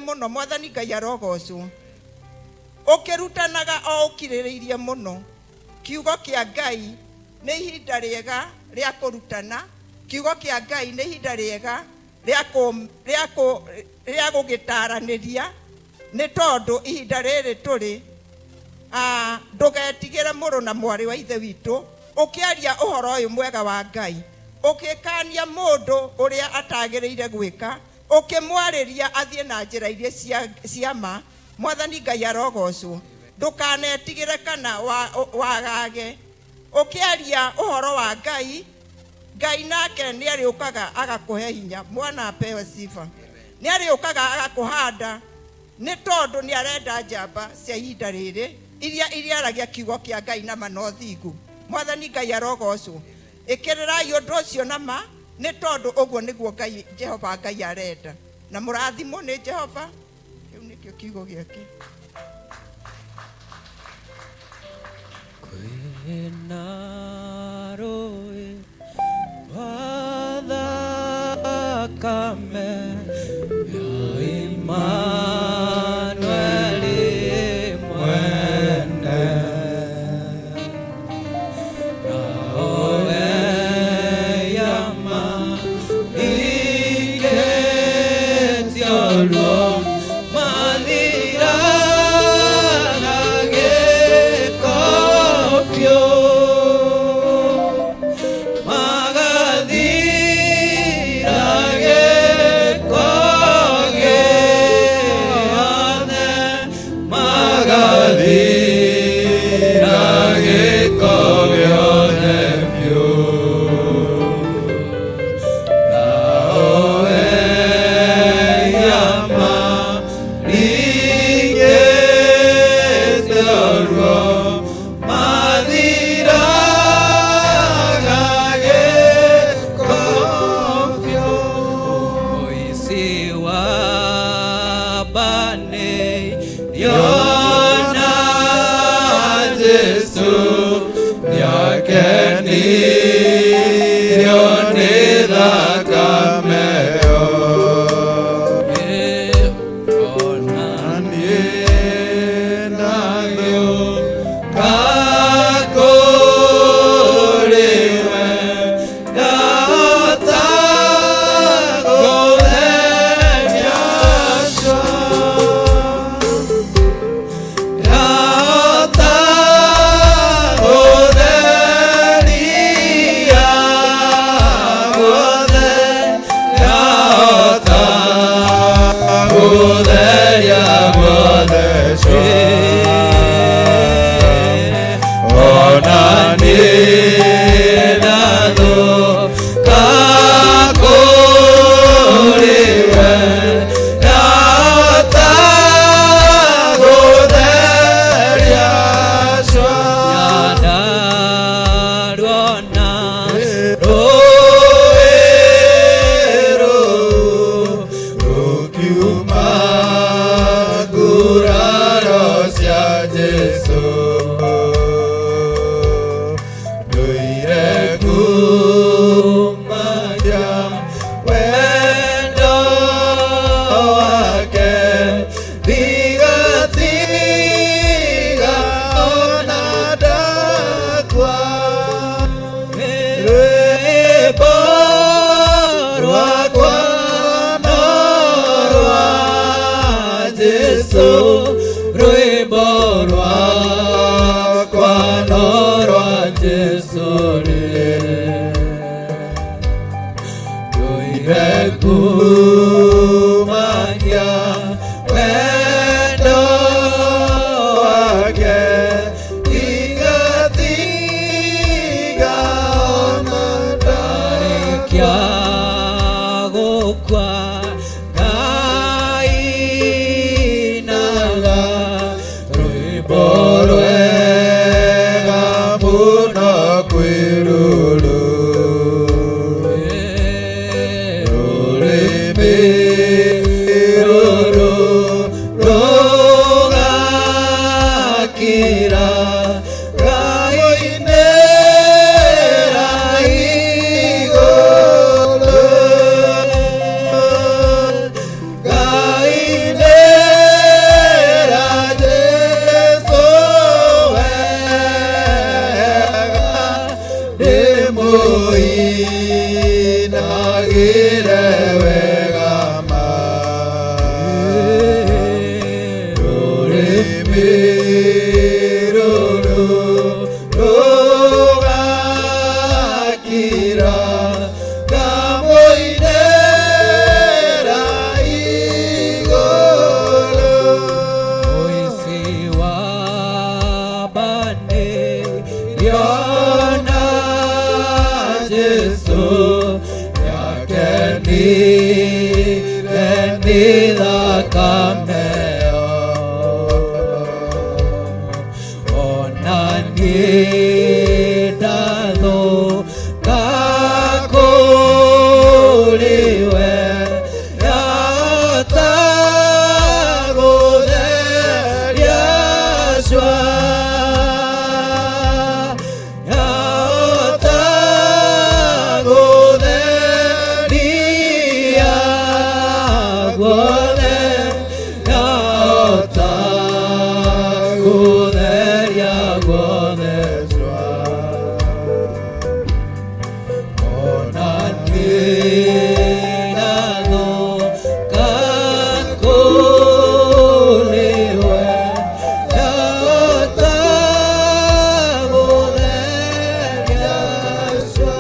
Mũno Mwathani Ngai arogocwo. Ũkĩrutanaga o ũkirĩrĩirie mũno kiugo kĩa Ngai. Nĩ ihinda rĩega rĩa kũrutana kiugo kĩa Ngai, nĩ ihinda rĩega rĩa gũgĩtaranĩria, nĩ tondũ ihinda rĩrĩ tũrĩ. Ndũgetigĩre, mũrũ na mwarĩ wa Ithe witũ, ũkĩaria ũhoro ũyũ mwega wa Ngai, ũgĩkania mũndũ ũrĩa atagĩrĩire gwĩka, ũkĩmwarĩria athiĩ na njĩra iria cia ma. Mwathani Ngai arogocwo. Ndũkanetigĩre kana wagage ũkĩaria ũhoro wa Ngai. Ngai nake nĩ arĩũkaga agakũhe hinya. Bwana apewe sifa. Nĩ arĩũkaga agakũhanda, nĩ tondũ nĩ arenda njamba cia ihinda rĩrĩ iria iriaragia kiugo kĩa Ngai na ma na ũthingu. Mwathani Ngai arogocwo. Ĩkĩrĩrai ũndũ ũcio na ma, nĩ tondũ ũguo nĩguo Ngai, Jehova Ngai, arenda. Na mũrathimwo nĩ Jehova. Kĩu nĩkĩo kiugo gĩake. Kwĩna rũĩ rwa thakame ya Imanueli mwene, nawe yama ikĩtio ruo mathiraga gĩko biũ, magathira gĩko gĩothe, magathira gĩko gĩothe biũ. Nawe yama ringĩte ruo mathiraga gĩko biũ. Mũici wa mbanĩirio na Jesũ nĩakenirio nĩ thakame ĩyo. Ona niĩ ndagĩũka kũrĩ we, ndahota gũtheria cua, ndahota gũtheria guothe, ndahota gũtheria guothe cua. Ona niĩ ndathũka kũrĩ we, ndahota gũtheria cua. Nyandaruona rũĩ rũu rũkiuma nguraro cia Jesũ, ndũire kumagia wendo wake, ndigatiga ona ndakua. Rwĩmbo rwakwa no rwa Jesũ, rwĩmbo rwakwa no rwa Jesũ rĩ, ndũire kumagia wendo wake, ndigatiga ona ndarĩkia gũkua, ngainaga rwĩmbo rwega mũno kwĩ rũrũ, rũrĩmĩ rũrũ. Nĩ thakame ona niĩ ndathũka kũrĩ we yahota gũtheria cua yahota gũtheria guothe yahota gũtheria guothe cua ona niĩ ndathũka kũrĩ we yahota gũtheria cua.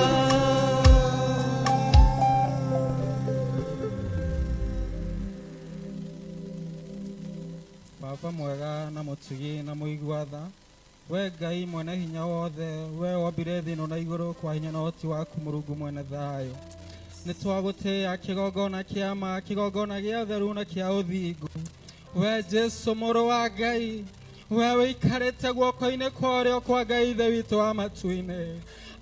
Baba mwega na mũtugi na mũigua tha, we Ngai mwene hinya wothe, we wombire thĩ ĩno na igũrũ kwa hinya na ũhoti waku, Mũrungu mwene thayũ, nĩ twagũtĩĩa kĩgongona kĩa ma, kĩgongona gĩa ũtheru na kĩa ũthingu. We Jesu mũrũ wa Ngai, we wĩikarĩte guoko-inĩ kwa ũrĩo kwa Ngai Ithe witũ wa matu-inĩ,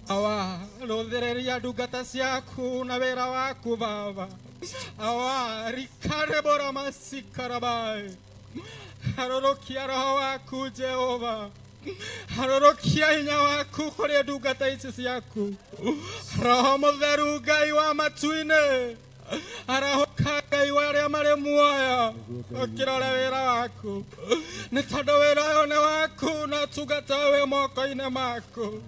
awa rũthĩrĩria ndungata ciaku na wĩra waku. Baba, awa rikarebora masikarabai, harũrũkia roho waku. Jehova, harũrũkia hinya waku kũrĩ ndungata ici ciaku. Roho mũtheru, Ngai wa matu-inĩ, arahũka. Ngai wa arĩa marĩ muoyo, ũkĩrore wĩra waku, nĩ tondũ wĩra ũyũ nĩ waku na ũtungata ũyũ wĩ moko-inĩ maku.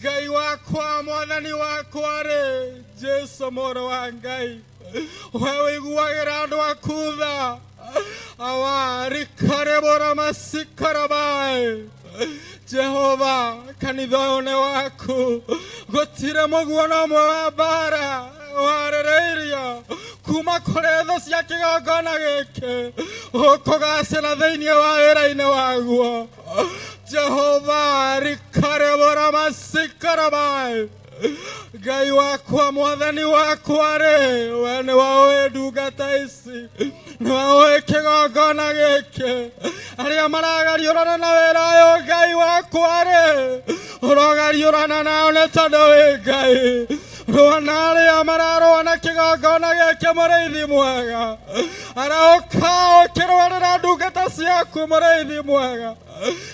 Ngai wakwa, mwathani wakwa rĩ, Jesu mũrũ wa Ngai, we wĩiguagĩra andũ aku tha, awa rikarebora masikarabai. Jehova, kanitha ũyũ nĩ waku. Gũtirĩ mũguo na ũmwe wa mbara warĩrĩirio kuma kũrĩ thũ cia kĩgongona gĩkĩ ũkũgacĩra thĩinĩ wa wĩra-inĩ waguo. Jehova, rikarebora masikarabai. Ngai wakwa, mwathani wakwa rĩ, we nĩ waũĩ ndungata ici, nĩ waũĩ kĩgongona gĩkĩ, arĩa maragariũrana na wĩra ũyũ. Ngai wakwa rĩ, ũrogariũrana nao nĩ tondũ wĩ Ngai. Rũa na arĩa mararũa na kĩgongona gĩkĩ. Mũrĩithi mwega, arahũka ũkĩrũarĩra ndungata ciaku. Mũrĩithi mwega,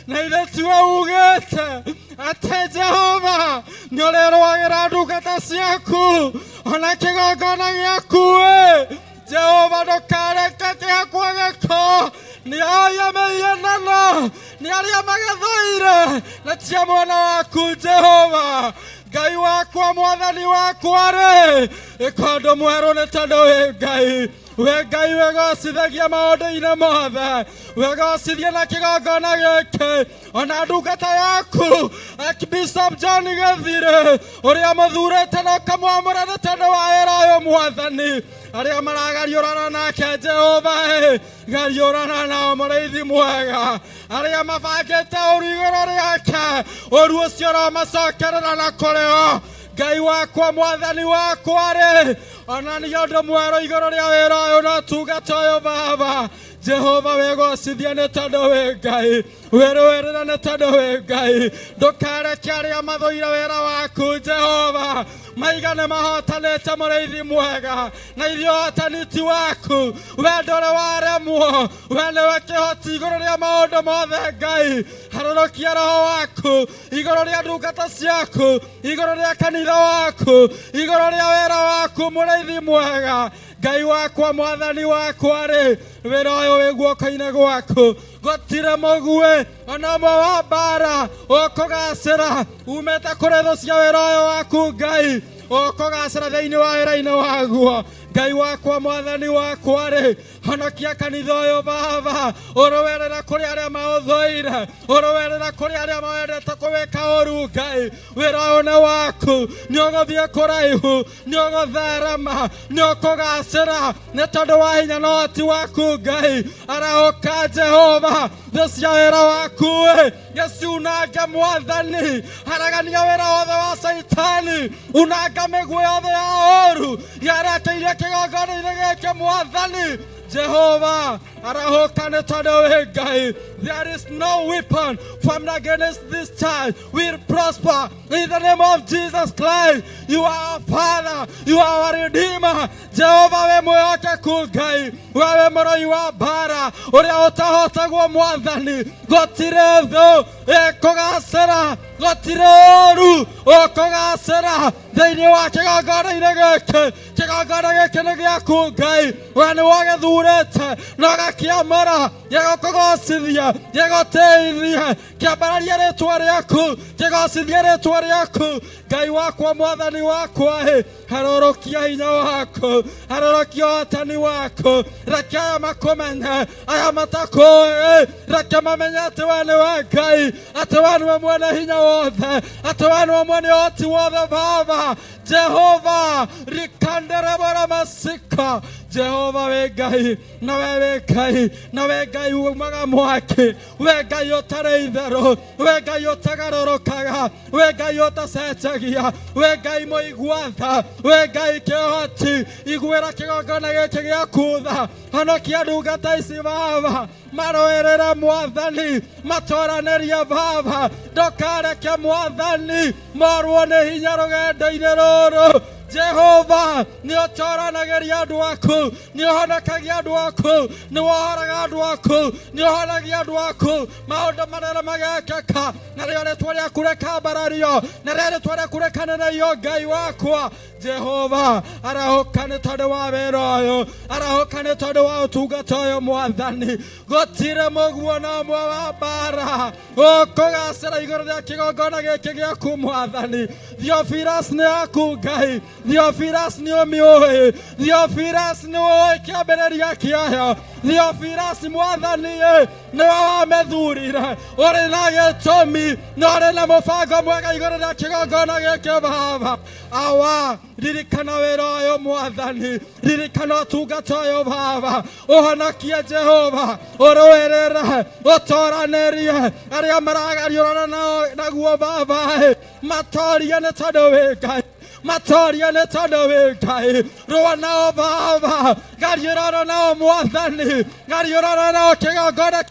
na ithe tiwe ugĩte atĩ Jehova nĩ ũrĩrũagĩra ndungata ciaku ona kĩgongona gĩaku ĩ. Jehova, ndũkareke kĩhakwo gĩko nĩ aya mĩhianano, nĩ arĩa magĩthũire na tia mwena waku. Jehova Ngai wakwa, mwathani wakwa rĩ, ĩka ũndũ mwerũ nĩ tondũ wĩ Ngai. We Ngai wĩgocithagia maũndũ-inĩ mothe, wĩgocithie na kĩgongona gĩkĩ ona ndungata yaku Archbishop John Gĩthirĩ, ũrĩa mũthurĩte na ũkamwamũra nĩ tondũ wa wĩra ũyũ. Mwathani, arĩa maragariũrana nake, Jehova ĩ, gariũrana nao. Mũrĩithi mwega, arĩa mabangĩte ũru igũrũ rĩake, ũru ũcio ũromacokerera na kũrĩ o. Ngai wakwa, mwathani wakwa rĩ, onania ũndũ mwerũ igũrũ rĩa wĩra ũyũ na ũtungata ũyũ. Baba Jehova, wĩgocithia nĩ tondũ wĩ Ngai, wĩrũĩrĩra nĩ tondũ wĩ Ngai. Ndũkareke arĩa mathũire wĩra waku, Jehova, maigane mahotanĩte. Mũrĩithi mwega, na ithuĩ ũhotani ti waku, we ndũrĩ waremwo, we nĩwe kĩhoti igũrũ rĩa maũndũ mothe. Ngai, harũrũkia roho waku igũrũ rĩa ndungata ciaku, igũrũ rĩa kanitha waku, igũrũ rĩa wĩra waku. Mũrĩithi mwega, Ngai wakwa, mwathani wakwa rĩ, wĩra ũyũ wĩ guoko-inĩ gwaku. Gũtirĩ mũguĩ ona ũmwe wa mbara ũkũgacĩra umĩte kũrĩ thũ cia wĩra ũyũ waku, Ngai, ũkũgacĩra thĩinĩ wa wĩra-inĩ waguo. Ngai wakwa, mwathani wakwa rĩ. Honokia kanitha ũyũ Baba, ũrũerera kũrĩ arĩa maũthũire, ũrũerera kũrĩ arĩa mawendete kũwĩka ũru. Ngai, wĩra ũyũ nĩ waku, nĩ ũgũthiĩ kũraihu, nĩ ũgũtherema, nĩ ũkũgacĩra nĩ tondũ wa hinya na ũhoti waku. Ngai, arahũka Jehova, thũ cia wĩra waku ĩ gĩciunange. Mwathani, haragania wĩra wothe wa Caitani, unanga mĩguĩ yothe ya ũru yerekeirie kĩgongona-inĩ gĩkĩ. Mwathani Jehova, arahũka nĩ tondũ wĩ Ngai. There is no weapon formed against this church will prosper in the name of Jesus Christ. You are our Father, you are our Redeemer. Jehova, wĩ mwĩhokeku Ngai, we wĩ mũrũi wa mbara ũrĩa ũtahotagwo. Mwathani, gũtirĩ thũ ĩkũgacĩra, gũtirĩ ũru ũkũgacĩra thĩinĩ wa kĩgongona-inĩ gĩkĩ. Kĩgongona gĩkĩ nĩ gĩaku Ngai, we nĩ wagĩthurĩte na ũgakĩamũra gĩgũkũgocithia, gĩgũtĩithie, kĩambararie rĩtwa rĩaku, kĩgocithie rĩtwa rĩaku. Ngai wakwa, Mwathani wakwa ĩ, harũrũkia hinya waku, harũrũkia ũhotani waku. Reke aya makũmenye, aya matakũĩ reke mamenye atĩ we nĩwe Ngai, atĩ we nĩwe mwene hinya wothe, atĩ we nĩwe mwene ũhoti wothe. Baba Jehova, rikanderebora masika. Jehova, wĩ Ngai, na we wĩ Ngai, na we Ngai umaga mwaki, we Ngai ũtarĩ itherũ, we Ngai ũtagarũrũkaga, we Ngai ũtacenjagia, we Ngai mũigua tha, we Ngai kĩhoti. Iguĩra kĩgongona gĩkĩ gĩaku tha, honokia ndungata ici Baba, marũĩrĩre Mwathani, matwaranĩrie Baba, ndũkareke Mwathani morwo nĩ hinya rũgendo-inĩ rũrũ. Jehova, nĩ ũtoranagĩria andũ aku, nĩ ũhonokagia andũ aku, nĩ wohoraga andũ aku, nĩ ũhonagia andũ aku, maũndũ manene magekĩka, na rĩo rĩtwa rĩaku rĩkambarario, na rĩo rĩtwa rĩaku rĩkaneneio. Ngai wakwa Jehova, arahũka nĩ tondũ wa wĩra ũyũ, arahũka nĩ tondũ wa ũtungata ũyũ. Mwathani, gũtirĩ mũguo na ũmwe wa mbara ũkũgacĩra igũrũ rĩa kĩgongona gĩkĩ gĩaku. Mwathani Theophilus, nĩ yaku Ngai. Theophilus, nĩ ũmĩũĩ. Theophilus, nĩ ũĩ kĩambĩrĩria kĩayo. Theophilus, Mwathani ĩ, nĩwe wamĩthurire, ũrĩ na gĩtũmi na ũrĩ na mũbango mwega igũrũ rĩa kĩgongona gĩkĩ. Baba awa, ririkana wĩra ũyũ. Mwathani, ririkana ũtungata ũyũ. Baba, ũhonokie. Jehova, ũrũĩrĩre, ũtoranĩrie arĩa maragariũrana nao naguo. Baba ĩ, matorie nĩ tondũ wĩ Ngai, matorie nĩ tondũ wĩ Ngai. Rũa nao Baba, gariũrana nao Mwathani, gariũrana nao kĩgongona,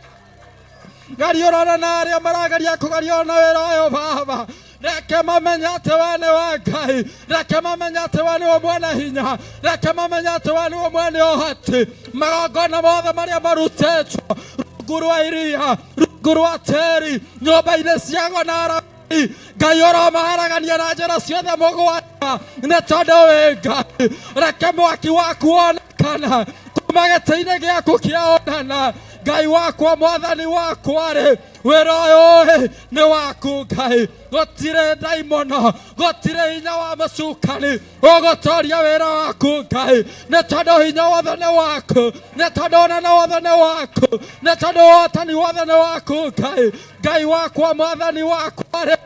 gariũrana na arĩa marageria kũgariũrana na wĩra ũyũ. Baba, reke mamenye atĩ we nĩ wa Ngai, reke mamenye atĩ we nĩwe mwene hinya, reke mamenye atĩ we nĩwe mwene ũhoti. Magongona mothe marĩa marutĩtwo rungu rwa iria, rungu rwa tĩri, nyũmba-inĩ ciago na arabi, Ngai, ũromaharagania na njĩra ciothe mũgwanja nĩ tondũ wĩ Ngai. Reke mwaki waku wonekana kuma gĩtĩ-inĩ gĩaku kĩa ũnene. Ngai wakwa, Mwathani wakwa rĩ, wĩra ũyũ ĩ nĩ waku Ngai. Gũtirĩ ndaimono, gũtirĩ hinya wa mũcukani ũgũtoria wĩra waku Ngai, nĩ tondũ hinya wothe nĩ waku, nĩ tondũ ũnene wothe nĩ waku, nĩ tondũ ũhotani wothe nĩ waku Ngai. Ngai wakwa, Mwathani wakwa rĩ,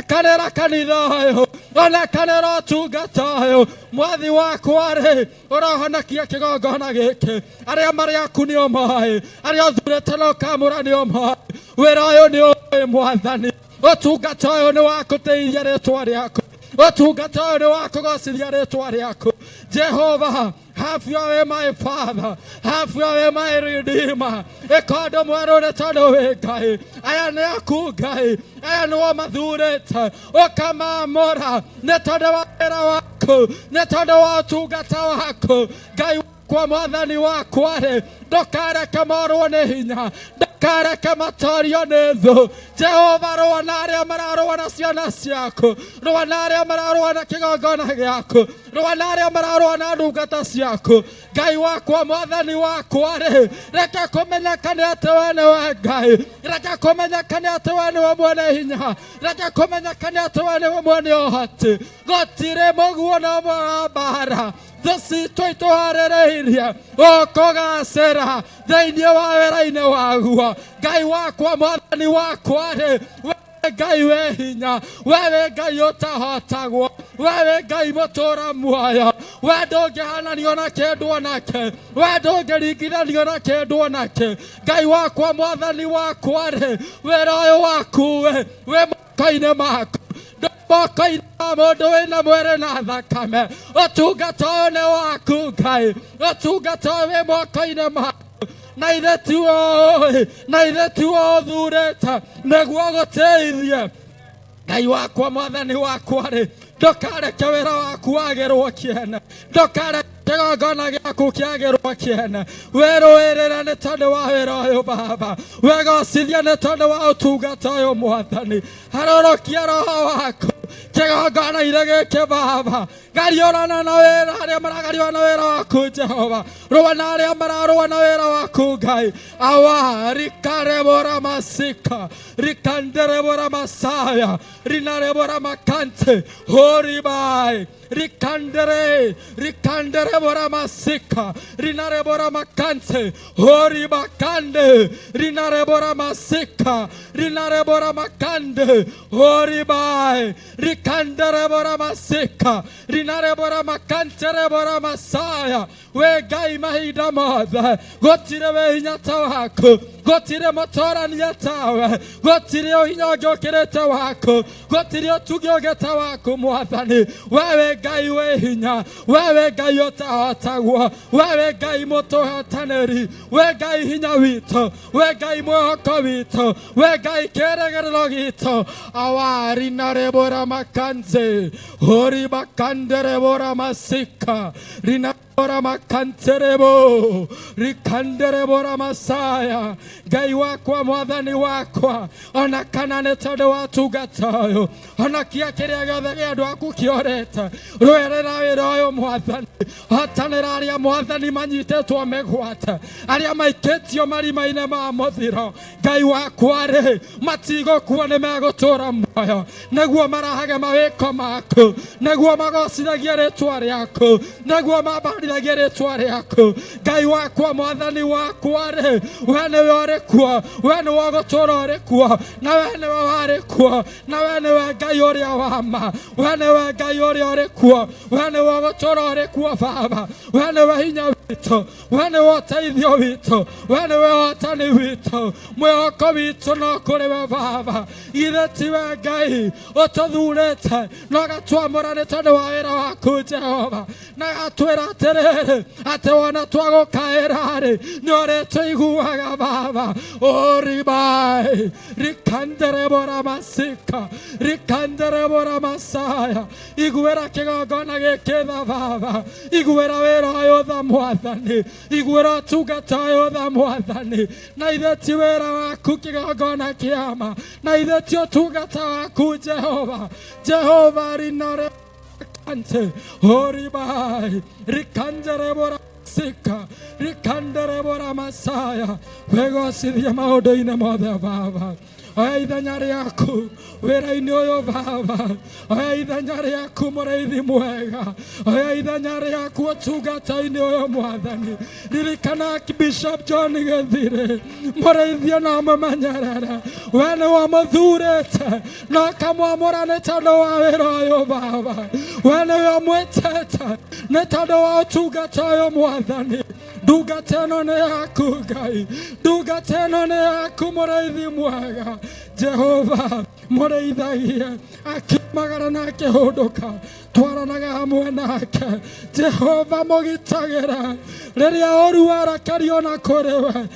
onekanĩra kanitha ũyũ, onekanĩra ũtungata ũyũ. Mwathi wakwa rĩ, ũrohonokia kĩgongona gĩkĩ. Arĩa marĩ aku nĩ ũmoĩ, arĩa ũthurĩte na ũkamũra nĩ ũmoĩ. Wĩra ũyũ nĩ ũĩ Mwathani, ũtungata ũyũ nĩ wa kũtĩithia rĩtwa rĩaku, ũtungata ũyũ nĩ wa kũgocithia rĩtwa rĩaku. Jehova, have your way, my Father, have your way, my Redeemer. Ĩka ũndũ mwerũ nĩ tondũ wĩ Ngai. Aya nĩ aku Ngai, aya nĩo mathurĩte ũkamaamũra nĩ tondũ wa wĩra waku, nĩ tondũ wa ũtungata waku. Ngai wakwa, Mwathani wakwa rĩ, ndũkareke morwo nĩ hinya, ndũkareke matorio nĩ thũ. Jehova, rũa na arĩa mararũa na ciana ciaku, rũa na arĩa mararũa na kĩgongona gĩaku, rũa na arĩa mararũa na ndungata ciaku. Ngai wakwa, Mwathani wakwa rĩ, reke kũmenyekane atĩ we nĩwe Ngai, reke kũmenyekane atĩ we nĩwe mwene hinya, reke kũmenyekane atĩ we nĩwe mwene ũhoti. Gũtirĩ mũguo na ũmwe wa mbara. Thũ citũ itũharĩrĩirie ũkũgacĩra thĩinĩ wa wĩra-inĩ waguo. Ngai wakwa, mwathani wakwa rĩ, we Ngai wĩ hinya, wewe Ngai ũtahotagwo, wewe Ngai mũtũra muoyo, we ndũngĩhananio na kĩndũ onakĩ, we ndũngĩringithanio na kĩndũ onakĩ. Ngai wakwa, mwathani wakwa rĩ, wĩra ũyũ waku wĩ wĩ moko-inĩ maku, moko-inĩ ma mũndũ wĩna mwĩrĩ na thakame. Ũtungata ũyũ nĩ waku Ngai, ũtungata ũyũ wĩ moko-inĩ maku, na ithe tiwe ũĩ, na ithe tiwe ũthurĩte nĩguo gũteithie. Ngai wakwa, mwathani wakwa rĩ, ndũkareke wĩra waku wagĩrwo kĩene, ndũkareke kĩgongona gĩaku kĩagĩrwo kĩene. Wĩrũĩrĩre nĩ tondũ wa wĩra ũyũ Baba, wĩgocithie nĩ tondũ wa ũtungata ũyũ Mwathani. Harũrũkia roho waku kĩgongona-inĩ gĩkĩ Baba, gariũrana na wĩra arĩa maragariũra na wĩra waku Jehova, rũa na arĩa mararũa na wĩra waku Ngai. Awa rikarebora masika rikanderebora masaya rinarebora makante horibai rikandere rikanderebora masika rinarebora makante horibakande rinarebora masika rinarebora makande horibai rikanderebora masika rinarebora makanterebora masaya. We Ngai mahinda mothe gũtirĩ wĩ hinya ta waku, gũtirĩ mũtorania tawe, gũtirĩ ũhinya ũngĩ ũkĩrĩte waku, gũtirĩ ũtugi ũngĩ ta waku Mwathani. Wewe Ngai wĩ hinya, wewe Ngai ũtahotagwo, wewe Ngai mũtũhotanĩri, we Ngai hinya witũ, we Ngai mwĩhoko witũ, we Ngai kĩĩrĩgĩrĩro gitũ. Awari narebora makanze hori makanderebora masika rina ora makanterebo rikanderebora masaya. Ngai wakwa, mwathani wakwa, ona kana nĩ tondũ wa tungata ũyũ, ona kia kĩrĩa gĩothe gĩa andũ aku kĩorĩte, rũerera wĩra ũyũ Mwathani. Hotanĩra arĩa Mwathani manyitĩtwo mĩgwate, arĩa maikĩtio marima-inĩ ma mũthiro. Ngai wakwa rĩ, matigũkua, nĩ megũtũra muoyo, nĩguo marahage mawĩko maku, nĩguo magocithagie rĩtwa rĩaku, nĩguo mambarithagie rĩtwa rĩaku. Ngai wakwa, mwathani wakwa rĩ, we nĩwe ũrĩ kuo, we nĩwe ũgũtũra ũrĩ kuo, na we nĩwe warĩ kuo, na we nĩwe Ngai ũrĩa wa ma, we nĩwe Ngai ũrĩa ũrĩ kuo, we nĩwe ũgũtũra ũrĩ kuo Baba, we nĩwe hinya witũ, we nĩwe ũteithio witũ, we nĩwe ũhotani witũ, mwĩhoko witũ no kũrĩ we Baba. Ithe tiwe Ngai ũtũthurĩte na ũgatwamũra nĩ tondũ wa wĩra waku Jehova, na gatwĩra atĩrĩrĩ, atĩ wona twagũkaĩra rĩ, nĩ ũrĩtũiguaga Baba. Ũribai rikanderebora masika rikanderebora masaya. Iguĩra kĩgongona gĩkĩ tha Baba, iguĩra wĩra ũyũ tha Mwathani, iguĩra ũtungata ũyũ tha Mwathani. Na ithe ti wĩra waku kĩgongona kĩama, na ithe ti ũtungata waku Jehova. Jehova rinare kante horibai rikanjerebora sika rikanderebora masaya. Wegocithie maũndũ-inĩ mothe Baba. Oya ithenya rĩaku wĩra-inĩ ũyũ Baba, oya ithenya rĩaku mũrĩithi mwega, oya ithenya rĩaku ũtungata-inĩ ũyũ Mwathani. Ririkana Bishop John Gĩthire, mũrĩithie na mũmenyerere, we nĩwe ũmũthurĩte na ũkamwamũra nĩ tondũ wa wĩra ũyũ Baba, we nĩwe ũmwĩtĩte nĩ tondũ wa ũtungata ũyũ Mwathani. Ndungata ĩno nĩ yaku Ngai, ndungata ĩno nĩ yaku mũrĩithi mwega Jehova. Mũrĩithagie akiumagara na akĩhũndũka, twaranaga hamwe nake Jehova. Mũgitagĩra rĩrĩa ũru warakario na kũrĩ we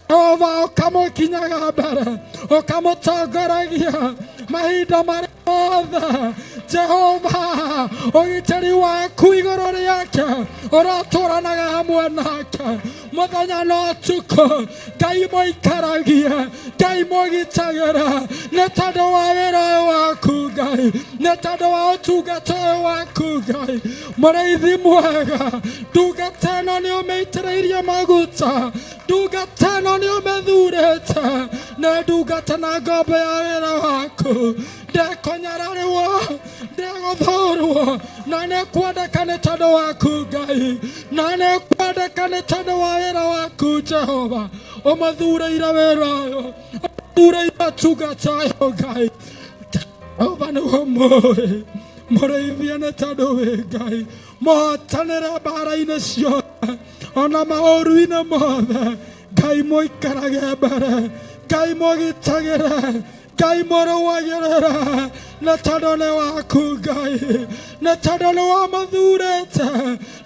Jehova, ũkamũkinyaga mbere, ũkamũtongoragia mahinda marĩa mothe Jehova. Ũgitĩri waku igũrũ rĩake ũratũranaga hamwe nake mũthenya na ũtukũ. Ngai mũikaragie, Ngai mũgitagĩra nĩ tondũ wa wĩra ũyũ waku Ngai, nĩ tondũ wa ũtungata ũyũ waku Ngai. Mũrĩithi mwega, ndungata ĩno nĩ ũmĩitĩrĩirie maguta, ndungata ĩno nĩ ũmĩthurĩte, nĩ ndungata na ngombo ya wĩra waku. Ndekũnyararĩrwo, ndegũthũrwo, na nĩkwendeka nĩ tondũ waku Ngai, na nĩkwendeka nĩ tondũ wa wĩra waku Jehova. Ũmathurĩire wĩra ũyũ, ũmathurĩire tungata ũyũ Ngai. Jehova nĩwe mũĩ mũrĩithie nĩ tondũ wĩ Ngai, mũhotanĩre mbara-inĩ ciothe ona maũru-inĩ mothe. Ngai mũikarage mbere, Ngai mũgitagĩre, Ngai mũrũagĩrĩre, nĩ tondũ nĩ waku Ngai, nĩ tondũ nĩ wamathurĩte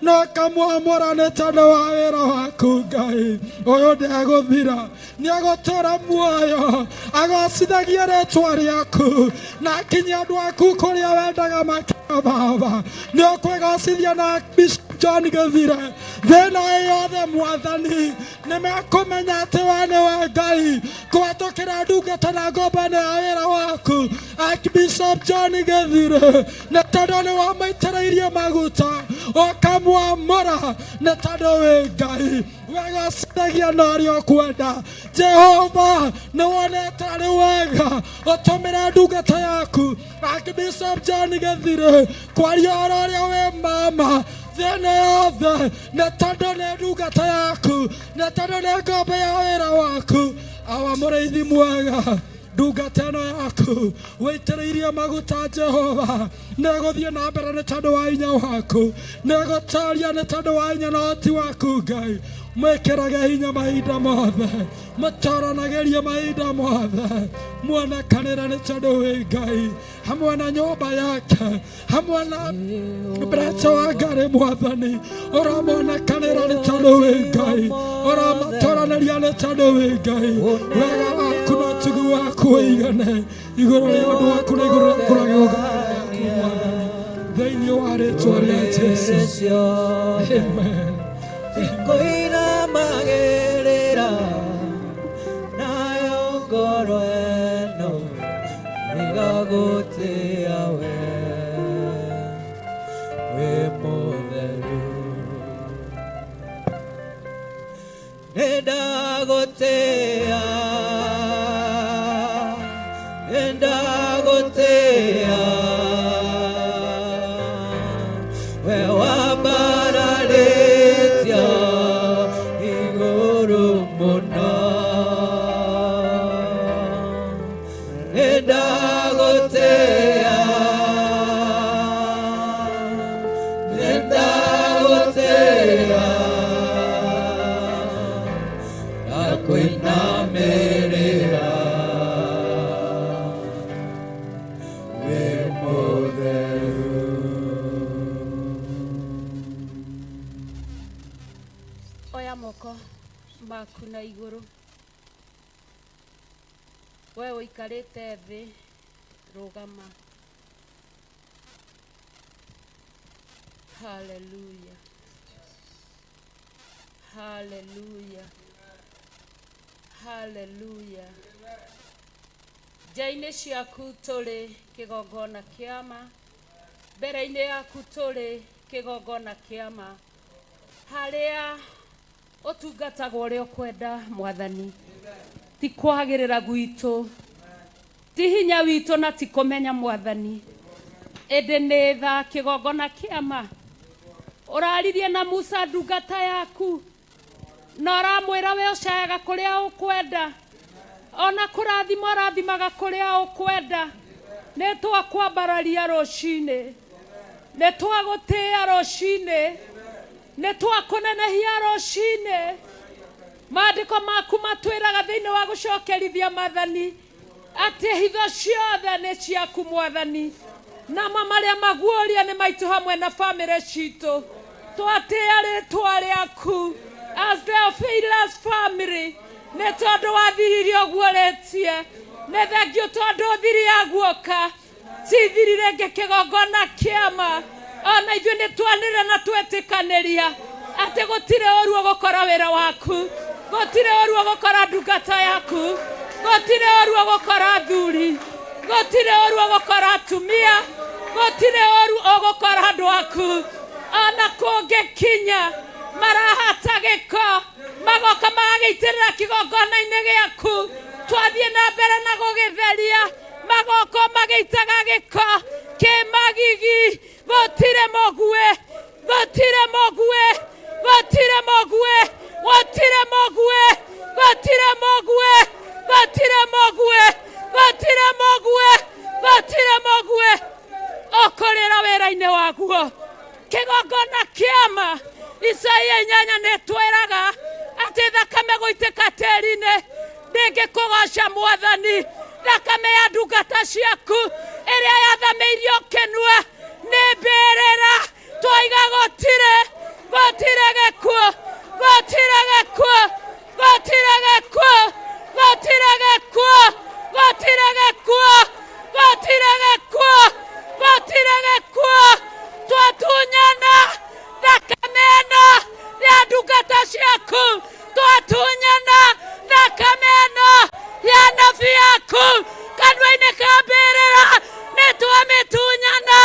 na ũkamwamũra nĩ tondũ wa wĩra waku Ngai. Ũyũ ndegũthira, nĩegũtũra muoyo agocithagie rĩtwa rĩaku na akinye andũ aku kũrĩa wendaga makinya. Baba, nĩ ũkwĩgocithia na Bishop John Gĩthire thĩna ĩ yothe. Mwathani, nĩ mekũmenya atĩ we nĩwe Ngai kũhetũkĩra ndungata na ngombo ĩno ya wĩra waku Archbishop John Gĩthire, nĩ tondũ nĩ wamaitĩrĩirie maguta ũkamwamũra, nĩ tondũ wĩ Ngai wegocithagia na ũrĩa ũkwenda. Jehova, nĩ wonete arĩ wega ũtũmĩre ndungata yaku Archbishop John Gĩthire kwaria ũhoro ũrĩa wĩ mama thĩna yothe, nĩ tondũ nĩ ndungata yaku, nĩ tondũ nĩ ngombo ya wĩra waku. Awa mũrĩithi mwega, ndungata ĩno yaku wĩitĩrĩirie maguta Jehova nĩgũthiĩ na mbere nĩ tondũ wa hinya waku, nĩgũtaria nĩ tondũ wa hinya na ũhoti waku Ngai. Mwĩkĩrage hinya mahinda mothe, mũtoranagĩrie mahinda mothe, muonekanĩre nĩ tondũ wĩ Ngai hamwe na nyũmba yake, hamwe na mbeca wa Ngai. Mwathani, ũramonekanĩra nĩ tondũ wĩ Ngai, ũramatoranĩria nĩ tondũ wĩ Ngai. Wega waku na ũtugi waku ũigane igũrũ rĩa ũndũ waku na igũrũ rĩa kũrĩa gĩgongona gĩaku Mwathani, thĩinĩ wa rĩtwa rĩa Jesu, amen. Koinamagĩrĩra nayo ngoro ĩno ĩgagũtĩa we wĩ mũtheru. Nĩndagũtĩa, nĩndagũtĩa, we wambararĩtio igũrũ mũno. Nĩndagũtĩa, nĩndagũtĩa, ndakwĩnamĩrĩra wĩ mũtheru. Oya moko maku na igũrũ. We ũikarĩte thĩ, rũgama. Haleluya, haleluya, haleluya! Nja-inĩ ciaku tũrĩ kĩgongona kĩama, mbere-inĩ yaku tũrĩ kĩgongona kĩama, harĩa ũtungatagwo ũrĩa ũkwenda. Mwathani, ti kwagĩrĩra gwitũ, ti hinya witũ, na ti kũmenya, Mwathani, ĩndĩ nĩ tha. Kĩgongona kĩama ũraririe na Musa ndungata yaku na ũramwĩra we ũcayaga kũrĩa ũkwenda, ona kũrathima ũrathimaga kũrĩa ũkwenda. Nĩ twakwambararia rũcinĩ, nĩ twagũtĩĩa rũcinĩ, nĩ twakũnenehia rũcinĩ. Maandĩko maku matwĩraga thĩinĩ wa gũcokerithia Mathani atĩ hitho ciothe nĩ ciaku, Mwathani, namo marĩa maguũria nĩ maitũ hamwe na bamĩrĩ citũ. Twatĩĩa rĩtwa rĩaku as the Ophilas family nĩ tondũ wathiririe ũguũrĩtie. Nĩ thengiũ tondũ thiri yaguũka ti thiri rĩngĩ. Kĩgongona kĩama ona ithuĩ nĩ twanĩrĩra na twetĩkanĩria atĩ gũtirĩ ũru ũgũkora wĩra waku, gũtirĩ ũru ũgũkora ndungata yaku, gũtirĩ ũru ũgũkora athuri, gũtirĩ ũru ũgũkora atumia, gũtirĩ ũru ũgũkora andũ aku. Ona kũngĩkinya marahata gĩko magoka magagĩitĩrĩra kĩgongona-inĩ gĩaku, twathiĩ na mbere na gũgĩtheria. Magoko magĩitaga gĩko kĩmagigi. Gũtirĩ mũguĩ, gũtirĩ mũguĩ, gũtirĩ mũguĩ, gũtirĩ mũguĩ, gũtirĩ mũguĩ, gũtirĩ mũguĩ, gũtirĩ mũguĩ, gũtirĩ mũguĩ ũkũrĩra wĩra-inĩ waguo. Kĩgongona kĩama Isaia 8 nĩtwĩraga atĩ thakame gũitĩka tĩri-inĩ ndĩngĩkũgoca mwathani. Thakame ya ndungata ciaku ĩrĩa yathamĩirio kĩnua nĩ mbĩrĩra. Twaiga gũtirĩ, gũtirĩ gĩkuũ, gũtirĩ gĩkuũ, gũtirĩ gĩkuũ, gũtirĩ gĩkuũ, gũtirĩ gĩkuũ, gũtirĩ gĩkuũ, gũtirĩ gĩkuũ. Twatunyana thakame ĩno ya ndungata ciaku, twatunyana thakame ĩno ya nabii yaku kanua-inĩ ka mbĩrĩra, nĩtwamĩtunyana,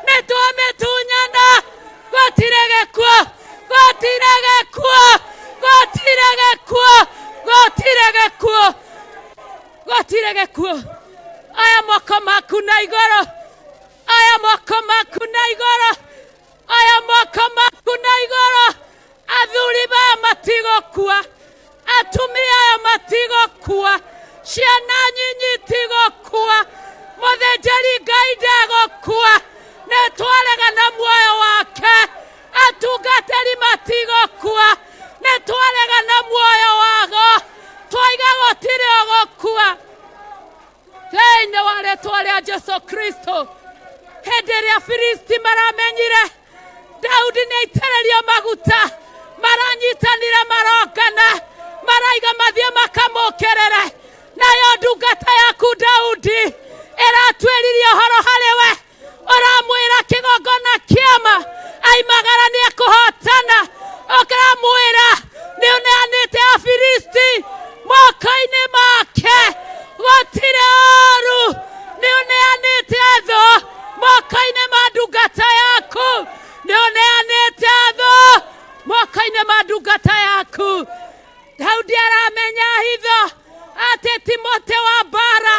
nĩtwamĩtunyana. Gũtirĩ gĩkuũ, gũtirĩ gĩkuũ, gũtirĩ gĩkuũ, gũtirĩ gĩkuũ, gũtirĩ gĩkuũ. Aya moko maku na igũrũ, aya moko maku na igũrũ, aya moko maku na igũrũ. Athuri baya matigũkua, atumia aya matigũkua, ciana nyinyi itigũkua, mũthĩnjĩri Ngai ndegũkua, nĩtwarega na muoyo wake. Atungatĩri matigũkua, nĩtwarega na muoyo wago. Twaiga gũtirĩ ũgũkua thĩinĩ wa rĩtwa rĩa Jesu Kristo. Hĩndĩ ĩrĩa Filisti maramenyire Daudi nĩaitĩrĩrio maguta, maranyitanire marongana, maraiga mathiĩ makamũkĩrĩre. Nayo ndungata yaku Daudi ĩratuĩririe ũhoro harĩ we, ũramwĩra kĩgongona kĩama aimagara nĩekũhotana. Ũkamwĩra nĩũneanĩte Afilisti moko-inĩ make, gũtirĩ ũru. Nĩũneanĩte thũ moko-inĩ ma ndungata yaku, nĩũneanĩte thũ moko-inĩ ma ndungata yaku. Daudi aramenya hitho atĩ ti mũtĩ wa mbara,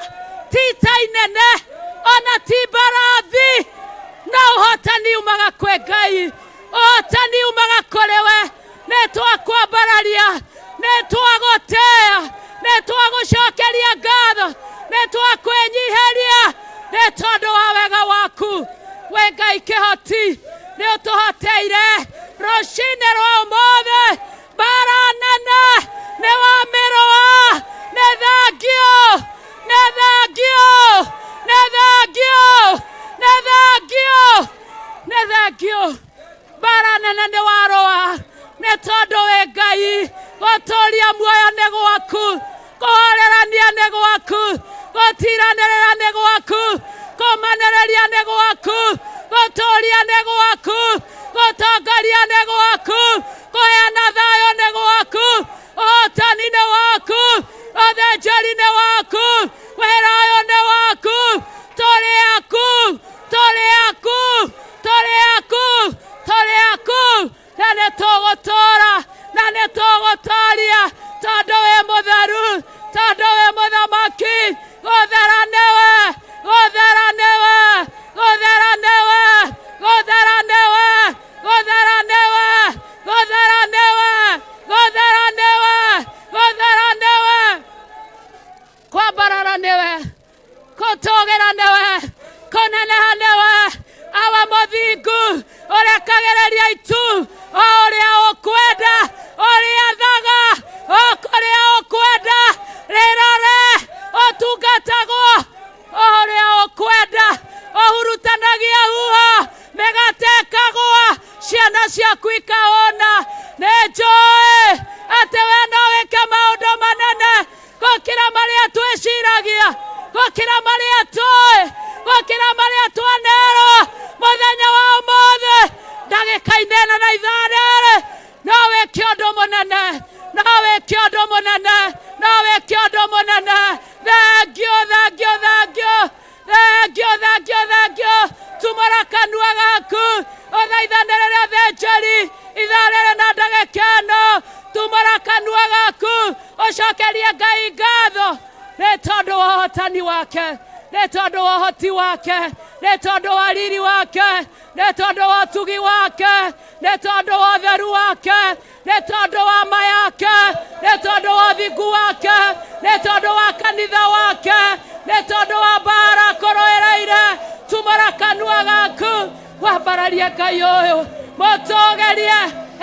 ti ita inene, ona ti mbarathi, no ũhotani umaga kwĩ Ngai, ũhotani umaga kũrĩ we. Nĩtwakwambararia, nĩtwagũtĩĩa, nĩtwagũcokeria ngatho, nĩtwakwĩnyihĩria nĩ tondũ wa wega waku. We Ngai kĩhoti, nĩũtũhoteire rũcinĩ rwa ũmũthĩ. Mbara nene nĩ wamĩrũa. Nĩ thengio, nĩ thengio, nĩ thengio, nĩ thengio, nĩ thengio. Mbara nene nĩ warũa, nĩ tondũ wĩ Ngai. Gũtũria muoyo nĩ gwaku, kũhorerania nĩ gwaku, gũtiranĩrĩra nĩ gwaku, kũmanĩrĩria nĩ gwaku, gũtũria nĩ gwaku, gũtongoria nĩ gwaku, kũheana thayũ nĩ gwaku, ũhotani nĩ waku, ũthĩnjĩri nĩ waku, wĩra ũyũ nĩ waku. Tũrĩ aku, tũrĩ aku, tũrĩ aku, tũrĩ aku, na nĩ tũgũtũra na nĩ tũgũtoria, tondũ wĩ mũtheru, tondũ wĩ mũthamaki. Gũthera nĩwe, gũthera nĩwe, gũthera nĩwe, gũthera nĩwe, gũthera nĩwe, gũthera nĩwe, gũthera nĩwe, gũthera nĩwe, kwambarara nĩwe, kũtũgĩra nĩwe, kũneneha nĩwe. Awa mũthingu, ũrekagĩrĩria itu o ũrĩa ũkwenda, ũrĩathaga o kũrĩa ũkwenda, rĩrore ũtungatagwo o ũrĩa ũkwenda, ũhurutanagia huho, mĩgate ĩkagũa, ciana ciaku ikahũna. Nĩ njũĩ atĩ we no wĩke maũndũ manene gũkĩra marĩa twĩciragia, gũkĩra marĩa tũĩ, gũkĩra marĩa twanerwo. Mũthenya wa ũmũthĩ, ndagĩka-inĩ ĩno na ithaa rĩrĩ, no wĩke ũndũ mũnene, no wĩke ũndũ mũnene, no wĩke ũndũ mũnene. Thengio, thengio, thengio, thengio, thengio, thengio. Tumũra kanua gaku ũthaithanĩrĩre athĩnjĩri ithaa rĩrĩ na ndagĩka ĩno. Tumũra kanua gaku ũcokerie Ngai ngatho nĩ tondũ wa ũhotani wake, nĩ Nĩ tondũ wa ũhoti wake, nĩ tondũ wa riri wake, nĩ tondũ wa ũtugi wake, nĩ tondũ wa ũtheru wake, nĩ tondũ wa ma yake, nĩ tondũ wa ũthingu wake, nĩ tondũ wa kanitha wake, nĩ tondũ wa mbara kũrũĩrĩire. Tumũra kanua gaku wambararie Ngai ũyũ, mũtũgĩrie,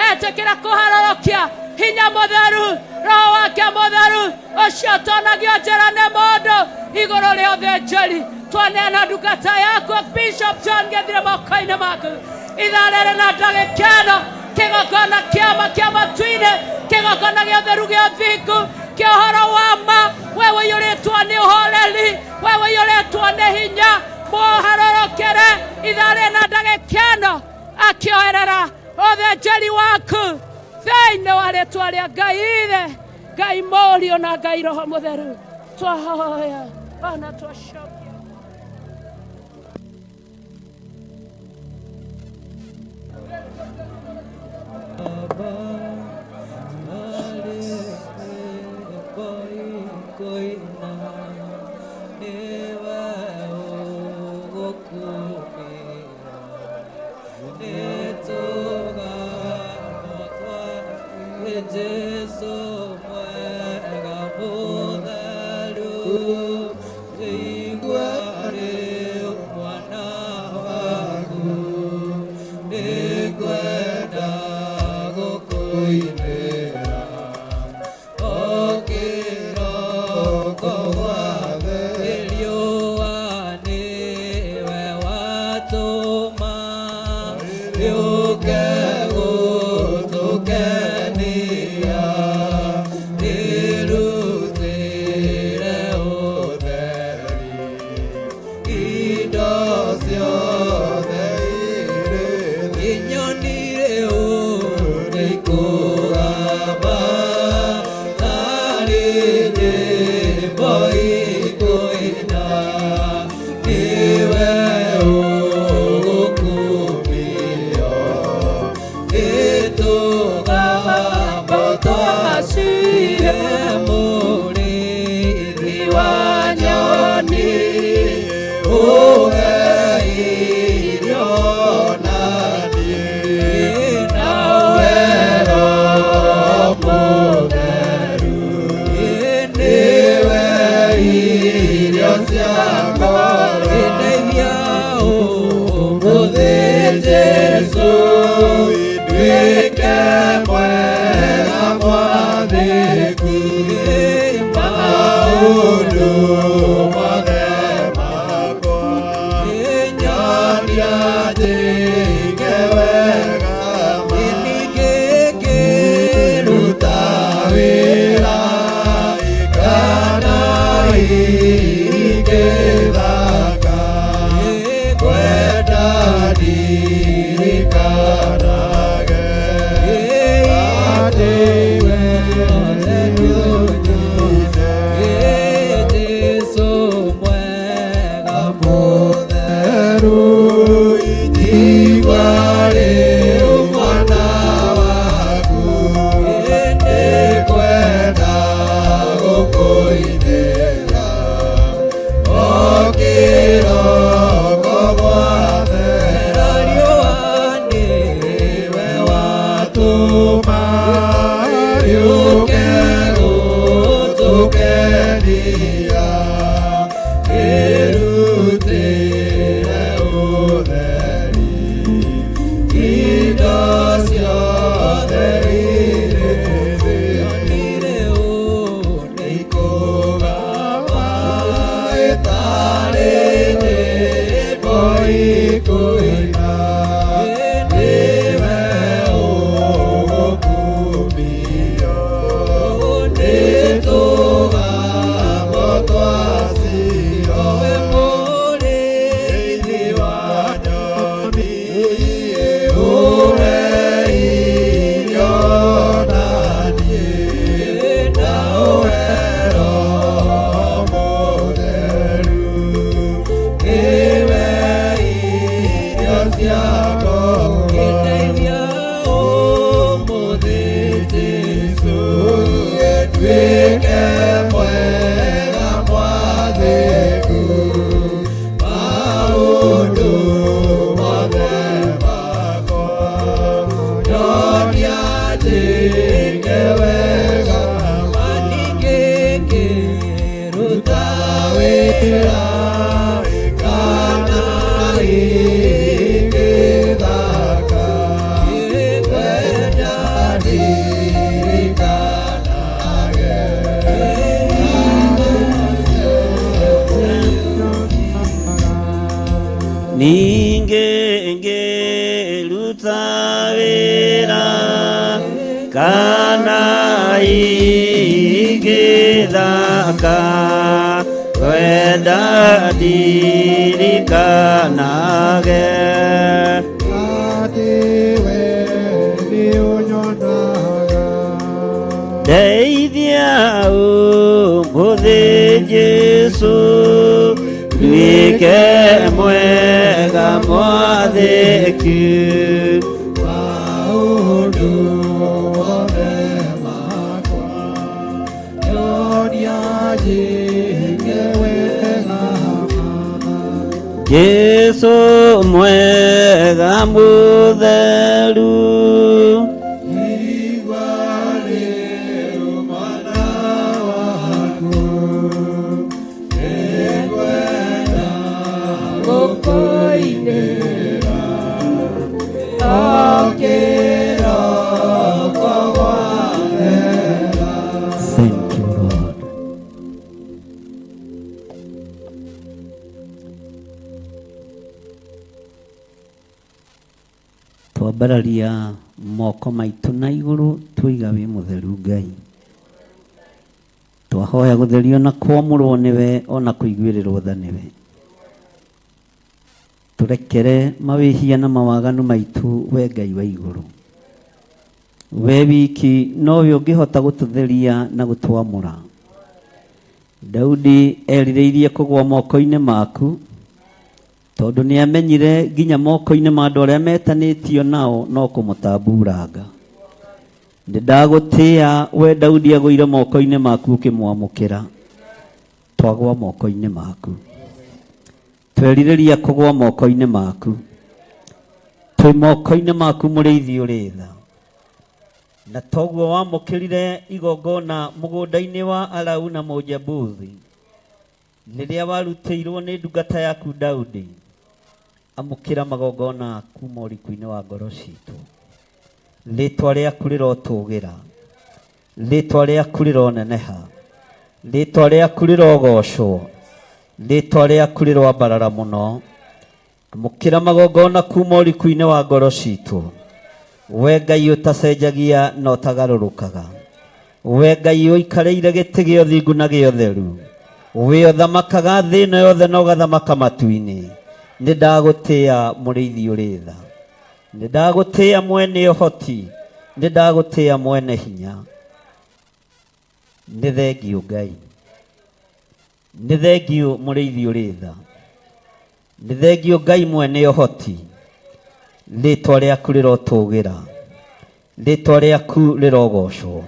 etĩkĩra kũharũrũkia hinya mũtheru, roho wake mũtheru ũcio ũtonagio njĩra nĩ mũndũ igũrũ rĩa ũthĩnjĩri. Twaneana ndungata yaku Bishop John Gĩthire moko-inĩ maku ithaa rĩrĩ na ndagĩka ĩno, kĩgongona kĩama kĩa matu-inĩ, kĩgongona gĩa ũtheru gĩa ũthingu kĩa ũhoro wa ma. We ũiyũrĩtwo nĩ ũhoreri, we ũiyũrĩtwo nĩ hinya, mũharũrũkĩre ithaa rĩrĩ na ndagĩka ĩno akĩoerera ũthĩnjĩri waku thĩinĩ wa rĩtwa rĩa Ngai Ithe, Ngai Mũriũ na Ngai Roho Mũtheru. Twahoya ona twacokia. Jesu mwega mũtheru, igua rĩu mwana waku, nĩngwenda gũkũinĩra o kĩroko gwathe. Riũa nĩwe watũma rĩũke gũtũkenia, rĩrutĩre ũtheri indo ciothe irĩ inyoni rĩu nĩikũgamba tarĩ nyĩmbo ikũina, nĩwe ũgũkumio nĩtũgamba twacihe mũrĩithi wa nyoni ũhe irio na niĩ nawe Roho Mũtheru nĩwe irio cia ngoro. Ndeithia ũmũthĩ Jesũ, nduĩke mwega mwathĩku maũndũ mothe makwa, nyonia njĩke wega ningĩ ngĩruta wĩra kana ingĩthaka, ngwenda ndirikanage atĩ we Jesũ mwega mũtheru, igua rĩu mwana waku, nĩngwenda gũkũinĩra o kĩroko gwathera. Riũa nĩwe watũma rĩũke gũtũkenia, rĩrutĩre ũtheri indo ciothe irĩ thĩ. Rĩu nĩikũgamba ĩtarĩ nyĩmbo ikũina, nĩwe ũgũkumio nĩtũgamba. thaka wenda ndirikanage Atĩ we nĩũnyonaga. Ndeithia ũmũthĩ Jesũ nduĩke mwega mwathĩki Maũndũ mothe makwa nyonia njĩke wega ma. Jesũ mwega mũtheru Igua rĩu mwana waku nĩngwenda gũkũinĩra o kĩroko gwathera. Thank you, Lord. Twambararia moko maitũ na igũrũ twoiga wĩ mũtheru Ngai. Twahoya gũtherio na kwamũrwo nĩwe ona kũiguĩrĩrwo tha nĩwe. Tũrekere mawĩhia na mawaganu maitũ we Ngai wa igũrũ. We wiki nowe ũngĩhota gũtũtheria na gũtwamũra. Daudi erirĩirie kũgũa moko-inĩ maku tondũ nĩ amenyire nginya moko-inĩ ma andũ arĩa metanĩtio nao no kũmũtamburanga. Nĩ ndagũtĩa we Daudi agũire moko-inĩ maku ũkĩmwamũkĩra. Twagũa moko-inĩ maku. Twerirĩria kũgũa moko-inĩ maku. Twĩ moko-inĩ maku mũrĩithi ũrĩ tha. Na toguo wamũkĩrire igongona mũgũnda-inĩ wa Arauna Mũjebusi rĩrĩa warutĩirwo nĩ ndungata yaku Daudi. Amũkĩra magongona kuma ũriku-inĩ wa ngoro citũ. Rĩtwa rĩaku rĩrotũgĩra, rĩtwa rĩaku rĩroneneha, rĩtwa rĩaku rĩrogocwo, rĩtwa rĩaku rĩroambarara mũno. Amũkĩra magongona kuma ũriku-inĩ wa ngoro citũ. We Ngai ũtacenjagia na ũtagarũrũkaga. We Ngai ũikarĩire gĩtĩ gĩa ũthingu na gĩa ũtheru. We ũthamakaga thĩ ĩno yothe na ũgathamaka matu-inĩ. Nĩ ndagũtĩa mũrĩithi ũrĩ tha. Nĩ ndagũtĩa mwene ũhoti. Nĩ ndagũtĩa mwene hinya. Nĩ thengiũ Ngai. Nĩ thengiũ mũrĩithi ũrĩ tha. Nĩ thengiũ Ngai mwene ũhoti. Rĩtwa rĩaku rĩrotũgĩra. Rĩtwa rĩaku rĩrogocwo.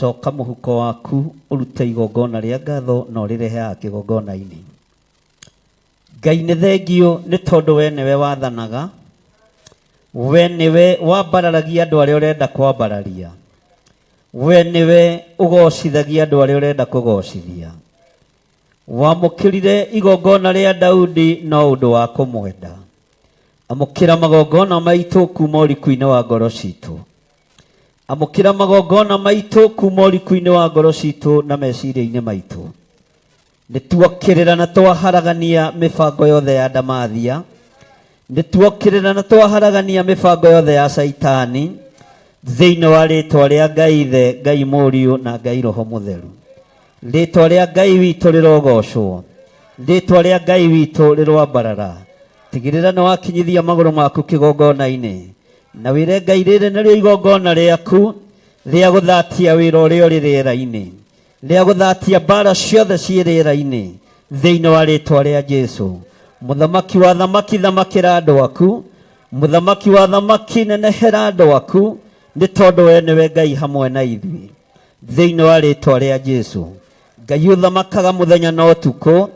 Coka mũhuko waku ũrute igongona rĩa ngatho na ũrĩrehe haha kĩgongona-inĩ. Ngai nĩ thengiũ nĩ tondũ we nĩwe wathanaga. We nĩwe wambararagia andũ arĩa ũrenda kwambararia. We nĩwe ũgocithagia andũ arĩa ũrenda kũgocithia. Wamũkĩrire igongona rĩa Daudi no ũndũ wa kũmwenda. Amũkĩra magongona maitũ kuma ũriku-inĩ wa ngoro citũ. Amũkĩra magongona maitũ kuma ũriku-inĩ wa ngoro citũ na meciria-inĩ maitũ. Nĩ tuokĩrĩra na twaharagania mĩbango yothe ya Ndamathia. Nĩ tuokĩrĩra na twaharagania mĩbango yothe ya Caitani thĩinĩ wa rĩtwa rĩa Ngai Ithe, Ngai Mũriũ na Ngai Roho Mũtheru. Rĩtwa rĩa Ngai witũ rĩrogocwo. Rĩtwa rĩa Ngai witũ rĩroambarara. Tigĩrĩra nĩ wakinyithia magũrũ maku kĩgongona-inĩ na wĩre Ngai rĩrĩ nĩrĩo igongona rĩaku rĩa gũthatia wĩra ũrĩa ũrĩ rĩera-inĩ, rĩa gũthatia mbara ciothe ciĩ rĩera-inĩ thĩinĩ wa rĩtwa rĩa Jesũ. Mũthamaki wa thamaki thamakĩra andũ aku, mũthamaki wa thamaki nenehera andũ aku, nĩ tondũ we nĩwe Ngai hamwe na ithuĩ thĩinĩ wa rĩtwa rĩa Jesũ. Ngai ũthamakaga mũthenya na ũtukũ,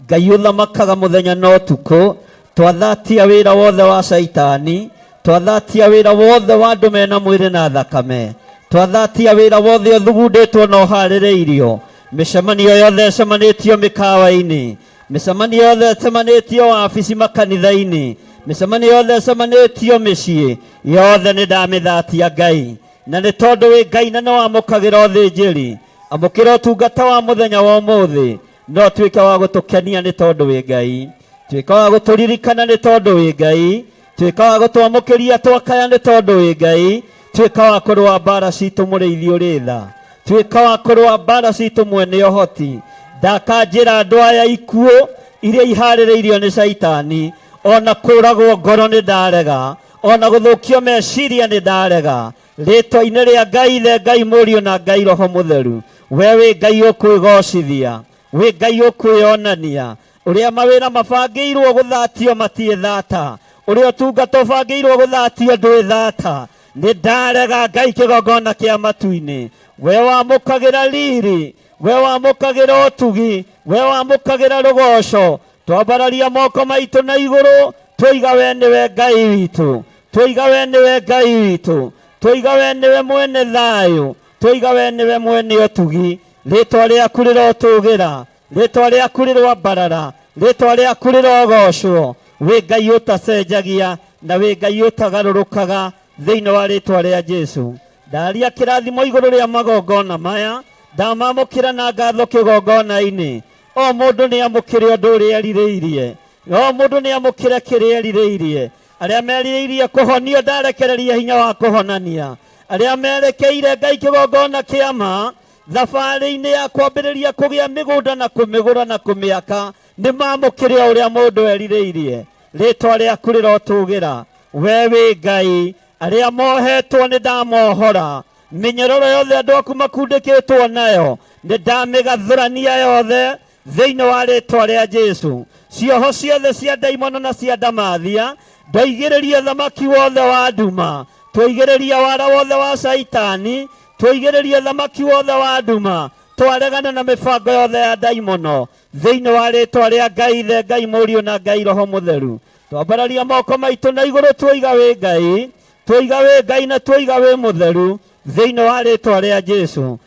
Ngai ũthamakaga mũthenya na ũtukũ. Twathatia wĩra wothe wa Caitani, twathatia wĩra wothe wa andũ mena mwĩrĩ na thakame, twathatia wĩra wothe ũthugundĩtwo na ũharĩrĩirio, mĩcemanio yothe ĩcemanĩtio mĩkawa-inĩ, mĩcemanio yothe ĩcemanĩtio wabici makanitha-inĩ, mĩcemanio yothe ĩcemanĩtio mĩciĩ yothe nĩ ndamĩthatia Ngai. Na nĩ tondũ wĩ Ngai na nĩ wamũkagĩra ũthĩnjĩri, amũkĩra ũtungata wa mũthenya wa ũmũthĩ, no tuĩke wa gũtũkenia nĩ tondũ wĩ Ngai, tuĩka wa gũtũririkana nĩ tondũ wĩ Ngai, tuĩka wa gũtwamũkĩria twakaya nĩ tondũ wĩ Ngai, tuĩka wa kũrũa mbara citũ mũrĩithi ũrĩ tha. Tuĩka wa kũrũa mbara citũ mwene ũhoti. Ndakanjĩra andũ aya ikuũ iria iharĩrĩirio nĩ caitani, ona kũragwo ngoro nĩ ndarega, ona gũthũkio meciria nĩ ndarega. Rĩtwa-inĩ rĩa Ngai Ithe, Ngai Mũriũ na Ngai Roho Mũtheru, we wĩ Ngai ũkwĩgocithia, wĩ Ngai ũkwĩonania. Ũrĩa mawĩra mabangĩirwo gũthatio matiĩ thata, ũrĩa ũtungata ũbangĩirwo gũthatio ndwĩ thata. Nĩ ndarega Ngai kĩgongona kĩa matu-inĩ. We wamũkagĩra riri, we wamũkagĩra ũtugi, we wamũkagĩra rũgoco. Twambararia moko maitũ na igũrũ, twoiga we nĩwe Ngai witũ, twoiga we nĩwe Ngai witũ, twoiga we nĩwe mwene thayũ, twoiga we nĩwe mwene ũtugi. Rĩtwa rĩaku rĩrotũgĩra, rĩtwa rĩaku rĩroambarara, rĩtwa rĩaku rĩrogocwo. Wĩ Ngai ũtacenjagia na wĩ Ngai ũtagarũrũkaga, thĩinĩ wa rĩtwa rĩa Jesu. Ndaria kĩrathimo igũrũ rĩa magongona maya, ndamamũkĩra na ngatho kĩgongona-inĩ. O mũndũ nĩ amũkĩre ũndũ ũrĩa erirĩirie, o mũndũ nĩ amũkĩre kĩrĩa erirĩirie. Arĩa merirĩirie kũhonio, ndarekereria hinya wa kũhonania. Arĩa merekeire Ngai kĩgongona kĩa ma thabarĩ-inĩ ya kwambĩrĩria kũgĩa mĩgũnda na kũmĩgũra na kũmĩaka, nĩ mamũkĩre o ũrĩa mũndũ erirĩirie. Rĩtwa rĩaku rĩrotũgĩra, we wĩ Ngai. Arĩa mohetwo nĩ ndamohora, mĩnyororo yothe andũ aku makundĩkĩtwo nayo nĩ ndamĩgathũrania yothe thĩinĩ wa rĩtwa rĩa Jesu. Cioho ciothe cia ndaimono na cia ndamathia, ndoigĩrĩria thamaki wothe wa nduma, twoigĩrĩria wara wothe wa caitani, twoigĩrĩria thamaki wothe wa nduma, twaregana na mĩbango yothe ya ndaimono thĩinĩ wa rĩtwa rĩa Ngai Ithe, Ngai Mũriũ na Ngai Roho Mũtheru. Twambararia moko maitũ na igũrũ, twoiga wĩ Ngai, twoiga wĩ Ngai na twoiga wĩ mũtheru thĩinĩ wa rĩtwa rĩa Jesu.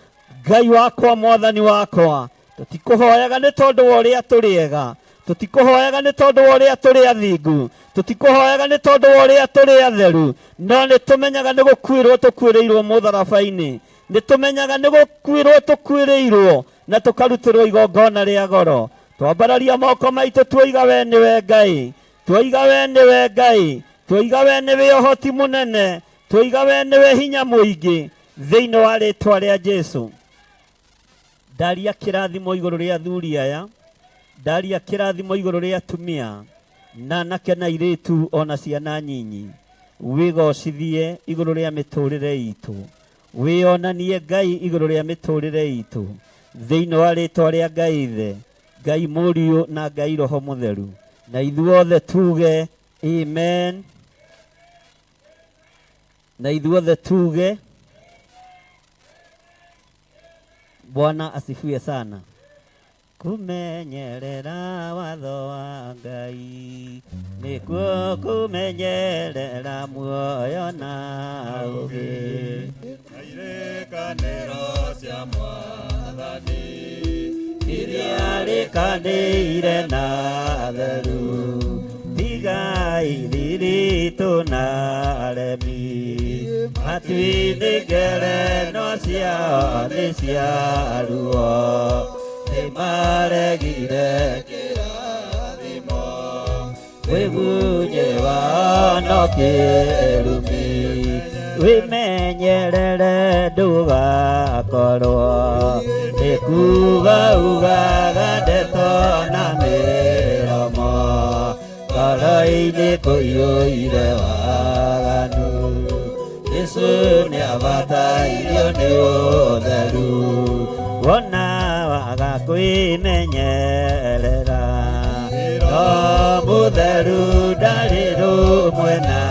Ngai wakwa, Mwathani wakwa, tũtikũhoyaga nĩ tondũ wa ũrĩa tũrĩ ega, tũtikũhoyaga nĩ tondũ wa ũrĩa tũrĩ athingu, tũtikũhoyaga nĩ tondũ wa ũrĩa tũrĩ atheru, no nĩ tũmenyaga nĩ gũkuĩrwo tũkuĩrĩirwo mũtharaba-inĩ, nĩ tũmenyaga nĩ gũkuĩrwo tũkuĩrĩirwo na tũkarutĩrwo igongona rĩa goro. Twambararia moko maitũ, twoiga we nĩwe Ngai, twoiga we nĩwe Ngai, twoiga we nĩwe ũhoti mũnene, twoiga we nĩwe hinya mũingĩ thĩinĩ wa rĩtwa rĩa Jesu. Ndaria kĩrathimo igũrũ rĩa athuri aya, ndaria kĩrathimo igũrũ rĩa atumia na anake na airĩtu ona ciana nyinyi. Wĩgocithie igũrũ rĩa mĩtũrĩre itũ, wĩonanie Ngai igũrũ rĩa mĩtũrĩre itũ thĩinĩ wa rĩtwa rĩa Ngai Ithe, Ngai Mũriũ na Ngai Roho Mũtheru. Na ithuothe tuge amen, na ithuothe tuge Bwana asifiwe sana. Kumenyerera watho wa Ngai nĩkuo kumenyerera muoyo na ũũgĩ. Irĩkanĩro cia Mwathani iria rĩkanĩire na theru, tigai thiritũ na aremi. Matu-inĩ ngerenwa ciao nĩ cia ruo, nĩ maregire kĩrathimo, wĩgunyĩ wao no kĩrumi. Wĩmenyerere ndũgakorwo nĩ kuga ugaga ndeto na mĩromo, ngoro-inĩ kũiyũire waganu. Jesu nĩabatairio nĩ ũtheru, wona waga kwĩmenyerera, no mũtheru ndarĩ rũmwe na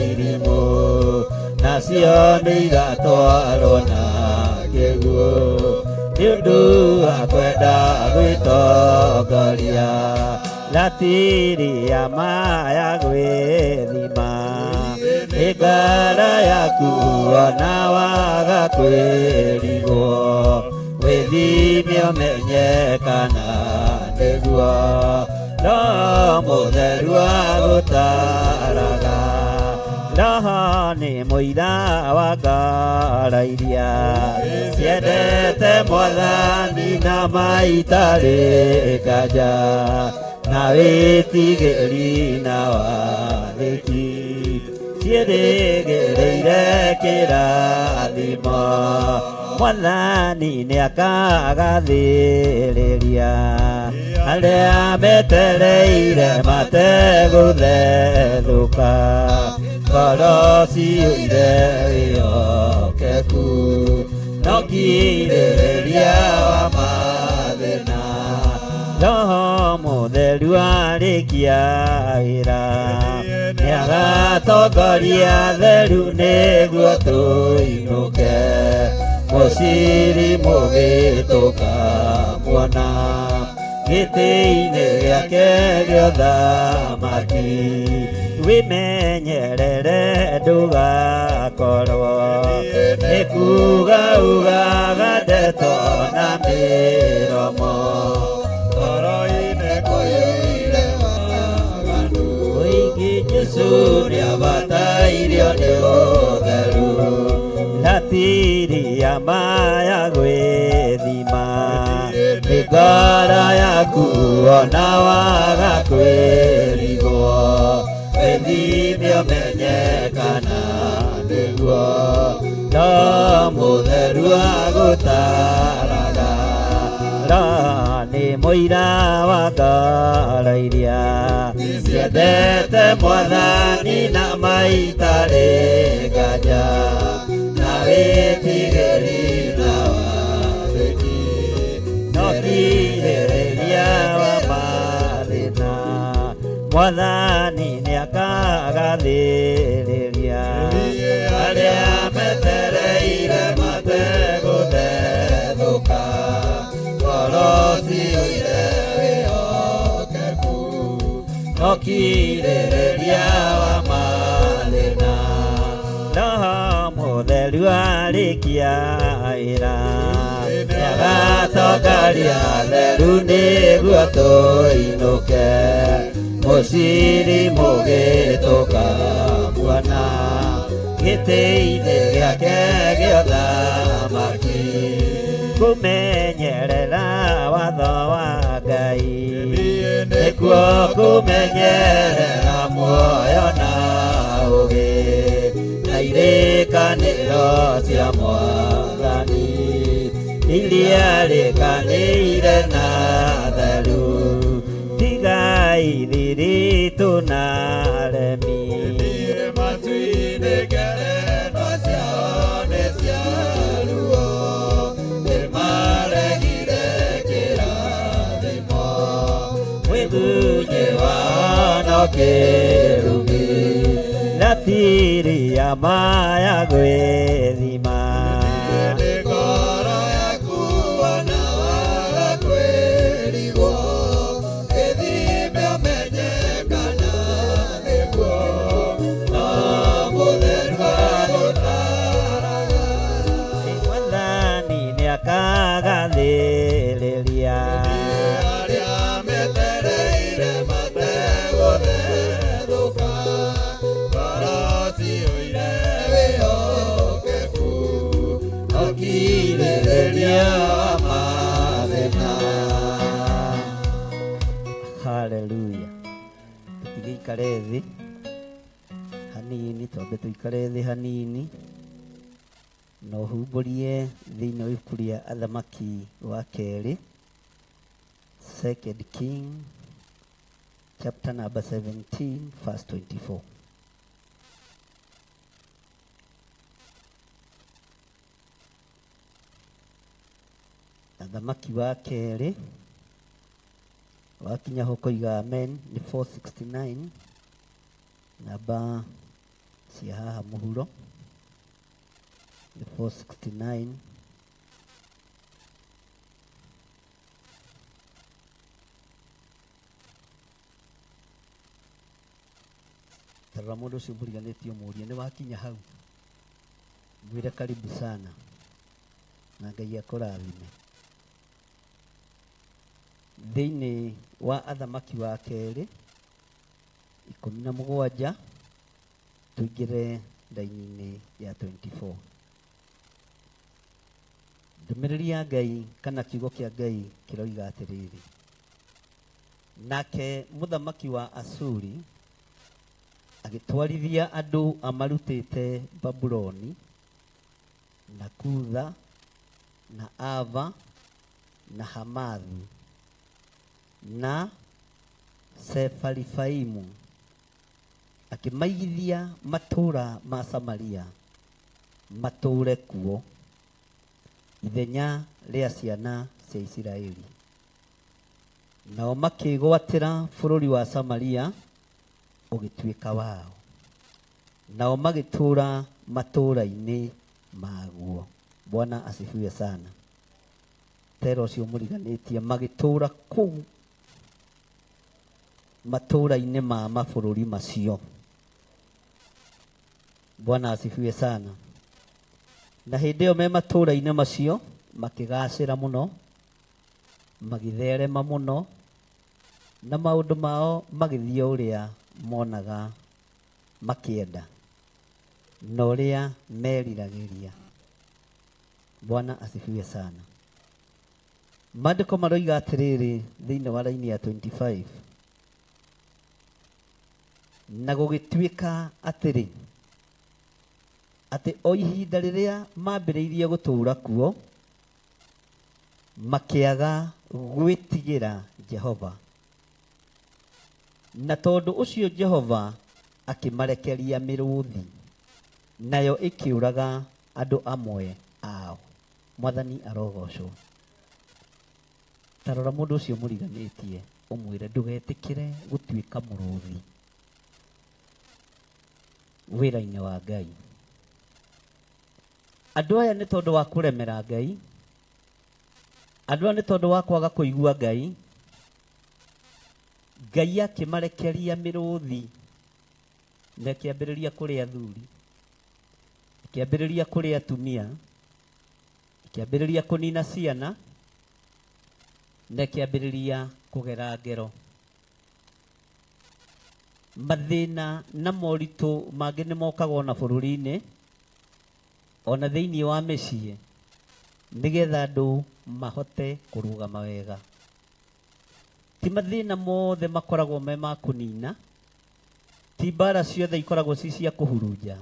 irimũ, nacio nĩ igatwarwo na kĩguũ nĩ ũndũ wa kwenda gwĩtongoria. Ratiri ya maya gwĩthima nĩ ngara yaku, ona waga kwĩrigwo, wĩthime ũmenye kana nĩguo. No mũtheru agũtaraga, Roho nĩ mũira wa ngoro iria ciendete Mwathani na maitarĩ nganja, na wĩtigĩri na wathĩki ciĩrĩgĩrĩire kĩrathimo. Mwathani nĩakagathĩrĩria arĩa metereire mategũthethũka ngoro ciyũire wĩhokeku no kirĩrĩria wa mathĩna Roho Mũtheru arĩkia wĩra nĩagatongoria theru nĩguo tũinũke mũciri mũgĩ tũkamuona gĩtĩ-inĩ gĩake gĩa ũthamaki wĩmenyerere ndũgakorwo nĩ kuga ugaga ndeto na mĩromo ngoro-inĩ kũiyũire waganu Ũingĩ Jesũ nĩabatairio nĩ ũtheru ratiri ya maya gwĩthima nĩ ngoro yaku ona waga kwĩrigwo wĩthime ũmenye kana nĩguo no mũtheru agũtaraga Roho nĩ mũira wa ngoro iria ciendete mwathani na maitarĩ nganja na wĩtigĩri na wathĩki no kirĩrĩria wa mathĩna mwathani nĩakagathĩrĩria arĩa metereire mategũthethũka ngoro ciyũire wĩhokeku no kirĩrĩria wa mathĩna Roho Mũtheru arĩkia wĩra nĩagatongoria theru nĩguo tũinũke mũciri mũgĩ tũkamuona gĩtĩ-inĩ gĩake gĩa ũthamaki kũmenyerera watho wa Ngai nĩkuo kũmenyerera muoyo na ũũgĩ na irĩkanĩro cia mwathani iria rĩkanĩire na theru tigai thiritũ na remi Niĩ matu-inĩ ngerenwa ciao nĩ cia ruo nĩmaregire kĩrathimo mwĩthunyi wao no kĩrumi ratiri ya maya gwĩthima Nĩ ngoro yaku ona waga kwĩrigwo ĩthime ũmenye kana nĩguo no mũtheru agũtaraga mwathani nĩakagathĩrĩria arĩa metereire mategũthethũka ngoro ciyũire wĩhokeku no kirĩrĩria wa mathĩna Haleluya tũtigĩikare thĩ hanini twambe tũikare thĩ hanini na ũhumbũrie thĩinĩ wa ibuku rĩa athamaki wa kerĩ Second King chapter number 17 verse 24 athamaki wa kerĩ wakinya ho koiga amen nĩ 469 namba cia haha mũhuro nĩ 469 tarora mũndũ ũcio mũriganĩtie ũmũrie nĩ wakinya hau mwĩre karibu sana na Ngai akũrathime thĩinĩ wa athamaki wa kerĩ 17 tũingĩre raini-inĩ ya 24 ndũmĩrĩri ya Ngai kana kiugo kĩa Ngai kĩroiga atĩrĩrĩ nake mũthamaki wa Asuri agĩtwarithia andũ amarutĩte Babuloni na Kutha Na Ava na Hamathu na Sefarivaimu, akĩmaigithia matũũra ma Samaria matũũre kuo ithenya rĩa ciana cia Isiraeli. Nao makĩĩgwatĩra bũrũri wa Samaria ũgĩtuĩka wao, nao magĩtũũra matũũra-inĩ maguo. Bwana asifiwe sana. Tera ũcio mũriganĩtie magĩtũũra kũu matũũra-inĩ ma mabũrũri macio. Bwana asifiwe sana. Na hĩndĩ ĩyo me matũũra-inĩ macio makĩgacĩra mũno, magĩtherema mũno, na maũndũ mao magĩthiĩ o ũrĩa monaga makĩenda na ũrĩa meriragĩria. Bwana asifiwe sana. Maandĩko maroiga atĩrĩrĩ thĩinĩ wa raini ya 25, na gũgĩtuĩka atĩrĩ, atĩ o ihinda rĩrĩa mambĩrĩirie gũtũũra kuo, makĩaga gwĩtigĩra Jehova, na tondũ ũcio Jehova akĩmarekeria mĩrũthi, nayo ĩkĩũraga andũ amwe ao. Mwathani arogocwo. Ta rora mũndũ ũcio mũriganĩtie ũmwĩre ndũgetĩkĩre gũtuĩka mũrũthi wĩra-inĩ wa Ngai. Andũ aya nĩ tondũ wa kũremera Ngai, andũ aya nĩ tondũ wa kwaga kũigua Ngai, Ngai akĩmarekeria mĩrũthi na ĩkĩambĩrĩria kũrĩa athuri, ĩkĩambĩrĩria kũrĩa atumia, ĩkĩambĩrĩria kũnina ciana, na ĩkĩambĩrĩria kũgera ngero. Mathĩna na moritũ mangĩ nĩ mokaga ona bũrũri-inĩ, ona thĩinĩ wa mĩciĩ, nĩgetha andũ mahote kũrũgama wega. Ti mathĩna mothe makoragwo me ma kũnina, ti mbara ciothe ikoragwo ci cia kũhurunja,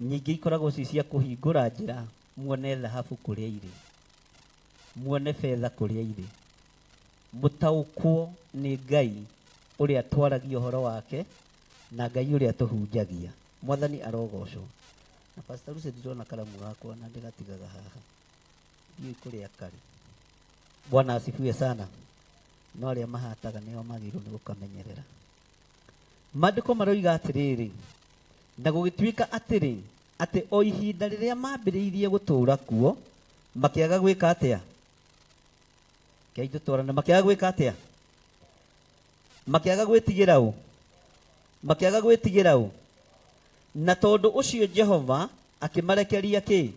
nyingĩ ikoragwo ci cia kũhingũra njĩra muone thahabu kũrĩa irĩ, muone betha kũrĩa irĩ, mũtaũkwo nĩ Ngai ũrĩa twaragia ũhoro wake na Ngai ũrĩa tũhunjagia. Mwathani arogocwo. Na Pastor Lucy ndirona karamu gakwa na ndĩgatigaga haha, ndiũĩ kũrĩa karĩ. Bwana asifiwe sana. No arĩa mahataga nĩo magĩrĩirwo nĩ gũkamenyerera. Maandĩko maroiga atĩrĩrĩ, na gũgĩtuĩka atĩrĩ, atĩ o ihinda rĩrĩa mambĩrĩirie gũtũũra kuo, makĩaga gwĩka atĩa? Kei tũtwarane, makĩaga gwĩka atĩa? Makĩaga gwĩtigĩra ũ? Makĩaga gwĩtigĩra ũ? Na tondũ ũcio Jehova akĩmarekeria kĩ?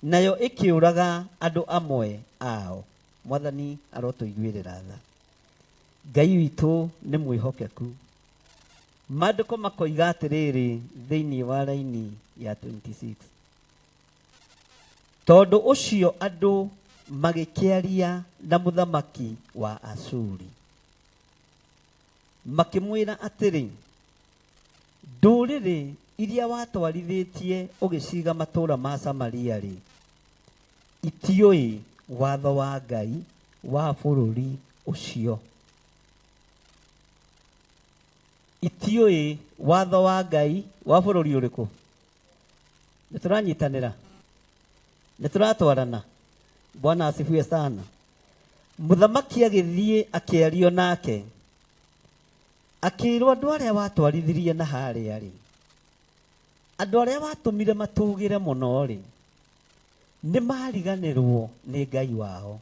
Nayo ĩkĩũraga andũ amwe ao. Mwathani arotũiguĩrĩra tha. Ngai witũ nĩ mwĩhokeku. Maandĩko makoiga atĩrĩrĩ thĩinĩ wa raini ya 26, tondũ ũcio andũ magĩkĩaria na mũthamaki wa Ashuri, makĩmwĩra atĩrĩ, ndũrĩrĩ iria watwarithĩtie ũgĩciga matũũra ma Samaria rĩ, itiũĩ watho wa Ngai wa bũrũri ũcio. Itiũĩ watho wa Ngai wa bũrũri ũrĩkũ? Nĩ tũranyitanĩra? Nĩ tũratwarana? Bwana asifiwe sana. Mũthamaki agĩthiĩ akĩario nake, akĩrwo andũ arĩa watwarithirie na harĩa rĩ, andũ arĩa watũmire matũgĩre mũno rĩ, nĩ mariganĩrwo nĩ Ngai wao,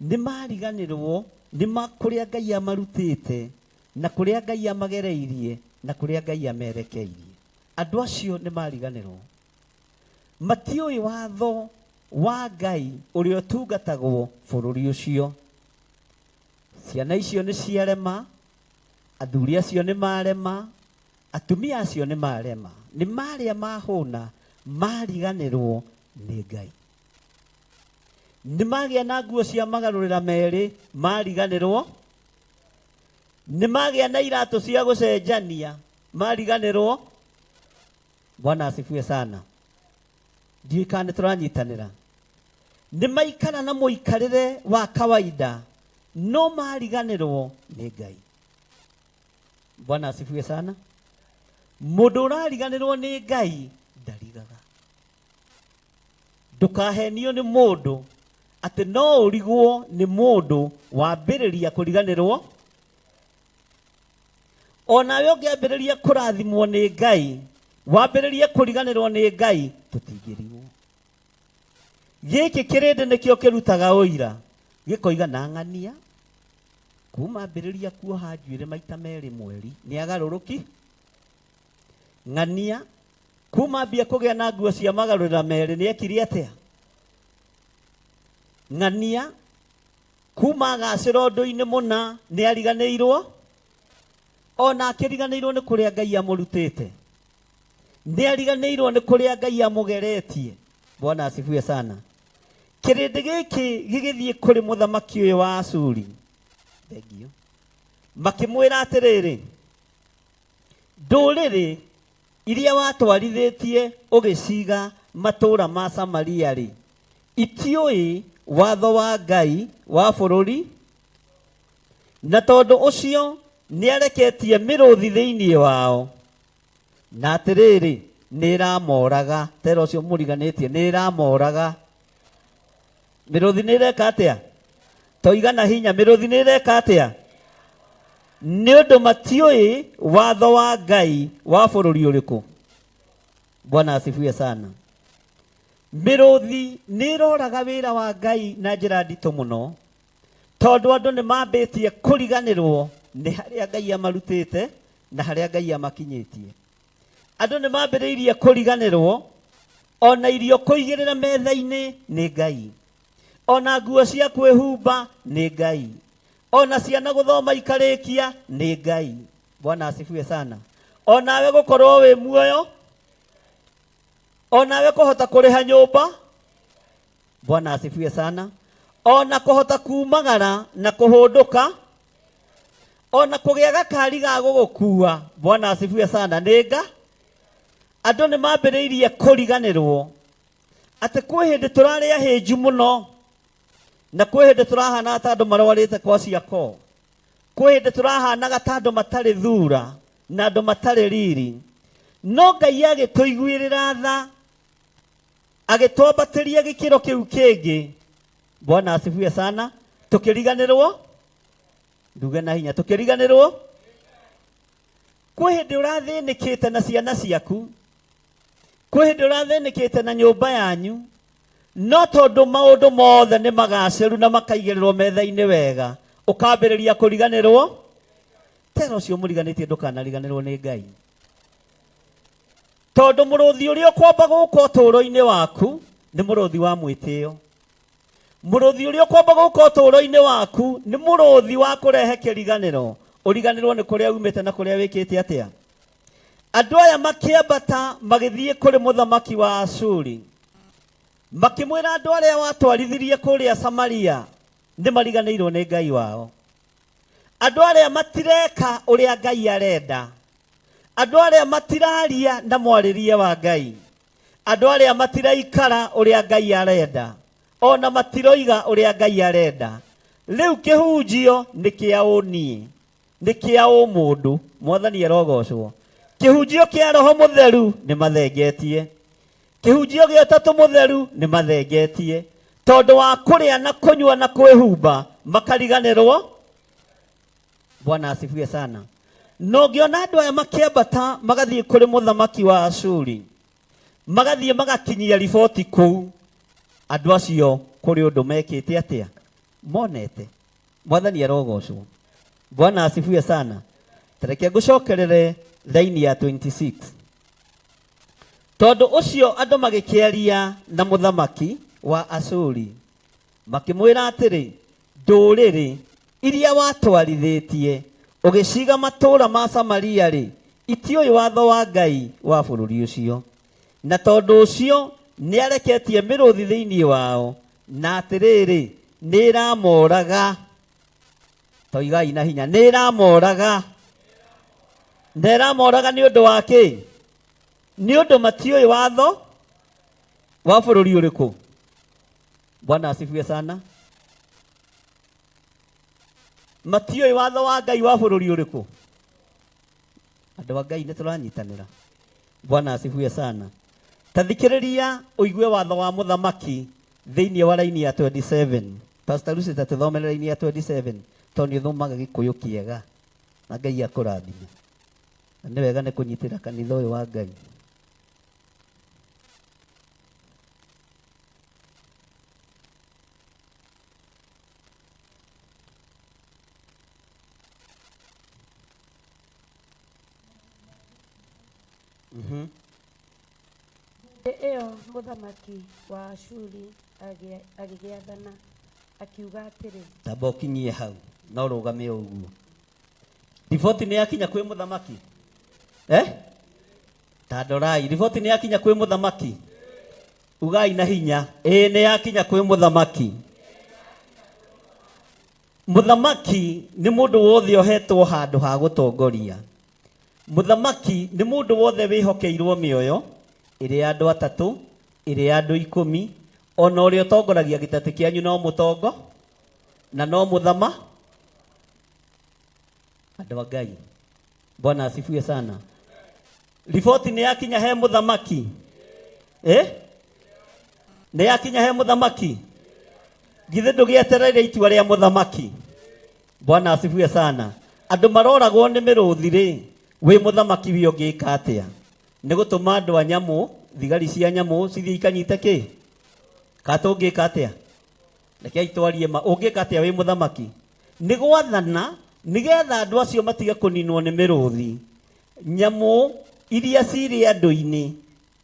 nĩ mariganĩrwo nĩ kũrĩa Ngai amarutĩte na kũrĩa Ngai amagereirie na kũrĩa Ngai amerekeirie. Andũ acio nĩ mariganĩrwo, matiũĩ watho wa Ngai ũrĩa ũtungatagwo bũrũri ũcio. Ciana icio nĩ ciarema, athuri acio nĩ marema, atumia acio nĩ marema, nĩ marĩa mahũna, mariganĩrwo nĩ Ngai. Nĩ magĩa na nguo cia magarũrĩra merĩ, mariganĩrwo. Nĩ magĩa na iratũ cia gũcenjania, mariganĩrwo. Bwana asifiwe sana. Ndiũĩ kana nĩ tũranyitanĩra. Nĩ maikara na mũikarĩre wa kawaida no mariganĩrwo nĩ Ngai. Bwana asifiwe sana. Mũndũ ũrariganĩrwo nĩ Ngai ndarigaga. Ndũkahenio nĩ mũndũ atĩ no ũrigwo nĩ mũndũ wambĩrĩria kũriganĩrwo. Onawe ũngĩambĩrĩria kũrathimwo nĩ Ngai, wambĩrĩrie kũriganĩrwo nĩ Ngai, tũtingĩrigwo. Gĩkĩ kĩrĩndĩ nĩkĩo kĩrutaga ũira, gĩkoiga na ng'ania kuma ambĩrĩria kuoha njuĩrĩ maita merĩ mweri nĩ agarũrũki. Ng'ania kuma ambia kũgĩa na nguo cia magarũrĩra merĩ nĩ ekire atĩa? Ng'ania kuma agacĩra ũndũ-inĩ mũna nĩ ariganĩirwo, ona akĩriganĩirwo nĩ kũrĩa Ngai amũrutĩte, nĩ ariganĩirwo nĩ kũrĩa Ngai amũgeretie. Bwana asifiwe sana. Kĩrĩndĩ gĩkĩ gĩgĩthiĩ kũrĩ mũthamaki ũyũ wa Ashuri, thengio, makĩmwĩra atĩrĩrĩ, ndũrĩrĩ iria watwarithĩtie ũgĩciga matũũra ma Samaria rĩ, itiũĩ watho wa Ngai wa bũrũri, na tondũ ũcio nĩareketie mĩrũthi thĩinĩ wao, na atĩrĩrĩ, nĩĩramoraga. Tera ũcio mũriganĩtie, nĩĩramoraga. Mĩrũthi nĩĩreka atĩa? Toiga na hinya, mĩrũthi nĩĩreka atĩa? Nĩ ũndũ matiũĩ watho wa Ngai wa bũrũri ũrĩkũ. Bwana asifiwe sana. Mĩrũthi nĩĩroraga wĩra wa Ngai na njĩra nditũ mũno, tondũ andũ nĩ mambĩtie kũriganĩrwo nĩ harĩa Ngai amarutĩte na harĩa Ngai amakinyĩtie. Andũ nĩ mambĩrĩirie kũriganĩrwo ona irio kũigĩrĩra metha-inĩ nĩ Ngai, ona nguo cia kwĩhumba nĩ Ngai, ona ciana gũthoma ikarĩkia nĩ Ngai. Bwana asifiwe sana. Onawe gũkorwo wĩ muoyo, onawe kũhota kũrĩha nyũmba, Bwana asifiwe sana, ona kũhota kumagara na kũhũndũka, ona kũgĩa gakari ga gũgũkua, Bwana asifiwe sana, nĩ nga. Andũ nĩ mambĩrĩirie kũriganĩrwo atĩ kwĩ hĩndĩ tũrarĩ ahĩnju mũno, na kwĩ hĩndĩ tũrahanaga ta andũ marwarĩte kwa ciako, kwĩ hĩndĩ tũrahanaga ta andũ matarĩ thura na andũ matarĩ riri, no Ngai agĩtũiguĩrĩra tha, agĩtwambatĩria gĩkĩro kĩu kĩngĩ. Bwana asifiwe sana. Tũkĩriganĩrwo, nduge na hinya, tũkĩriganĩrwo. Kwĩ hĩndĩ ũrathĩnĩkĩte na ciana ciaku, kwĩ hĩndĩ ũrathĩnĩkĩte na nyũmba yanyu, no tondũ maũndũ mothe nĩ magacĩru na makaigĩrĩrwo metha-inĩ wega, ũkambĩrĩria kũriganĩrwo. Tera ũcio mũriganĩtie, ndũkanariganĩrwo nĩ Ngai, tondũ mũrũthi ũrĩa ũkwamba gũka ũtũũro-inĩ waku nĩ mũrũthi wa mwĩtĩo. Mũrũthi ũrĩa ũkwamba gũka ũtũũro-inĩ waku nĩ mũrũthi wa kũrehe kĩriganĩro, ũriganĩrwo nĩ kũrĩa umĩte na kũrĩa wĩkĩte atĩa. Andũ aya makĩambata magĩthiĩ kũrĩ mũthamaki wa Ashuri, makĩmwĩra andũ arĩa watwarithirie kũrĩa Samaria nĩ mariganĩirwo nĩ Ngai wao, andũ arĩa matireka ũrĩa Ngai arenda, andũ arĩa matiraria na mwarĩrie wa Ngai, andũ arĩa matiraikara ũrĩa Ngai arenda, ona matiroiga ũrĩa Ngai arenda. Rĩu kĩhunjio nĩ kĩa ũniĩ, nĩ kĩa ũmũndũ. Mwathani arogocwo. Kĩhunjio kĩa Roho Mũtheru nĩ mathengetie, kĩhunjio gĩa Ũtatũ Mũtheru nĩ mathengetie, tondũ wa kũrĩa na kũnyua na kwĩhumba makariganĩrwo. Bwana asifiwe sana. Na ũngĩona andũ aya makĩambata magathiĩ kũrĩ mũthamaki wa Ashuri, magathiĩ magakinyia riboti kũu, andũ acio kũrĩ ũndũ mekĩte atĩa? Monete. Mwathani arogocwo. Bwana asifiwe sana. Tareke ngũcokerere raini ya 26. Tondũ ũcio andũ magĩkĩaria na mũthamaki wa Ashuri, makĩmwĩra atĩrĩ, ndũrĩrĩ iria watwarithĩtie ũgĩciga matũũra ma Samaria rĩ, itiũĩ watho wa Ngai wa bũrũri ũcio, na tondũ ũcio nĩareketie mĩrũthi thĩinĩ wao, na atĩrĩrĩ, nĩĩramoraga. Toigai na hinya, nĩĩramoraga. Na ĩramoraga nĩ ũndũ wa kĩ? Nĩ ũndũ matiũĩ watho. Wa bũrũri ũrĩkũ? Bwana asifiwe sana. Matiũĩ watho wa Ngai wa bũrũri ũrĩkũ? Andũ a Ngai nĩ tũranyitanĩra. Bwana asifiwe sana. Ta thikĩrĩria ũigue watho wa mũthamaki thĩinĩ wa raini ya 27. Pastor Lucy, ta tũthomere raini ya 27 tondũ nĩ ũthomaga Gĩkũyũ kĩega na Ngai akũrathime. Na nĩ wega nĩ kũnyitĩra kanitha ũyũ wa Ngai. Hĩndĩ ĩyo mũthamaki wa Ashuri agĩgĩathana akiuga atĩrĩ, Tamba ũkinyie hau no rũgame o ũguo. Riboti nĩ yakinya kwĩ mũthamaki, eh? Ta ndorai, riboti nĩ yakinya kwĩ mũthamaki. Ugai na hinya, ĩĩ nĩ yakinya kwĩ mũthamaki. Mũthamaki nĩ mũndũ wothe ũhetwo handũ ha gũtongoria. Mũthamaki nĩ mũndũ wothe wĩhokeirwo mĩoyo, ĩrĩ ya andũ atatũ, ĩrĩ ya andũ 10, ona ũrĩa ũtongoragia gĩtatĩ kĩanyu no mũtongo na no mũthama. Andũ a Ngai, Bwana asifiwe sana. Riboti nĩ yakinya he mũthamaki, eh? Nĩ yakinya he mũthamaki. Githĩ ndũgĩetereire itua rĩa mũthamaki? Bwana asifiwe sana. Andũ maroragwo nĩ mĩrũthi rĩ, wĩ mũthamaki wi ũngĩka atĩa? Nĩ gũtũma andũ a nyamũ, thigari cia nyamũ cithiĩ ikanyite kĩ? Ka tũngĩka atĩa? Rekei twarie ma, ũngĩka atĩa wĩ mũthamaki? Nĩ gwathana nĩgetha andũ acio matige kũninwo nĩ mĩrũthi. Nyamũ iria cirĩ andũ-inĩ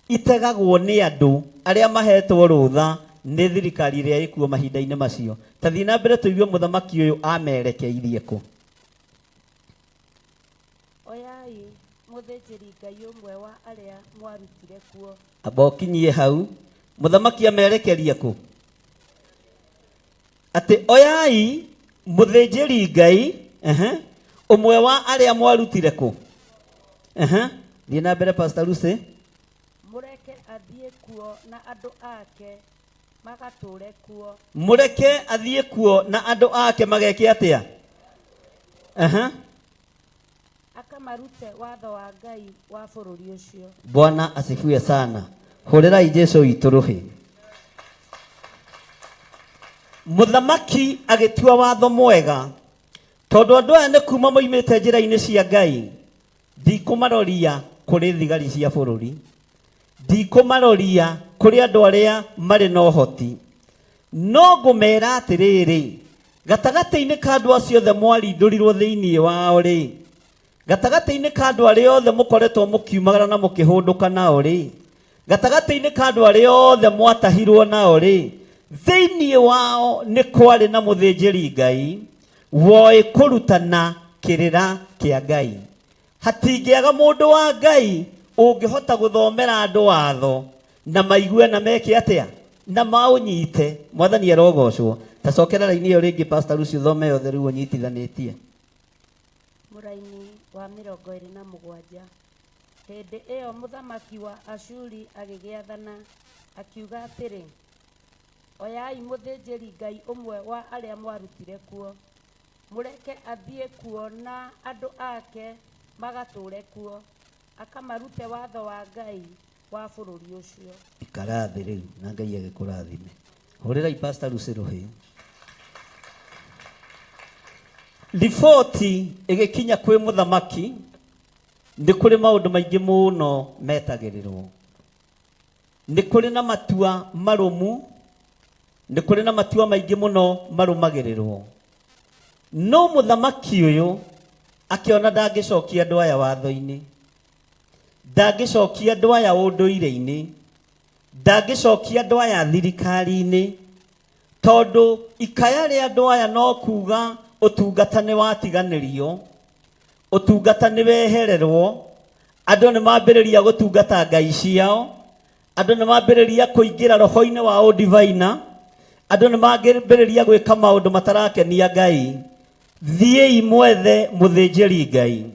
itegagwo nĩ andũ arĩa mahetwo rũtha nĩ thirikari ĩrĩa ĩkuo mahinda-inĩ macio. Ta thiĩ na mbere tũigue mũthamaki ũyũ amerekeirie kũ. Oyai mũthĩnjĩri Ngai ũmwe wa arĩa mwarutire kuo. Amba ũkinyie hau. Mũthamaki amerekerie kũ? Atĩ oyai mũthĩnjĩri Ngai ũmwe wa arĩa mwarutire kũ. Thiĩ na mbere Pastor Lucy. Mũreke athiĩ kuo na andũ ake magatũre kuo. Mũreke athiĩ kuo na andũ ake mageke atĩa? Akamarute watho wa Ngai wa bũrũri ũcio. Bwana asifiwe sana. Hũrĩrai Jesu witũ rũhĩ. Mũthamaki agĩtua watho mwega tondũ andũ aya nĩ kuma moimĩte njĩra-inĩ cia Ngai. Ndikũmaroria kũrĩ thigari cia bũrũri, ndikũmaroria kũrĩ andũ arĩa marĩ na ũhoti, no ngũmera atĩrĩrĩ, gatagatĩ-inĩ ka andũ acio othe mwarindũrirwo thĩinĩ wao rĩ, gatagatĩ-inĩ ka andũ arĩa othe mũkoretwo mũkiumagara na mũkĩhũndũka nao rĩ, gatagatĩ-inĩ ka andũ arĩa othe mwatahirwo nao rĩ, thĩinĩ wao nĩ kwarĩ na mũthĩnjĩri Ngai woĩ kũrutana kĩrĩra kĩa Ngai. Hatingĩaga mũndũ wa Ngai ũngĩhota gũthomera andũ watho na maigue na meke atĩa na maũnyite. Mwathani arogocwo. Ta cokera raini ĩyo rĩngĩ Pastor Lucy ũthome yothe rĩu ũnyitithanĩtie. Mũraini wa 27. Hĩndĩ ĩyo mũthamaki wa Ashuri agĩgĩathana akiuga atĩrĩ, oyai mũthĩnjĩri Ngai ũmwe wa arĩa mwarutire kuo, mũreke athiĩ kuo na andũ ake magatũre kuo, akamarute watho wa Ngai wa bũrũri ũcio. Ikara thĩ rĩu na Ngai agĩkũrathime. Hũrĩrai Pastor Lucy rũhĩ. Riboti ĩgĩkinya kwĩ mũthamaki, nĩ kũrĩ maũndũ maingĩ mũno metagĩrĩrwo. Nĩ kũrĩ na matua marũmu, nĩ kũrĩ na matua maingĩ mũno marũmagĩrĩrwo. No mũthamaki ũyũ akĩona ndangĩcokia andũ aya watho-inĩ, ndangĩcokia andũ aya ũndũire-inĩ, ndangĩcokia andũ aya thirikari-inĩ, tondũ ikaya rĩa andũ aya no kuga ũtungata nĩ watiganĩrio, ũtungata nĩ wehererwo, andũ nĩ mambĩrĩria gũtungata ngai ciao, andũ nĩ mambĩrĩria kũingĩra roho-inĩ wa ũndivaina, andũ nĩ mambĩrĩria gwĩka maũndũ matarakenia Ngai. Thiĩi mwethe mũthĩnjĩri Ngai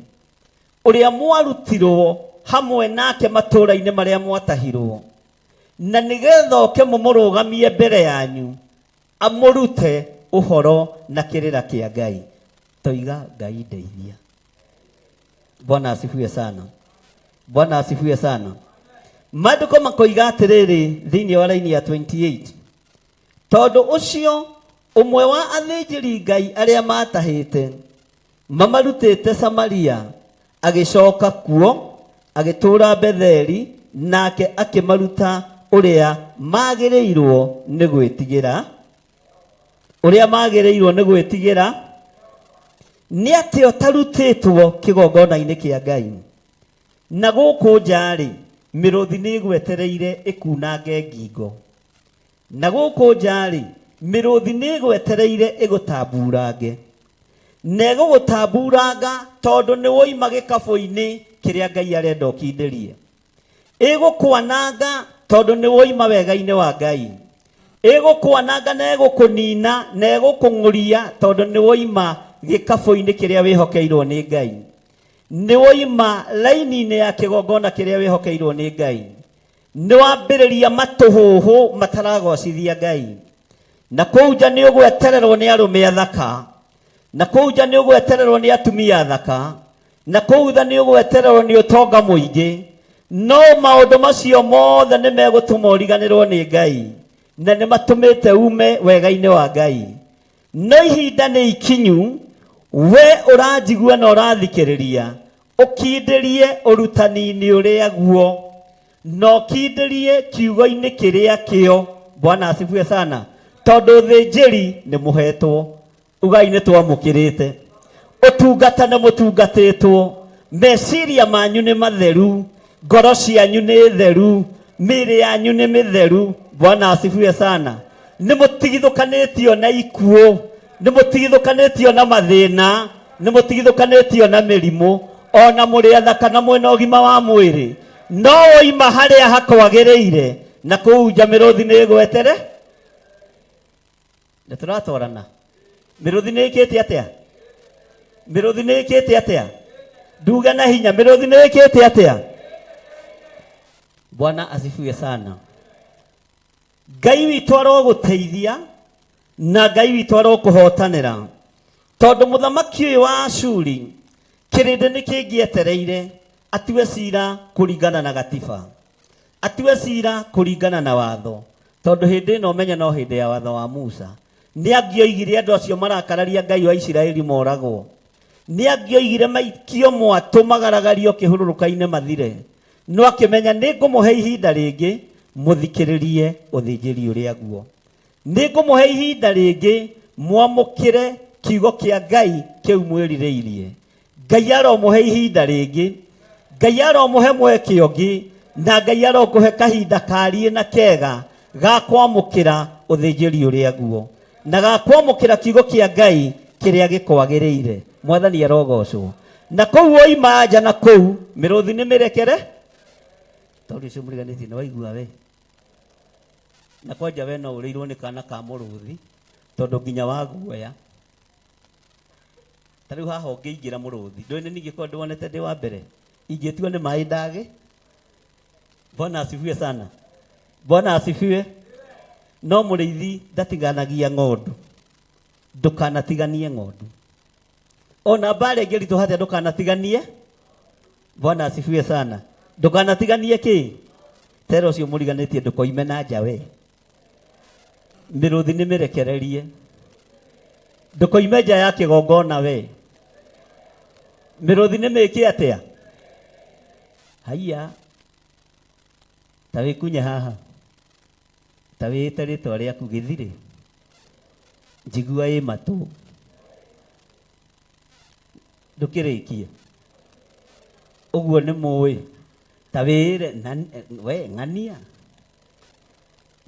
ũrĩa mwarutirwo hamwe nake matũũra-inĩ marĩa mwatahirwo. Na nĩgetha oke mũmũrũgamie mbere yanyu, amũrute ũhoro na kĩrĩra kĩa Ngai. Toiga Ngai ndeithia. Bwana asifiwe sana. Bwana asifiwe sana. Maandĩko makoiga atĩrĩrĩ thĩinĩ wa raini ya 28, tondũ ũcio ũmwe wa athĩnjĩri Ngai arĩa matahĩte mamarutĩte Samaria agĩcoka kuo, agĩtũũra Betheli, nake akĩmaruta ũrĩa magĩrĩirwo nĩ gwĩtigĩra, ũrĩa magĩrĩirwo nĩ gwĩtigĩra. Nĩ atĩa ũtarutĩtwo kĩgongona-inĩ kĩa Ngai? Na gũkũ nja-rĩ, mĩrũthi nĩ ĩgwetereire ĩkunange ngingo. Na gũkũ nja-rĩ, mĩrũthi nĩ ĩgwetereire ĩgũtamburange. Na ĩgũgũtamburanga tondũ nĩ woima gĩkabũ-inĩ kĩrĩa Ngai arenda ũkindĩrie. Ĩgũkwananga tondũ nĩ woima wega-inĩ wa Ngai. Ĩgũkwananga na ĩgũkũnina na ĩgũkũng'ũria tondũ nĩ woima gĩkabũ-inĩ kĩrĩa wĩhokeirwo nĩ Ngai. Nĩ woima raini-inĩ ya kĩgongona kĩrĩa wĩhokeirwo nĩ Ngai. Nĩ wambĩrĩria matũhũhũ mataragocithia Ngai. Na kũu nja nĩ ũgwetererwo nĩ arũme athaka. Na kũu nja nĩ ũgwetererwo nĩ atumia athaka. Na kũu nja nĩ ũgwetererwo nĩ ũtonga mũingĩ. No maũndũ macio mothe nĩ megũtũma ũriganĩrwo nĩ Ngai. Na nĩ matũmĩte ume wega-inĩ wa Ngai. No ihinda nĩ ikinyu, we ũranjigua na ũrathikĩrĩria, ũkindĩrie ũrutani-inĩ ũrĩa guo, na ũkindĩrie kiugo-inĩ kĩrĩa kĩo. Bwana asifiwe sana. Tondũ ũthĩnjĩri nĩ mũhetwo, ugai nĩ twamũkĩrĩte, ũtungata nĩ mũtungatĩtwo, meciria manyu nĩ matheru, ngoro cianyu nĩ theru, mĩĩrĩ yanyu nĩ mĩtheru. Bwana asifiwe sana. Nĩ mũtigithũkanĩtio na ikuũ, nĩ mũtigithũkanĩtio na mathĩna, nĩ mũtigithũkanĩtio na mĩrimũ, ona mũrĩ athaka na mwĩna ũgima wa mwĩrĩ. No woima harĩa hakwagĩrĩire, na kũu nja mĩrũthi nĩ ĩgwetere. Nĩ tũratwarana. Mĩrũthi nĩ ĩkĩte atĩa? Mĩrũthi nĩ ĩkĩte atĩa? Nduge na hinya, mĩrũthi nĩ ĩkĩte atĩa? Bwana asifiwe sana. Ngai witũ arogũteithia na Ngai witũ arokũhotanĩra, tondũ mũthamaki ũyũ wa Ashuri kĩrĩndĩ nĩ kĩngĩetereire atue cira kũringana na gatiba, atue cira kũringana na watho, tondũ hĩndĩ ĩno ũmenye no hĩndĩ ya watho wa Musa. Nĩ angĩoigire andũ acio marakararia Ngai wa Isiraeli moragwo. Nĩ angĩoigire maikio mwatũ magaragario kĩhũrũrũka-inĩ mathire. No akĩmenya nĩ ngũmũhe ihinda rĩngĩ mũthikĩrĩrie ũthĩnjĩri ũrĩa guo. Nĩ ngũmũhe ihinda rĩngĩ mwamũkĩre kiugo kĩa Ngai kĩu mwĩrirĩirie. Ngai aromũhe ihinda rĩngĩ, Ngai aromũhe mweke ũngĩ, na Ngai arokũhe kahinda kariĩ na kega ga kwamũkĩra ũthĩnjĩri ũrĩa guo, na ga kwamũkĩra kiugo kĩa Ngai kĩrĩa gĩkwagĩrĩire. Mwathani arogocwo. Na kũu woima nja na kũu mĩrũthi nĩ mĩrekere, tondũ ũcio mũriganĩtie nĩ waigua we. Na kwanja we no ũrĩirwo nĩ kana ka mũrũthi, tondũ nginya waguoya. Ta rĩu haha ũngĩingĩra mũrũthi, ndũĩ nĩ ningĩ korwo ndĩwonete ndĩ wa mbere, ingĩtua nĩ maĩ ndagĩ. Bwana asifiwe sana. Bwana asifiwe. No mũrĩithi ndatiganagia ng'ondu. Ndũkanatiganie ng'ondu. Ona mbara ĩngĩritũha atĩa ndũkanatiganie. Bwana asifiwe sana. Ndũkanatiganie kĩ? Tera ũcio mũriganĩtie ndũkoime na nja we. Mĩrũthi nĩ mĩrekererie. Ndũkoime nja ya kĩgongona we. Mĩrũthi nĩ mĩke atĩa? Haiya. Ta wĩkunye haha. Ta wĩĩte rĩtwa rĩaku gĩthirĩ. Njigua ĩ matũ. Ndũkĩrĩkie. Ũguo nĩ mũĩ. Ta wĩĩre we ng'ania.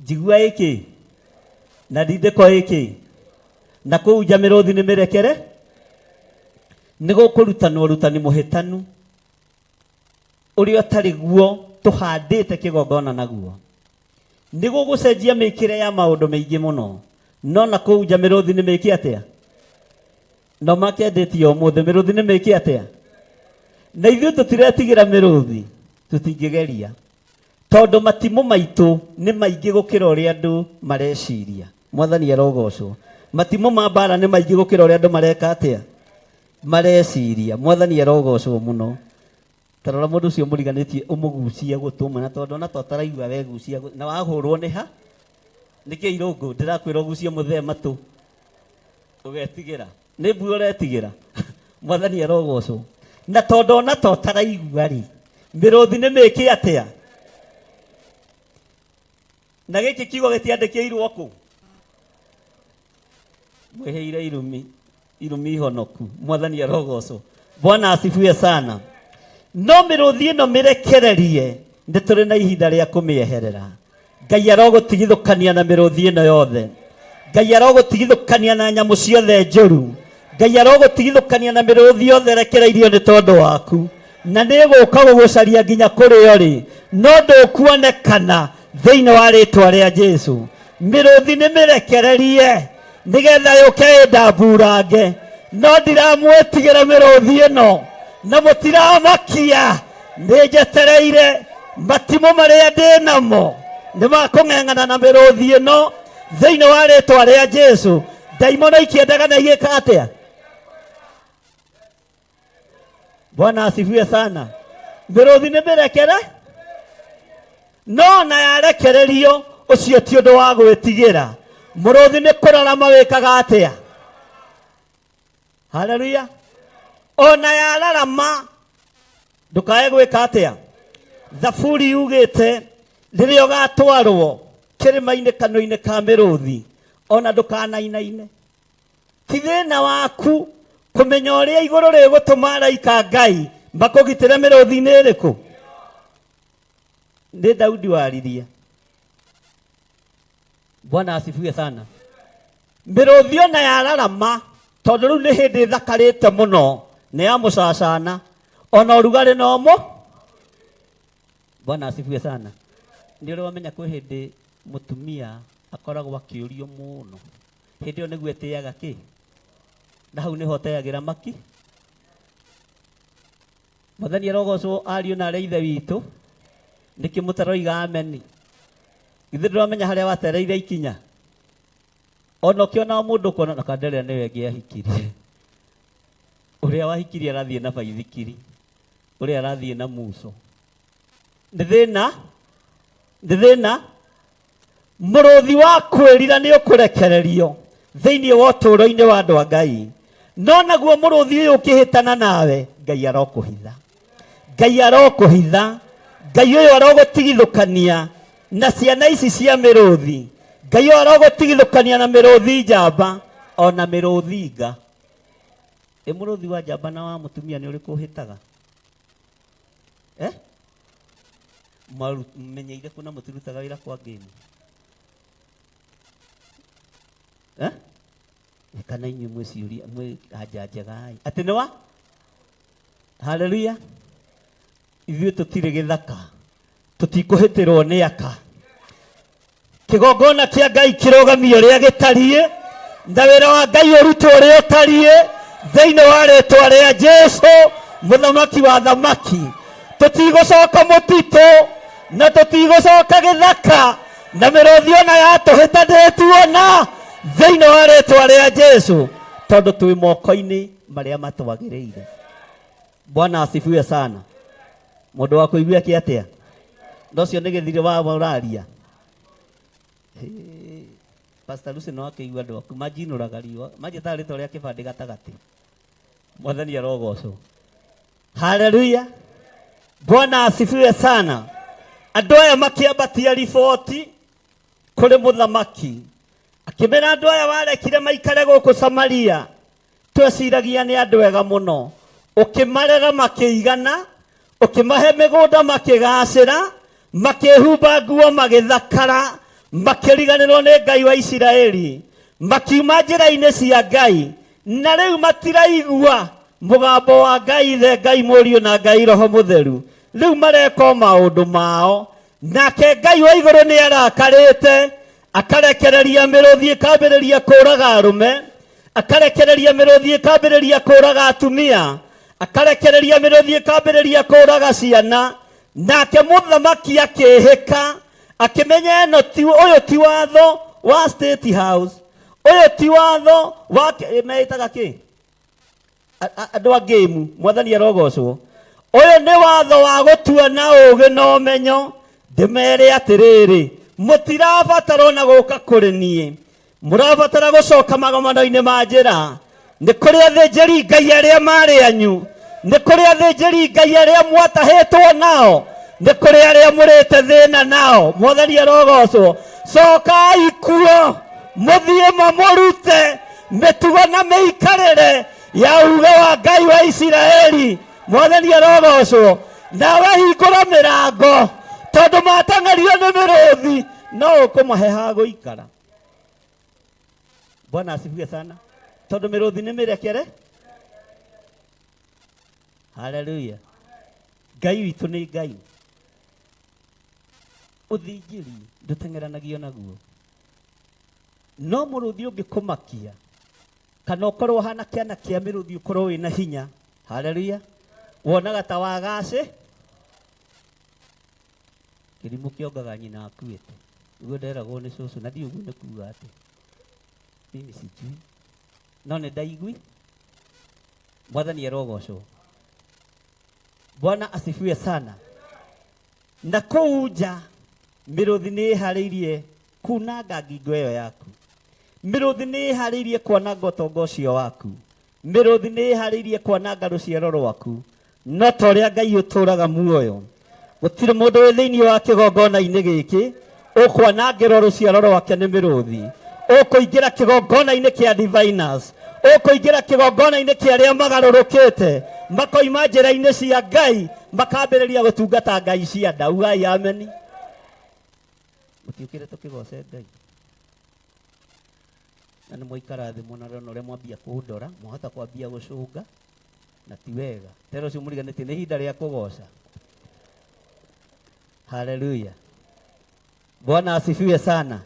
Njigua ĩkĩ? Na ndindĩko ĩkĩ? Na kũu nja mĩrũthi nĩ mĩrekere? Nĩ gũkũrutanwo ũrutani mũhĩtanu ũrĩa ũtarĩ guo tũhandĩte kĩgongona naguo. Nĩ gũgũcenjia mĩkĩre ya maũndũ maingĩ mũno. No na kũu nja mĩrũthi nĩ mĩke atĩa? No makendĩtie ũmũthĩ mĩrũthi nĩ mĩke atĩa? Na ithuĩ tũtiretigĩra mĩrũthi, tũtingĩgeria. Tondũ matimũ maitũ nĩ maingĩ gũkĩra ũrĩa andũ mareciria. Mwathani arogocwo. Matimũ ma mbara nĩ maingĩ gũkĩra ũrĩa andũ mareka atĩa? Mareciria. Mwathani arogocwo mũno. Ta rora mũndũ ũcio mũriganĩtie ũmũgucie gũtũ ũmwe na tondũ ona to taraigua wegucia gũtũ na wahũrwo nĩ ha? Nĩkĩ irũngũ ndĩrakwĩra ũgucie mũthee matũ ũgetigĩra nĩ mbura ũretigĩra. Mwathani arogocwo. Na tondũ ona to taraigua rĩ, mĩrũthi nĩ mĩke atĩa? Na gĩkĩ kiugo gĩtiandĩkĩirwo kũ? Mwĩhĩire irumi, irumi honoku. Mwathani arogocwo. Bwana asifiwe sana. No mĩrũthi ĩno mĩrekererie, nĩ tũrĩ na ihinda rĩa kũmĩeherera. Ngai arogũtigithũkania na mĩrũthi ĩno yothe. Ngai arogũtigithũkania na nyamũ ciothe njũru. Ngai arogũtigithũkania na mĩrũthi yothe rekereirio nĩ tondũ waku. Na nĩ ĩgũka gũgũcaria nginya kũrĩa ũrĩ, no ndũkuonekana thĩinĩ wa rĩtwa rĩa Jesu. Mĩrũthi nĩ mĩrekererie nĩgetha yũke ĩndamburange, no ndiramwĩtigĩra mĩrũthi ĩno na mũtiramakia. Nĩ njetereire matimũ marĩa ndĩ namo nĩ makũng'eng'ana na mĩrũthi ĩno thĩinĩ wa rĩtwa rĩa Jesu. Ndaimono ikĩendaga na igĩka atĩa? Bwana asifiwe sana. Mĩrũthi nĩ mĩrekere, no na yarekererio ũcio ti ũndũ wa gwĩtigĩra. Mũrũthi nĩ kũrarama wĩkaga atĩa? Haleluya. Ona yararama ndũkae gwĩka atĩa? Thaburi yugĩte rĩrĩa ũgatwarwo kĩrĩma-inĩ kanua-inĩ ka mĩrũthi, ona ndũkanainaine. Ti thĩna waku kũmenya ũrĩa igũrũ rĩgũtũma araika Ngai makũgitĩre mĩrũthi-inĩ ĩrĩkũ. Nĩ Daudi waririe. Bwana asifiwe sana. Mĩrũthi ona yararama, tondũ rĩu nĩ hĩndĩ ĩthakarĩte mũno, nĩ ya mũcacana, ona ũrugarĩ no mũ. Bwana asifiwe sana. Nĩ ũrĩ wamenya kwĩ hĩndĩ mũtumia akoragwo akĩũrio mũno. Hĩndĩ ĩyo nĩguo ĩtĩaga kĩ? Na hau nĩho ũteagĩra maki. Mwathani arogocwo ariũ na arĩa ithe witũ. Nĩkĩ mũtaroiga ameni? Githĩ ndũramenya harĩa watereire ikinya? Ona ũkĩona mũndũ ũkona na kanderea nĩwe ĩngĩ ahikirie. Ũrĩa wahikirie arathiĩ na baithikiri, ũrĩa arathiĩ na muco. Nĩ thĩna, nĩ thĩna. Mũrũthi wa kwĩrira nĩ ũkũrekererio thĩinĩ wa ũtũũro-inĩ wa andũ a Ngai. No naguo mũrũthi ũyũ ũkĩhĩtana nawe, Ngai arokũhitha. Ngai arokũhitha. Ngai ũyũ arogũtigithũkania na ciana ici cia mĩrũthi. Ngai ũyũ arogũtigithũkania na mĩrũthi njamba ona mĩrũthi nga. Ĩ mũrũthi wa njamba na wa mũtumia nĩ ũrĩkũ ũhĩtaga? Menyeire kũ na mũtirutaga wĩra kwa ngĩmu? Kana inyuĩ mwĩ ciũria, mwĩ anja njega-ĩ. Atĩ nĩ wa? Haleluya. Ithuĩ tũtirĩ gĩthaka, tũtikũhĩtĩrwo nĩ aka. Kĩgongona kĩa Ngai kĩrũgamio ũrĩa gĩtariĩ, na wĩra wa Ngai ũrutwo ũrĩa ũtariĩ, thĩinĩ wa rĩtwa rĩa Jesu, mũthamaki wa thamaki. Tũtigũcoka mũtitũ na tũtigũcoka gĩthaka, na mĩrũthi ona yatũhĩta ndĩtuona, thĩinĩ wa rĩtwa rĩa Jesu, tondũ twĩ moko-inĩ marĩa matwagĩrĩire. Bwana asifiwe sana. Mũndũ wa kũigua kĩ atĩa? Na ũcio nĩ gĩthirĩ wa ũraria. Pastor Lucy no akĩigua andũ aku manjinũraga riũa, manjĩtaga rĩtwa rĩa kĩbandĩ gatagatĩ. Mwathani arogocwo. Haleluya. Bwana asifiwe sana. Andũ aya makĩambatia riboti kũrĩ mũthamaki, akĩmera andũ aya warekire maikare gũkũ Samaria, tweciragia nĩ andũ ega mũno, ũkĩmarera makĩigana, ũkĩmahe mĩgũnda makĩgacĩra, makĩhumba nguo magĩthakara, makĩriganĩrwo nĩ Ngai wa Isiraeli, makiuma njĩra-inĩ cia Ngai, na rĩu matiraigua mũgambo wa Ngai Ithe, Ngai Mũriũ na Ngai Roho Mũtheru. Rĩu mareka o maũndũ mao, nake Ngai wa igũrũ nĩ arakarĩte, akarekereria mĩrũthi ĩkambĩrĩria kũũraga arũme, akarekereria mĩrũthi ĩkambĩrĩria kũũraga atumia, akarekereria mĩrũthi ĩkambĩrĩria kũũraga ciana. Nake mũthamaki akĩhĩka akĩmenya ĩno ti ũyũ ti watho wa State House, ũyũ ti watho wa meĩtaga kĩ andũ a ngĩmu. Mwathani arogocwo. Ũyũ nĩ watho wa gũtua na ũũgĩ na ũmenyo. Ndĩmere atĩrĩrĩ, mũtirabatara ona gũka kũrĩ niĩ, mũrabatara gũcoka magomano-inĩ ma njĩra. Nĩ kũrĩ athĩnjĩri Ngai arĩa marĩ anyu, nĩ kũrĩ athĩnjĩri Ngai arĩa mwatahĩtwo nao, nĩ kũrĩ arĩa mũrĩte thĩna nao. Mwathani arogocwo. Cokai kuo mũthiĩ mamũrute mĩtugo na mĩikarĩre ya uge wa Ngai wa Isiraeli. Mwathani arogocwo. Nawe hingũra mĩrango, tondũ matang'erio nĩ mĩrũthi no ũkũmahe ha gũikara. Bwana asifiwe sana. Tondũ mĩrũthi nĩ mĩrekere. Haleluya. Ngai witũ nĩ Ngai. Ũthinjiri ndũteng'eranagio naguo. No mũrũthi ũngĩkũmakia kana ũkorwo ũhana kĩana kĩa mĩrũthi, ũkorwo wĩna hinya. Haleluya. Wonaga ta wagacĩ. Kĩrimũ kĩongaga nyina akuĩte. Nĩguo nderagwo nĩ cũcũ, na ndiũĩ ũguo nĩ kuga atĩ. Mimi sijui. No nĩ ndaigui. Mwathani arogocwo. Bwana asifiwe sana. Na kũu nja mĩrũthi nĩ ĩharĩirie kunanga ngingo ĩyo yaku. Mĩrũthi nĩ ĩharĩirie kwananga ũtonga ũcio waku. Mĩrũthi nĩ ĩharĩirie kwananga rũciaro rwaku. No ta ũrĩa Ngai ũtũũraga muoyo, gũtirĩ mũndũ wĩ thĩinĩ wa kĩgongona-inĩ gĩkĩ ũkwanangĩrwo rũciaro rwake nĩ mĩrũthi. Ũkũingĩra kĩgongona-inĩ kĩa diviners, ũkũingĩra kĩgongona-inĩ kĩa arĩa magarũrũkĩte makoima njĩra-inĩ cia Ngai makambĩrĩria gũtungata Ngai cia nda. Ugai ameni. Mũtiũkĩre tũkĩgoce Ngai. Na nĩ mwaikara thĩ mũno ndona ũrĩa mwambia kũndora, mwahota kwambia gũcũnga na ti wega. Tera ũcio mũriganĩtie nĩ ihinda rĩa kũgoca. Haleluya. Bwana asifiwe sana.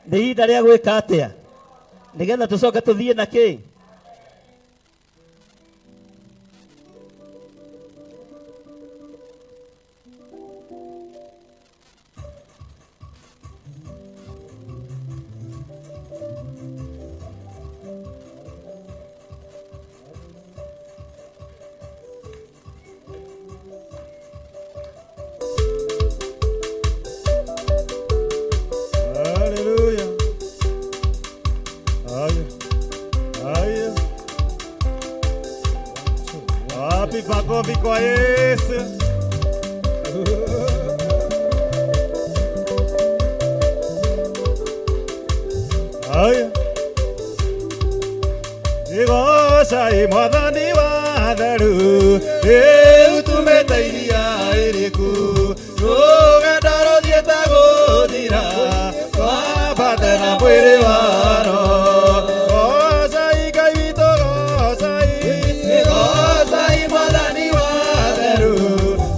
Nĩ ihinda rĩa gwĩka atĩa? Nĩgetha tũcoke tũthiĩ na kĩ? Hallelujah. Haya. Haya. Wapi makofi kwa Yesu? Haya. Igocai Mwathani wa theru, ĩutumĩte iria ĩrĩku, rũgendo rũthiĩte gũthira, twambate na mwĩrĩ wa Roho. Gocai Ngai witũ, gocai. Gocai Mwathani wa theru,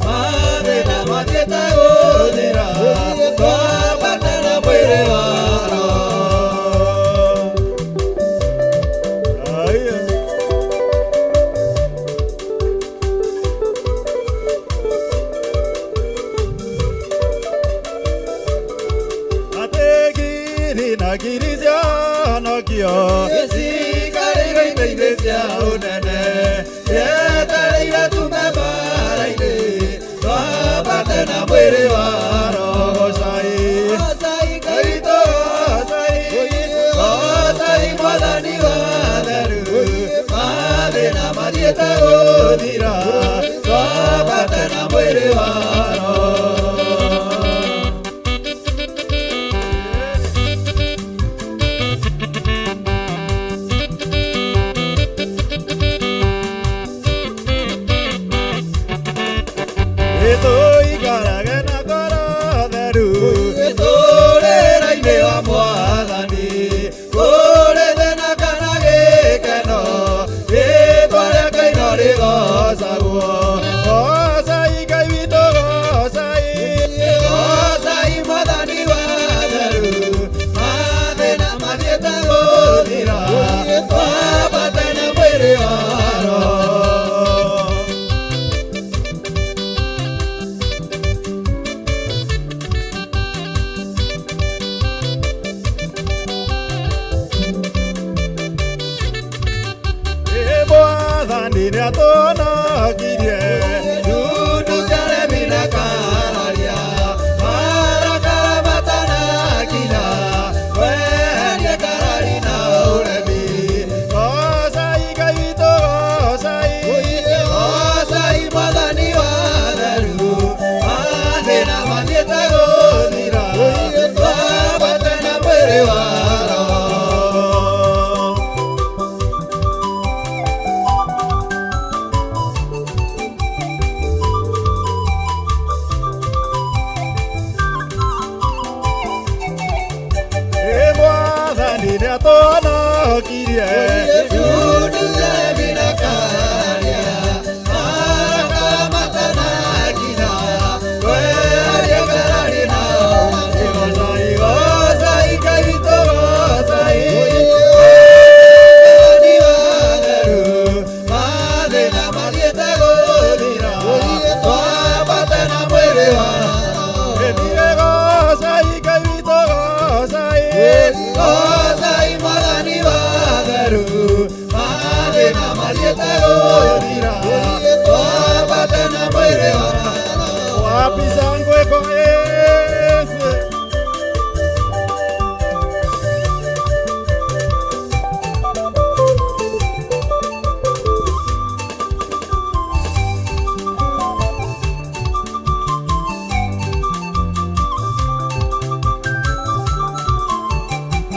mathĩna mathiĩte gũthira, twambate na mwĩrĩ wa Roho. Haya. Atĩ ngiri na ngiri cionokio cikarĩire itĩ-inĩ cia ũnene, cietereire tume mbara-inĩ, twambate na mwĩrĩ wa Roho. Gocai Ngai witũ, gocai. Gocai Mwathani wa theru, mathĩna mathiĩte gũthira, twambate na mwĩrĩ wa Roho. Tũikarage na ngoro theru tũrĩra-inĩ wa Mwathani, kũrĩ thĩna kana gĩkeno, rĩtwa rĩa Ngai no rĩgocagwo. Gocai Ngai witũ, Nĩatũhonokirie ndundu cia aremi na kararia marakara matanakinya weherie karari na ũremi gocai Ngai witũ gocai gocai Mwathani wa theru mathĩna mathiĩte gũthira twambate na mwĩrĩ wa roho. Ĩ Mwathani nĩatũhonokirie ndundu cia aremi na kararia marakara matanakinya weherie karari na ũremi. Gocai gocai Ngai witũ gocai Mwathani wa theru mathĩna mathiĩte gũthira twambate na mwĩrĩ wa roho. Gocai Ngai witũ gocai gocai Mwathani wa theru mathĩna mathiĩte gũthira twambate na mwĩrĩ wa roho. Wapi shangwe kwa Yesu?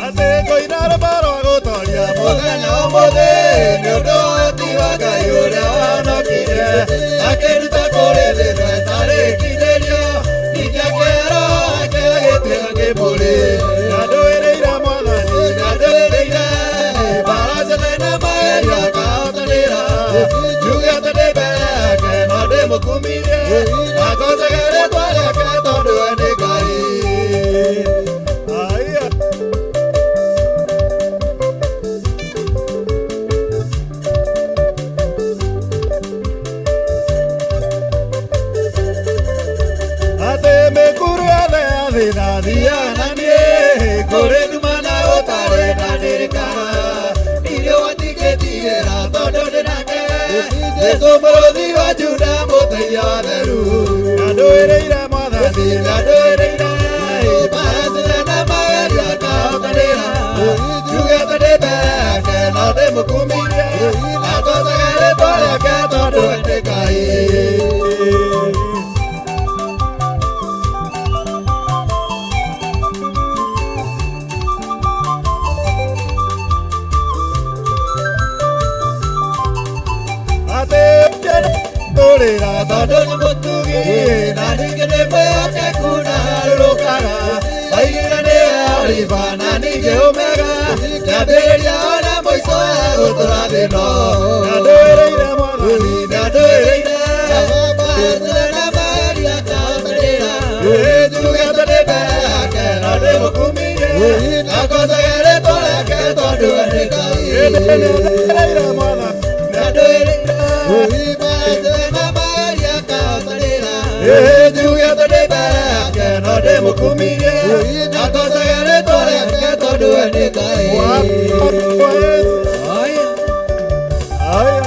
Atĩ ngũina rwĩmbo rwa gũtoria mũthenya ũmũthĩ nĩ ũndũ wa ũhoti wa Ngai ũrĩa wahonokirie akĩruta kũrĩ thĩna ĩtarĩ ĩkinyĩrio ningĩ akĩhera ake agĩtuĩka kĩbũrĩ nĩandũĩrĩire Mwathani nĩandũĩrĩire mbara ciothe na magerio akahotanĩra njuge atĩ ndĩ mbere yake no ndĩmũkumirie na ngocage rĩtwa rĩake tondũ we nĩ Ngai. Aya. Atĩ mĩkuru yothe ya thĩ ndathiaga na niĩ kũrĩ nduma na gũtarĩ ndandirikana ndirĩ watingĩtigĩra tondũ ndĩ nake Jesũ mũrũthi wa Juda mũteithia wa theru nĩandũĩrĩire Mwathani nĩandũĩrĩire mbara ciothe na magerio akahotanĩra njuge atĩ ndĩ mbere yake no ndĩmũkumirie na ngocage rĩtwa rĩake tondũ we nĩ Ngai. Atĩ tũrĩra tondũ nĩ mũtugi na ningĩ nĩ mwĩhokeku na harũrũkaga oigire nĩwe Oliva na ningĩ Omega kĩambĩrĩria ona mũico wa gũtũra thĩ ĩno nĩandũĩrĩire Mwathani nĩandũĩrĩire mbara na magerio akahotanĩra njuge atĩ ndĩ mbere yake no ndĩmũkumirie na ngocage rĩtwa rĩake tondũ we nĩ Ngai. Nĩandũĩrĩire Mwathani nĩandũĩrĩire njuge atĩ ndĩ mbere yake no ndĩmũkumirie na ngocage rĩtwa rĩake tondũ we nĩ Ngai. Aya. Aya. Aya.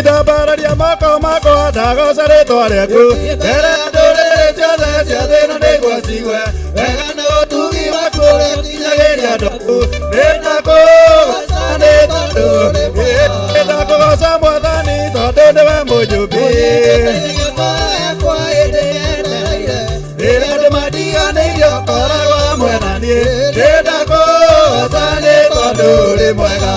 Ndambararia moko makwa ndagoca rĩtwa rĩaku mbere ya ndũrĩrĩ ciothe cia thĩ ĩno nĩguo cigue wega na ũtugi waku ũrĩa ũkinyagĩria andũ aku nĩndakũgoca nĩ tondũ nĩndakũgoca Mwathani tondũ nĩwe mũnjũmbi rĩrĩa andũ mandiganĩirie ũkoragwo hamwe na niĩ nĩndakũgoca nĩ tondũ ũrĩ mwega.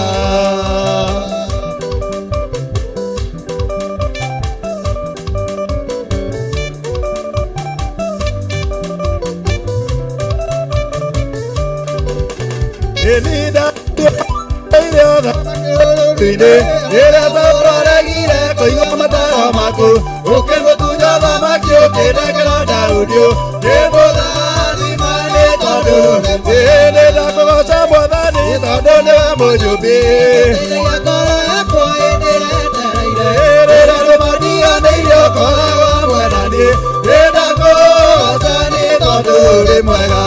Rĩrĩa Saũlũ aregire kũigua mataro maku ũkĩmũtunya ũthamaki ũkĩnengera Daudi nĩmũrathima nĩ tondũ nĩndakũgoca Mwathani tondũ mũnyũmbi. Rĩrĩa andũ matiganĩirie ũkoragwo hamwe na niĩ. Nĩndakũgoca nĩ tondũ ũrĩ mwega.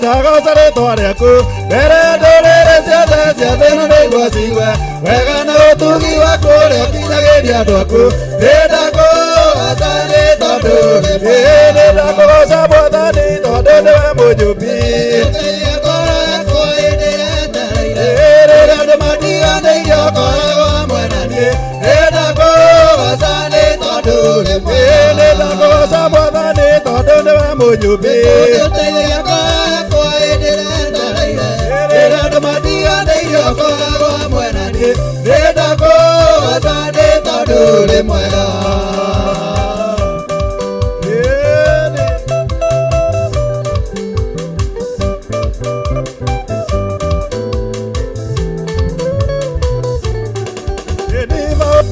Ndagoca rĩtwa rĩaku mbere ya ndũrĩrĩ ciothe cia thĩ ĩno nĩguo ciigue wega na ũtugi waku ũrĩa ũkinyagĩria andũ aku. Nĩndakũgoca nĩ tondũ nĩndakũgoca Mwathani tondũ nĩwe mũnyũmbi. Rĩrĩa andũ matiganĩirie ũkoragwo hamwe na niĩ. Nĩndakũgoca nĩ tondũ nĩndakũgoca Mwathani tondũ nĩwe mũnyũmbi. Rĩrĩa andũ matiganĩirie ũkoragwo hamwe na niĩ. Nĩndakũgoca nĩ tondũ ũrĩ mwega.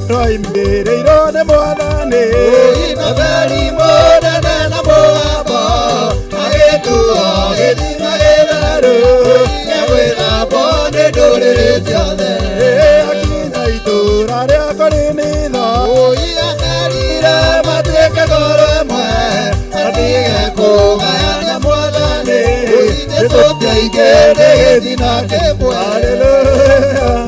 Twaimĩrĩirwo nĩ Mwathani. Matheri mũnene na mũgambo, agĩtuo gĩthima gĩtheru, gĩa gwĩthambwo nĩ ndũrĩrĩ ciothe. Akinya itũũra rĩa Korinitho, amerire matuĩke ngoro ĩmwe, matige kũgayania Mwathani. Nĩtũtiaingĩ nĩ gĩtina kĩmwe. Hallelujah.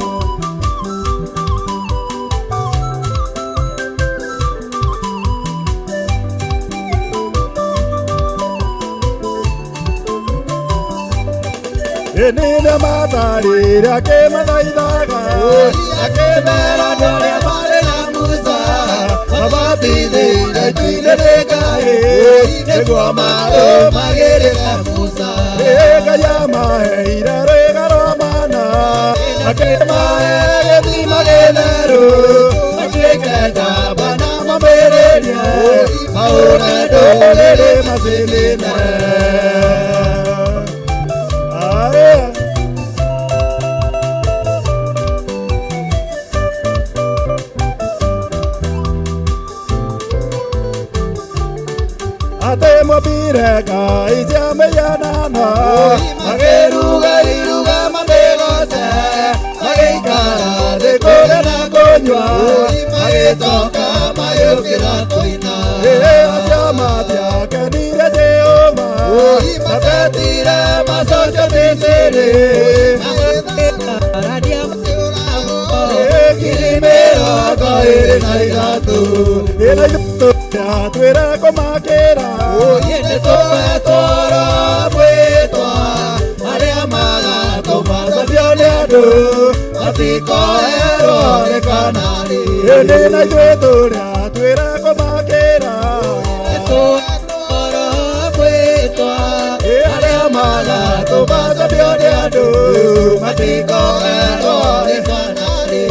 Nĩ matharire akĩmathaithaga, akĩmera andũ arĩa marĩ na Musa mabatithĩire itu-inĩ nĩ Ngai, nĩguo marũmagĩrĩre Musa. Ngai amaheire rwĩga rwa mana, akĩmahe gĩthima gĩtheru, matuĩke njamba na mamĩrĩrie mahũre ndũrĩrĩ macinine. Atĩ mwambire Ngai cia mĩhianano, makĩruga iruga mamĩgoce, magĩikara thĩ kũrĩa na kũnyua, magĩcoka magĩũkĩra kũina. Acio matiakenire Jehova, matetire macokio Misiri. Ngiri mĩrongo ĩrĩ na ithatũ, ĩna ithatũ yatwĩre kũmakĩra. Nĩtũmetwara mwĩtwa, arĩa magatũmacambio nĩ andũ, matikoerwo nĩ Kanani. Ĩndĩ na ithuĩ tũrĩa twĩre kũmakĩra. Nĩtũmetwara mwĩtwa, arĩa magatũmacambio nĩ andũ, matikoerwo nĩ Kanani.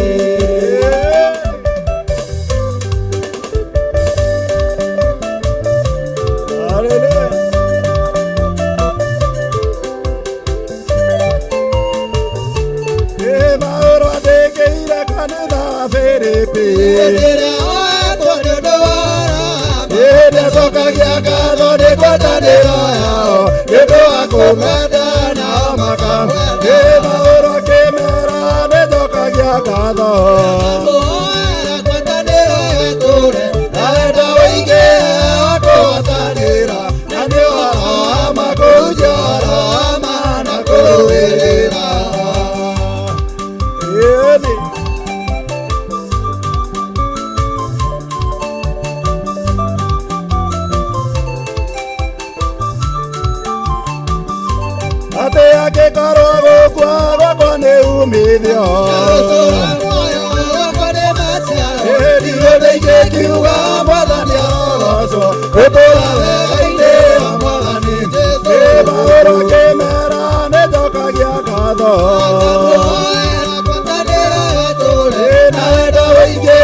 Hallelujah. Maũndũ andĩkĩire kanitha wa Filipi, hĩndĩ acokagia ngatho nĩ ngwatanĩro yao, nĩ ũndũ wa kũmwenda nao makamwenda. Maũndũ akĩmera nĩ njokagia ngatho. Na wendo ũingĩ wa kũgwatanĩra, na nĩ ũhoro wa ma kũhunjia ũhoro wa ma na kũrũĩrĩra. Ĩni. Atĩ angĩkorwo gũkua gwakwa nĩ umithio, ndirĩ ingĩkiuga Mwathani arogocwo, gũtũũra wega-inĩ wa Mwathani. Maũndũ akĩmera nĩ njokagia ngatho. Na wendo ũingĩ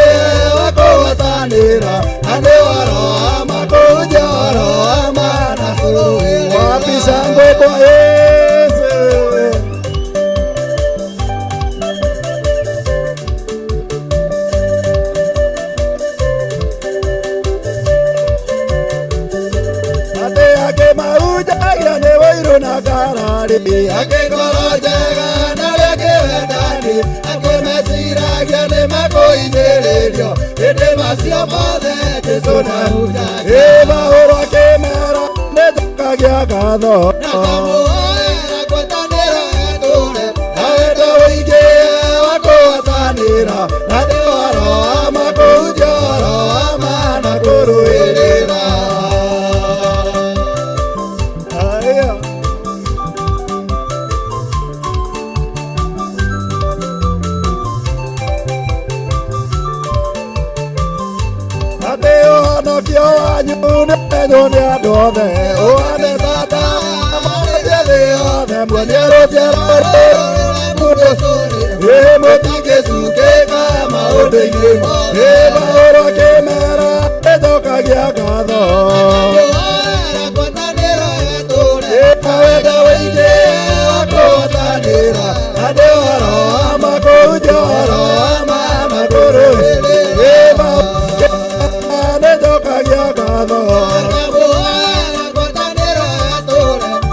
wa kũgwatanĩra, na nĩ ũhoro wa ma kũhunjia ũhoro wa ma na kũrũĩrĩra. Wapi shangwe kwa Yesu? Ĩ Paũlũ akĩmera nĩnjokagia ngatho na wendo ũingĩ wa kũgwatanĩra na nĩ ũhoro wa ma kũhunjia ũhoro wa ma na kũrũĩrĩra. Aya. Atĩ ũhonokio wanyu nĩmenywo nĩ andũ othe ũhane tata marĩtie thĩ yothe muonie rũciaro rũrũ ĩ mũtingĩcukĩka maũndũ-inĩ ĩ Paũlũ akĩmera nĩnjokagia ngatho ĩ wendo ũingĩ wa kũgwatanĩra na nĩ ũhoro wa ma kũhunjia ũhoro wa ma na kũrũĩrĩra ĩ Paũlũ nĩnjokagia ngatho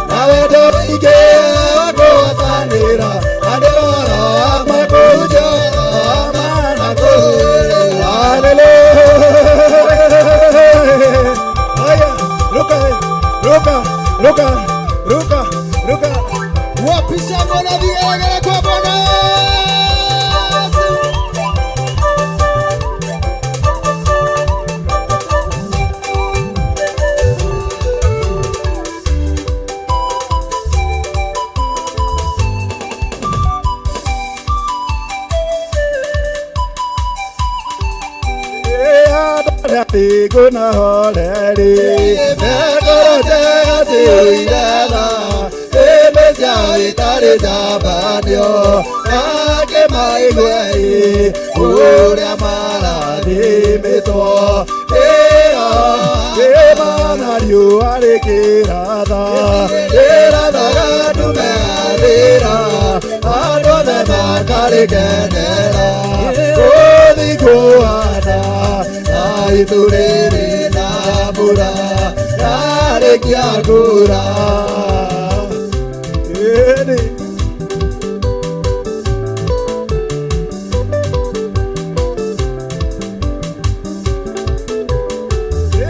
na wendo ũingĩ wa kũgwatanĩra na nĩ ũhoro wa ma kũhunjia ũhoro wa ma na kũrũĩrĩra. Hallelujah. Haya, ruka, ruka, ruka, ruka, ruka. Wapisha mbona vigelegele kwa Bwana Yesu. Andũ na horeri mekoro njega ciũire tha ĩmĩ ciao itarĩ njambanio nake maigue ũrĩa marathimĩtwo ĩyo ĩmana riũa rĩkĩratha rĩrathaga ndũmegathĩra andũ othe makarĩkenera gũthikũana na itu rĩrĩ na mbura yarĩkia mbura. Ĩni.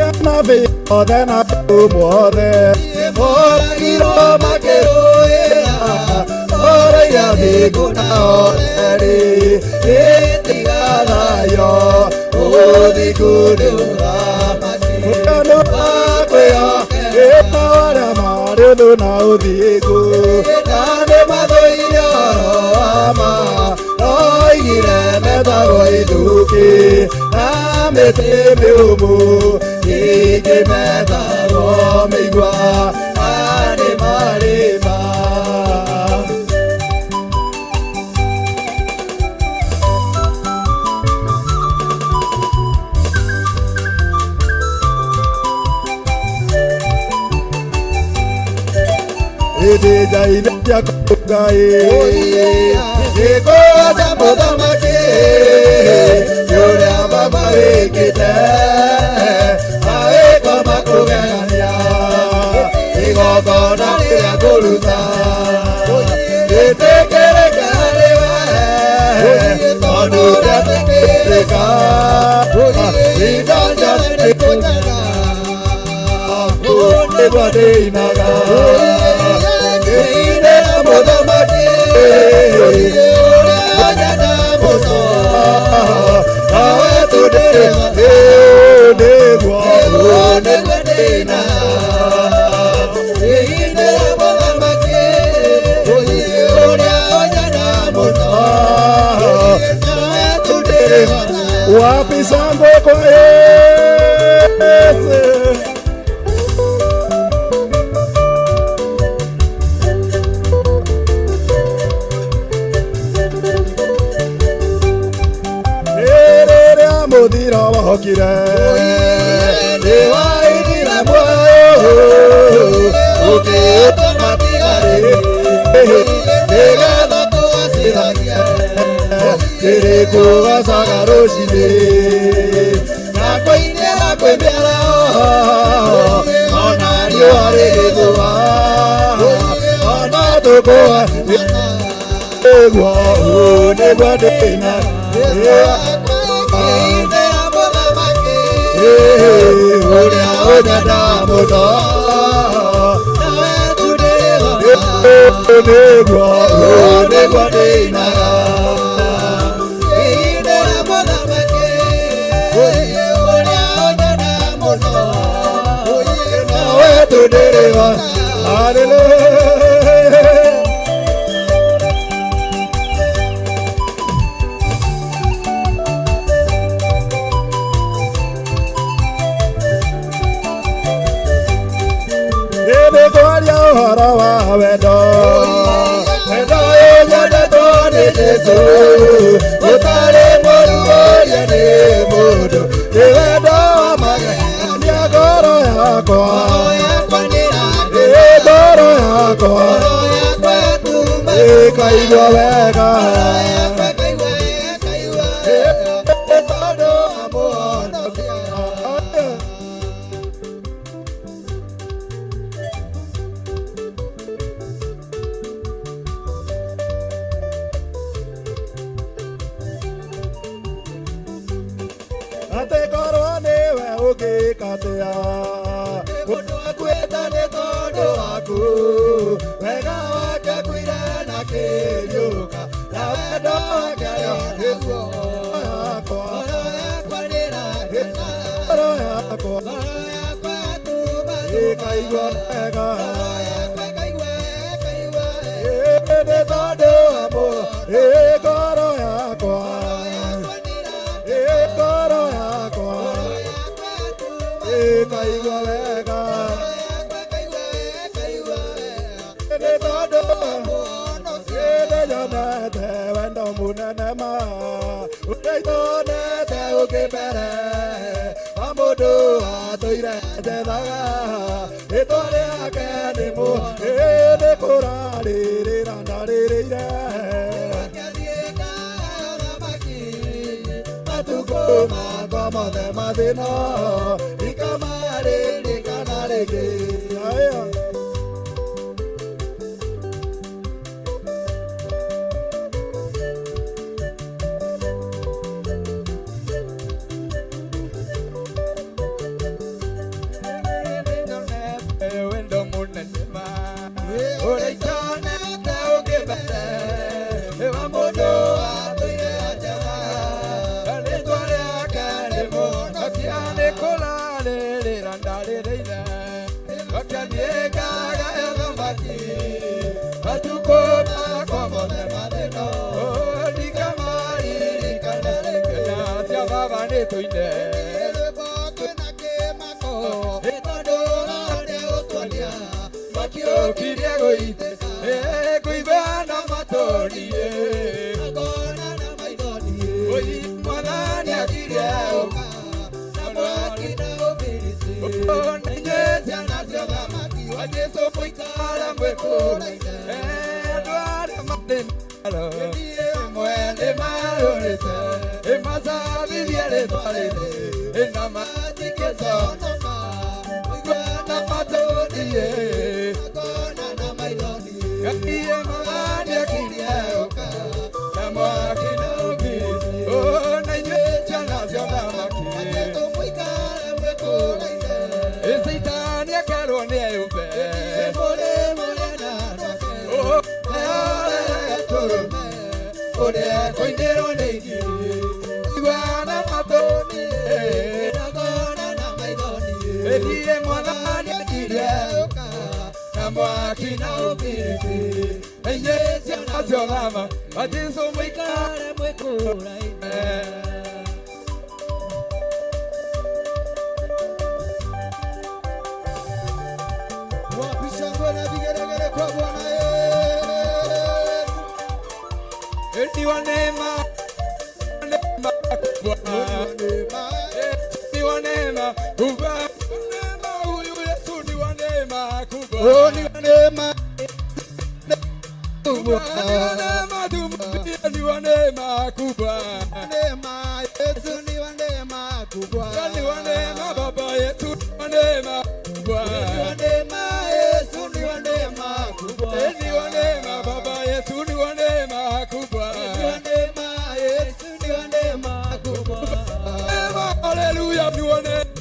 Anabii othe na atũmwo othe moragirwo makĩrũĩra oroira thingu na oreri ĩtigathayo ũthingu nĩ ũthamaki andũ akwĩhokeka arĩa marĩ ũthũ na ũthingu na nĩ mathũire ũhoro wa ma oigire metagwo ithukĩ na mĩtĩ mĩũmũ ningĩ metagwo mĩigua na nĩ marĩma. Ĩndĩ njaine ciaku Ngai gĩkũgoca mũthamaki nĩ ũrĩa baba wĩkĩte mawĩko makũgegania igongona rĩrĩa ngũruta rĩtĩkĩrĩka nĩwe tondũ rĩatĩkĩrĩka indo ciothe nĩkũnyaga nĩguo ndĩinaga ĩine mũthamaki ũrĩa nyenda mũno nawe tũndĩ nĩguo nĩguo ndĩinaga ĩine mũthamaki ũrĩa nyenda mũno nawe tũndĩ wapi shangwe kwa Yesu. Rĩrĩa mũthiro wokire nĩwaithire muoyo ũkĩtwo matigari nĩgetha tũgaciragie rĩrĩkũgacaga rũcinĩ na kũinĩra kwĩ mĩaraho ona riũa rĩgĩthũa ona tũkũa nĩguo nĩguo ndĩna. Ũrĩa ũnyenda mũno nawe tu ndĩhoka nĩguo nĩguo ndĩinaga ngĩinĩra mũthamaki ũrĩa ũnyenda mũno nawe tu ndĩrĩhoka. Hallelujah. Nĩngwaria ũhoro wa wendo wendo ũnyendetwo nĩ Jesũ ũtarĩ mũru ũrĩa nĩ mũndũ nĩ wendo wa magegania ngoro yakwa ĩ ngoro yakwa ĩkaigua wega ĩ tondũ wa mũhonokia. Atĩ korwo nĩwe ũngĩka atĩa mũndũ akuĩte nĩ tondũ waku wega wake akuire na kĩriũka na wendo wake nĩguo yakwa ngoro yakwa ĩkaigua wega ĩ nĩ tondũ wa ĩ ngoro yakwa ĩ ngoro yakwa ĩkaigua wega nĩ tondũ nĩnyonete wendo mũnene ma ũrĩa itonete ũngĩ mbere wa mũndũ atũire njethaga rĩtwa rĩake nĩ mũ nĩ kũrarĩrĩra ndarĩrĩire matukũ makwa mothe mathĩna ndikamarĩrĩkana rĩngĩ. Aya. Wendo mũnene ma ũrĩa itonete ũngĩ mbere wa mũndũ atũire njethaga rĩtwa rĩake nĩ mũhonokia nĩ kũrarĩrĩra ndarĩrĩire ũkĩathiĩkaga thamaki matukũ makwa mothe mathĩna ndikamaririkana rĩngĩ na cia baba nĩ tũine makiũkirie gũitĩka kũigua na matũniĩ mwathani akirie ũka na mwaki na ũbiriti inyuĩ ciana cia thamaki wa Jesũ mũikare mwĩkũraine andũ arĩa marĩ naro ĩmwe nĩ marũrĩte ĩmacabithie rĩtwa rĩrĩ na matingĩconoka kũigua na matũniĩ Ngai mwathani akirie ũka na mwaki na ũbiriti na inyuĩ ciana cia thamaki Caitani akerwo nĩ eyũmbe ũrĩa kũinĩrwo nĩ ngiri igua na matũniĩ ĩthiĩ mwathani akirie ũka na mwaki na ũbiriti inyuĩ ciana cia thama wa Jesũ mũikare mwĩkũraine. Wapi shangwe na vigelegele kwa Bwana Yesu? Ni wa neema, neema kubwa. Ni wa neema kubwa. Neema huyu Yesu ni wa neema kubwa. Oh, ni wa neema kubwa. Ni wa neema tumwambie ni wa neema kubwa. Neema, Yesu ni wa neema kubwa. Ni wa neema baba yetu ni wa neema kubwa. Ni wa neema, Yesu ni wa neema kubwa. Ni wa neema baba yetu ni wa neema kubwa. Ni wa neema, Yesu ni wa neema kubwa. Neema, haleluya ni wa neema.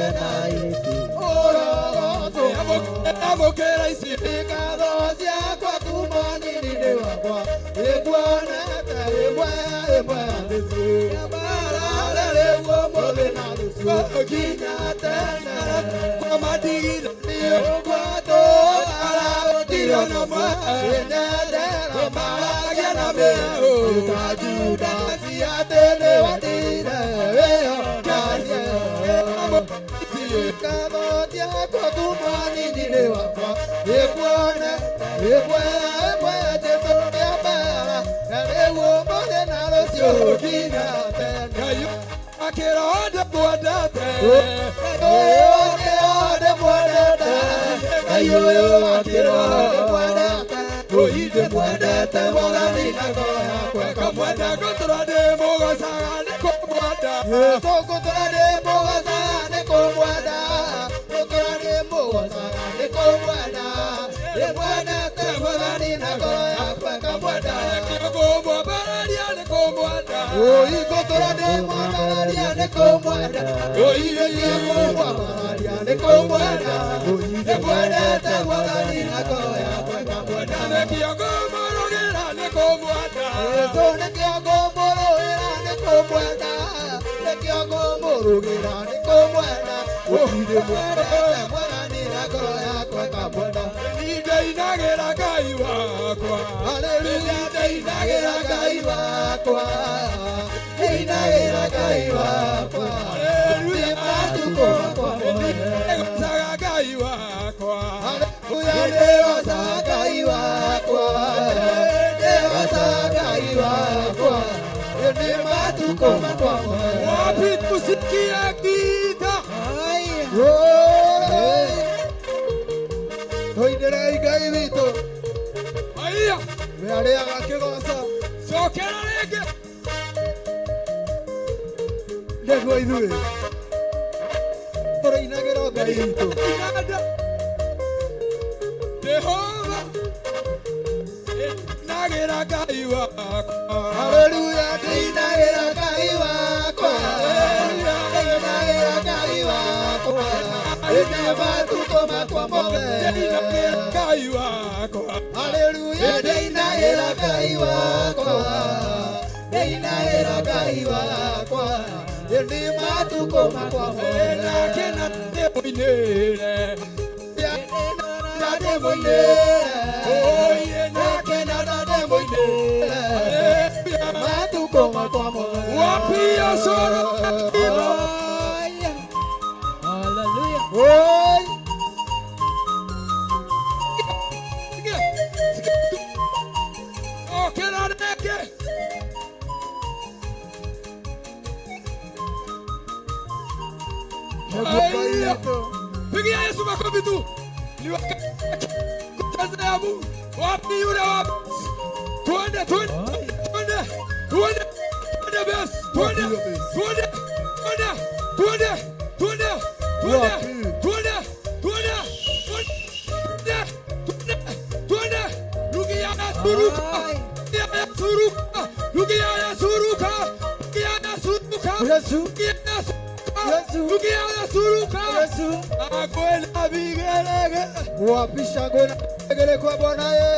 kenai Ũrogocwo Amũkĩra ici Ngatho ciakwa kuma nini-inĩ wakwa Nĩnguonete ĩmwe ĩmwe ya thĩ Mbarare rĩu ũmũthĩ na rũciũ nginya tene kwa madigitha Akĩra ndĩmwendete Ndĩmwendete Mwathani na ngoro yakwa Kamwenda ngũtũra ndĩ mũgocaga nĩ kũmwenda Yesu ngũtũra ndĩ mũgocaga nĩ kũmwenda ngũtũra ndĩ mũgocaga nĩ kũmwenda ndĩmwendete Mwathani na ngoro yakwa ngamwenda Nĩkĩo ngũmwambararia nĩ kũmwenda Oi ngũtũra ndĩ mwambararia nĩ kũmwenda Oi nĩkĩo ngũmwambararia nĩ kũmwenda ndĩmwendete Mwathani na ngoro yakwa ngamwenda Nĩkĩo ngũmũrũgĩra nĩ kũmwenda Yesu nĩkĩo ngũmũrũĩra nĩ kũmwenda nĩkĩo ngũmũrũgĩra nĩ kũmwenda ndĩmwendete Mwathani na ngoro yakwa ngamwenda Nĩndĩinagĩra Ngai wakwa Haleluya ndĩinagĩra Ngai wakwa ndĩinagĩra Ngai wakwa Haleluya matukũ makwa mothe Nĩgocaga Ngai wakwa Haleluya ndĩgocaga Ngai wakwa ndĩgocaga Ngai wakwa nĩ matukũ makwa mothe Wapi tusikie gita Tũinĩrei Ngai witũ Haiya we arĩaga kĩgoco cokera rĩngĩ nĩguo ithuĩ tũrĩinagĩra Ngai witũ Inanda Jehova Nagĩra Ngai wakwa Haleluya ndĩinagĩra Ngai wakwa ndĩinagĩra Ngai wakwa ĩndĩ matukũ makwa mothe Ndĩinagĩra Ngai wakwa Haleluya ndĩinagĩra Ngai wakwa ndĩinagĩra Ngai wakwa ĩndĩ matukũ makwa mothe Ndakena ndĩmũinĩre ndĩmũinĩre Oye ndakena ndĩmũinĩre matukũ makwa mothe Wapi osoro Hallelujah. Oi Cokera rĩngĩ Nĩguo Ngai witũ. Pigia Yesu makofi tu. Ni wakati kuchezea Mungu. Wapi yule wa Twende twende twende twende twende bes twende twende twende twende twende twende twende twende twende twende Rukia ya suruka Rukia ya suruka Rukia ya suruka Rukia ya suruka Yesu Rukia ya suruka Yesu. Rukia ya suruka Yesu Akwenda vigelege wapi shangwe na vigelegele kwa Bwana Yesu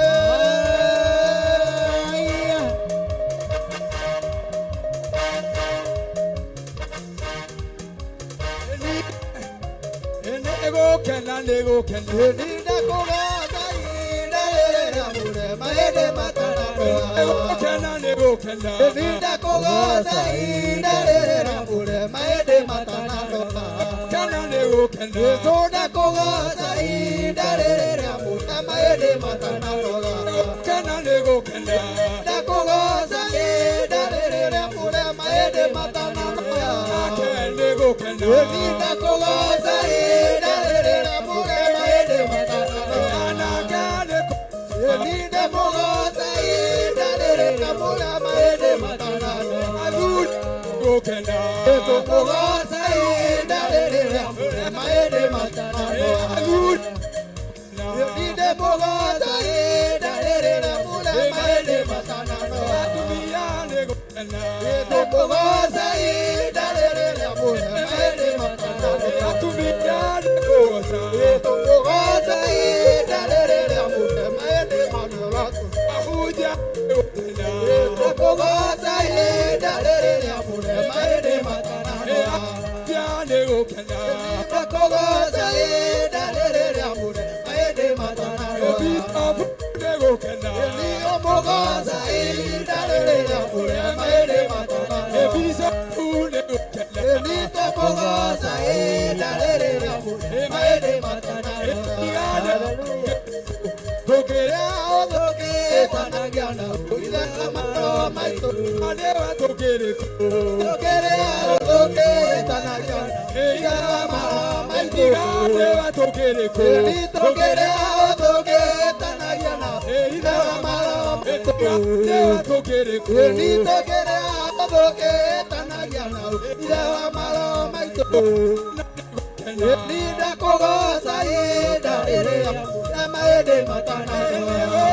Nĩgũkena nĩgũkena Nĩndakũgatha ihinda rĩrĩa mũrema hĩndĩ matananoa nĩgũkena nĩgũkena Nĩndakũgatha ihinda rĩrĩa mũrema hĩndĩ matananoa kena nĩgũkena Yesu ndakũgatha ihinda rĩrĩa mũrema hĩndĩ matananoa kena nĩgũkena Ndakũgatha ihinda rĩrĩa mũrema hĩndĩ matananoa nake nĩgũkena Ndakũgatha ihinda rĩrĩa mũrema hĩndĩ matananoa nake Ndakũgatha ihinda rĩrĩa mũrema hĩndĩ matananoa athuri gũkena Ndakũgatha ihinda rĩrĩa mũrema hĩndĩ matananoa athuri Ndakũgatha ihinda rĩrĩa mũrema hĩndĩ matananoa atumia nĩgũkena Ndakũgatha ihinda rĩrĩa mũrema hĩndĩ matananoa atumia Ndakũgoca ihinda rĩrĩa kũrĩa maĩrĩ matanarora. Nĩndakũgoca ihinda rĩrĩa kũrĩa maĩrĩ matanarora. Tũkĩrĩa ũthũkĩtanagia na ũithe marũa maitũ. Tũkĩrĩa ũthũkĩtanagia na ũithe marũa maitũ. Nĩtũkĩrĩa ũthũkĩtanagia na ũithe marũa maitũ. Nĩtũkĩrĩa ũthũkĩtanagia na ũithe wa marũa maitũ. Nĩndakũgoca ihinda rĩrĩa na maĩndĩ matanarora.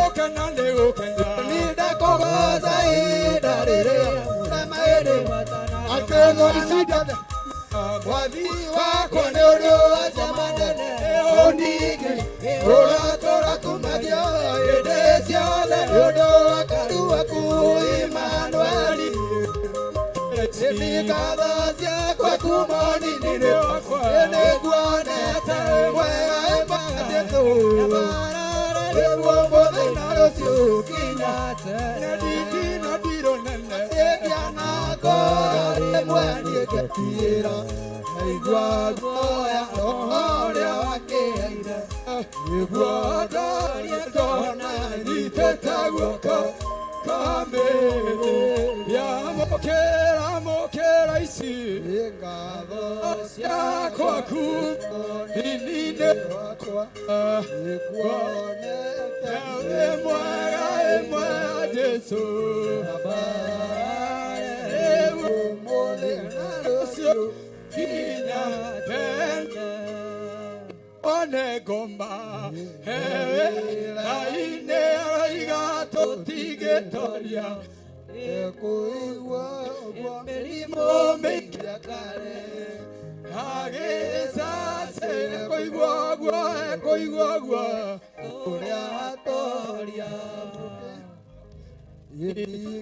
Nĩndakũgoca ihinda rĩrĩa na maĩndĩ matanarora. Akĩrwo icinda mwathi wakwa nĩ ũndũ wa ciama nene ũningĩ ũratũra kumagio hĩndĩ ciothe nĩ ũndũ wa karu waku Imanueli. Ngatho ciakwa kuma nini-inĩ nĩnguonete mwega mwega Jesũ rĩu ũmũthĩ na rũciũ nginya tene Ndiana ngoro rĩmwe niĩ ngetigĩra ngaigua guoya roho ũrĩa wakĩheire nĩguo ndorie ngona nyitĩte guoko Yamũkĩra ici ngatho ciakwa nini-inĩ wakwa nĩguonete wĩ mwega wĩ mwega Jesũ rĩu ũmũthĩ na rũciũ nginya tene one ngoma hewe Ngai-inĩ aroiga tũtingĩtoria Nĩkũigua ũguo mĩrimũ mĩingĩ ya kare agĩcace kũigua ũguo kũigua ũguo ũrĩa atoria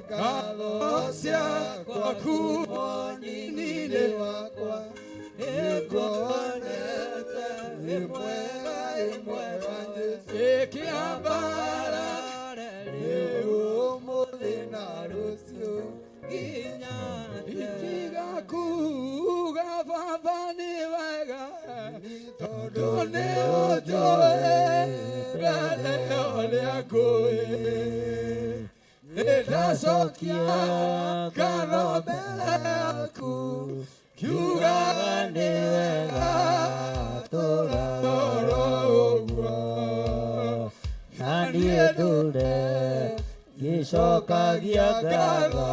ngatho ciakwa nini-inĩ wakwa nĩnguonete wĩ mwega wĩ mwega Jesũ ĩkĩambara rĩu ũmũthĩ na rũciũ nginya itiga kuga baba nĩ wega tondũ tondũ nĩ ũnjũĩ mbere ũrĩa ngũĩ nĩndacokia ngatho mbere yaku kiugaga nĩ wega tũra ũguo na niĩ ndũre ngĩcokagia ngatho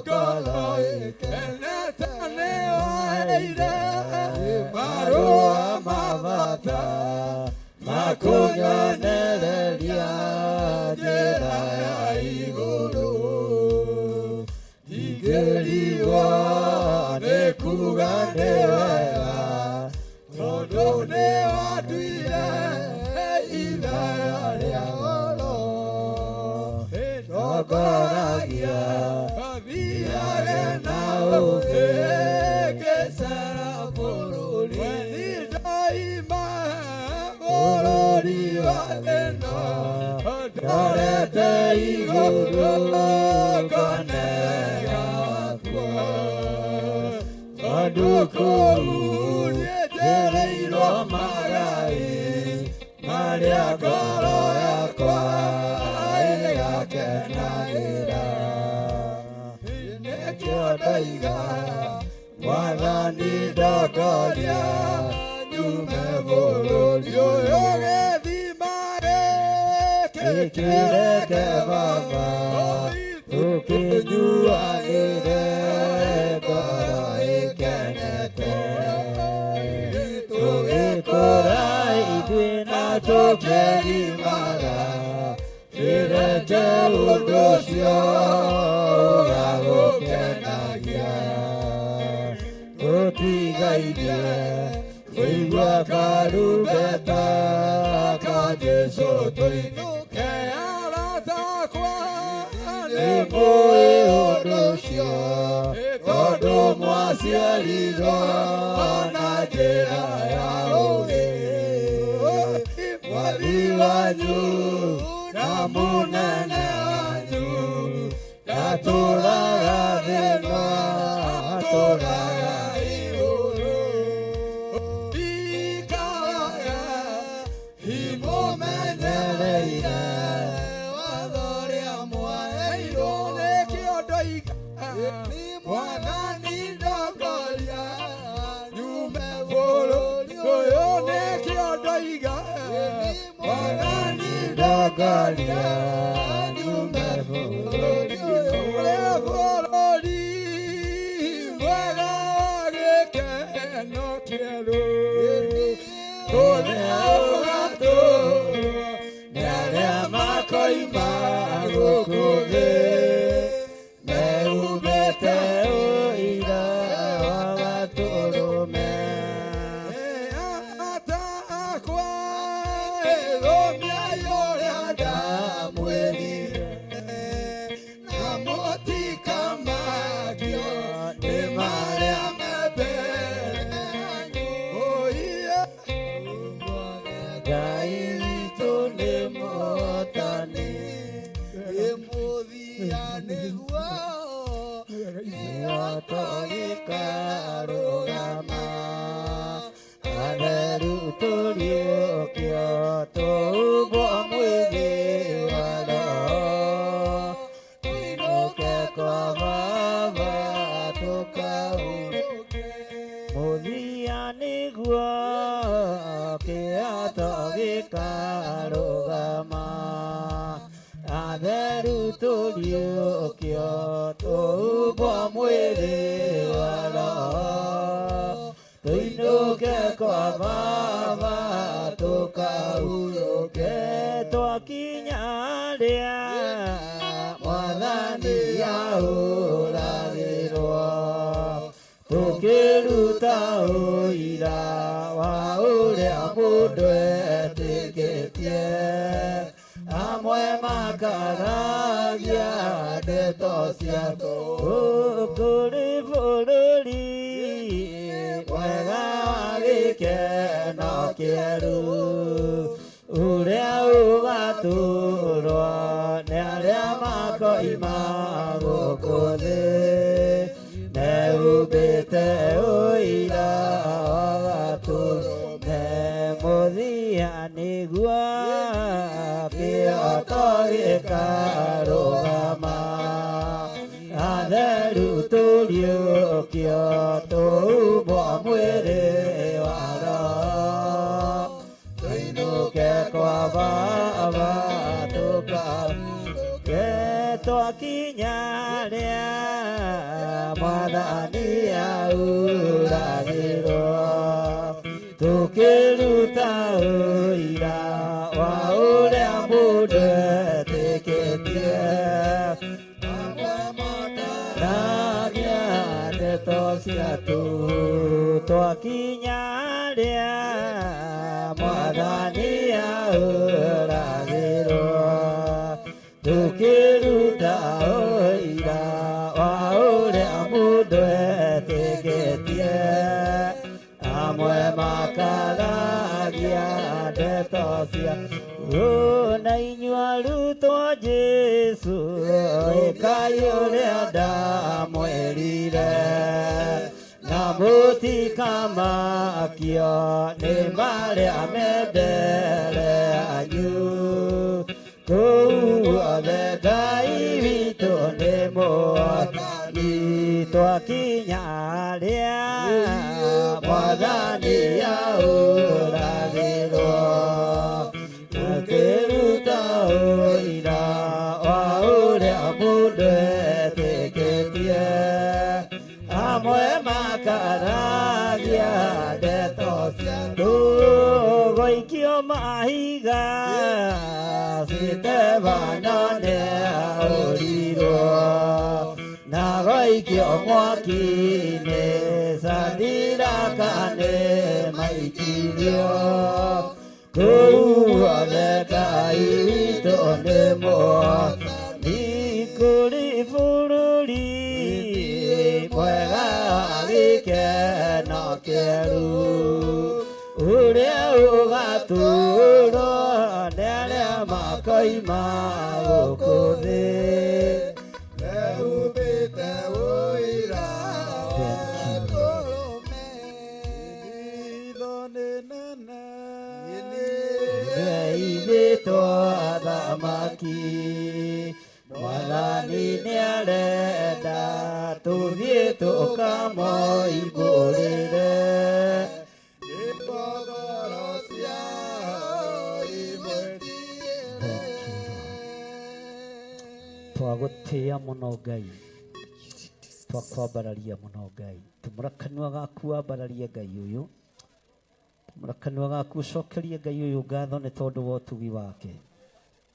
ngoro ĩkenete nĩ waheire marũa marũa ma ma bata makũnyonereria njĩra ya igũrũ ingĩrigwo nĩ kuga nĩ wega tondũ nĩ wanduire ithaga rĩa oro Ndongoragia thiage na ũthĩ ngĩcera bũrũri we nĩndoima bũrũri wa ĩno ndorete igũrũ ngone gakua tondũ kũu nĩnjereirwo magai marĩa ngoro yakwa ĩgakenagĩra nĩkĩo ndoiga mwathani ndongoria nyume bũrũri ũyũ gĩthima gĩkĩ Gĩkĩreke Baba tũkĩnyuanĩre ngoro ĩkenete tũgĩkũra ithuĩ na tũkĩgimaga kĩreke ũndũ ũcio ũgagũkenagia tũtigairie kũigua karumbeta ka Jesũ tũinũke arata akwa nĩ mũĩ ũndũ ũcio tondũ mwaciarirwo na njĩra ya ũũgĩ mwathi wanyu na mũnene wanyu Atũraga thĩna, atũraga igũrũ. Ikaraga imũmenyereire watho ũrĩa mwaheirwo. Nĩkĩo ndoiga Mwathani ndongoria nyume bũrũri ũyũ. Nĩkĩo ndoiga Mwathani ndongoria nyume bũrũri ũyũ. Ũrĩa bũrũri mwega wa gĩkeno kĩerũ, ũrĩa ũgatũũrwo nĩ arĩa makoima gũkũ thĩ mehumbĩte ũira wa Gatũrũme. Atakwa rũmiai ũrĩa ndamwĩrire, na mũtikamakio nĩ marĩa me mbere yanyu. Oiye, Ngai witũ nĩ mũhotani, mũthia nĩguo kĩroto gĩkarũgama, atheru tũriũkio tũhumbwo mwĩrĩ wa Roho, tũinũke kwa Baba tũkahurũke. Mũthia nĩguo kĩroto gĩkarũgama, atheru tũriũkio tũhumbwo mwĩrĩ wa Roho, tũinũke kwa Baba tũkahurũke. Twakinya rĩa Mwathani ahũragĩrwo, tũkĩruta ũira wa ũrĩa mũndũ etĩkĩtie, amwe makaragia ndeto cia kũrĩ bũrũri mwega wa gĩkeno kĩerũ, ũrĩa ũgatũũrwo nĩ arĩa makoima gũkũ thĩ mehumbĩte ũira wa Gatũrũme. Mũthia nĩguo kĩroto gĩkarũgama, atheru tũriũkio tũhumbwo mwĩrĩ wa Roho, tũinũke kwa Baba tũkahurũke. Twakinya rĩa Mwathani ahũragĩrwo, tũkĩruta ũira wa ũrĩa mũndũ etĩkĩtie, makaragia ndeto cia tũhũ. Twakinya rĩa Mwathani ahũragĩrwo, tũkĩruta ũira wa ũrĩa mũndũ etĩkĩtie, amwe makaragia ndeto cia. Na inyuĩ arutwo Jesũ, ĩkai ũrĩa ndamwĩrire, na mũtikamakio nĩ marĩa me mbere yanyu. Kũu guothe Ngai witũ nĩ mũhotani. Twakinya rĩa Mwathani ahũragĩrwo, tũkĩruta ũira wa ũrĩa mũndũ etĩkĩtie, amwe makaragia ndeto cia tũgũikio mahiga, Sitebano nĩahũrirwo na gũikio mwaki-inĩ, Sadiraka nĩ maikirio. Kũu guothe Ngai witũ nĩ mũhotani. Kũrĩ bũrũri mwega wa gĩkeno kĩerũ, ũrĩa ũgatũũrwo nĩ arĩa makoima gũkũ thĩ. Ithuĩ athamaki, Mwathani nĩarenda tũthiĩ tũkamoimbũrĩre. Ngoro ciao imwĩtigĩre. Twagũtĩĩa mũno Ngai, twakwambararia mũno Ngai. Tumũra kanua gaku wambararie Ngai ũyũ, tumũra kanua gaku ũcokerie Ngai ũyũ ngatho nĩ tondũ wa ũtugi wake.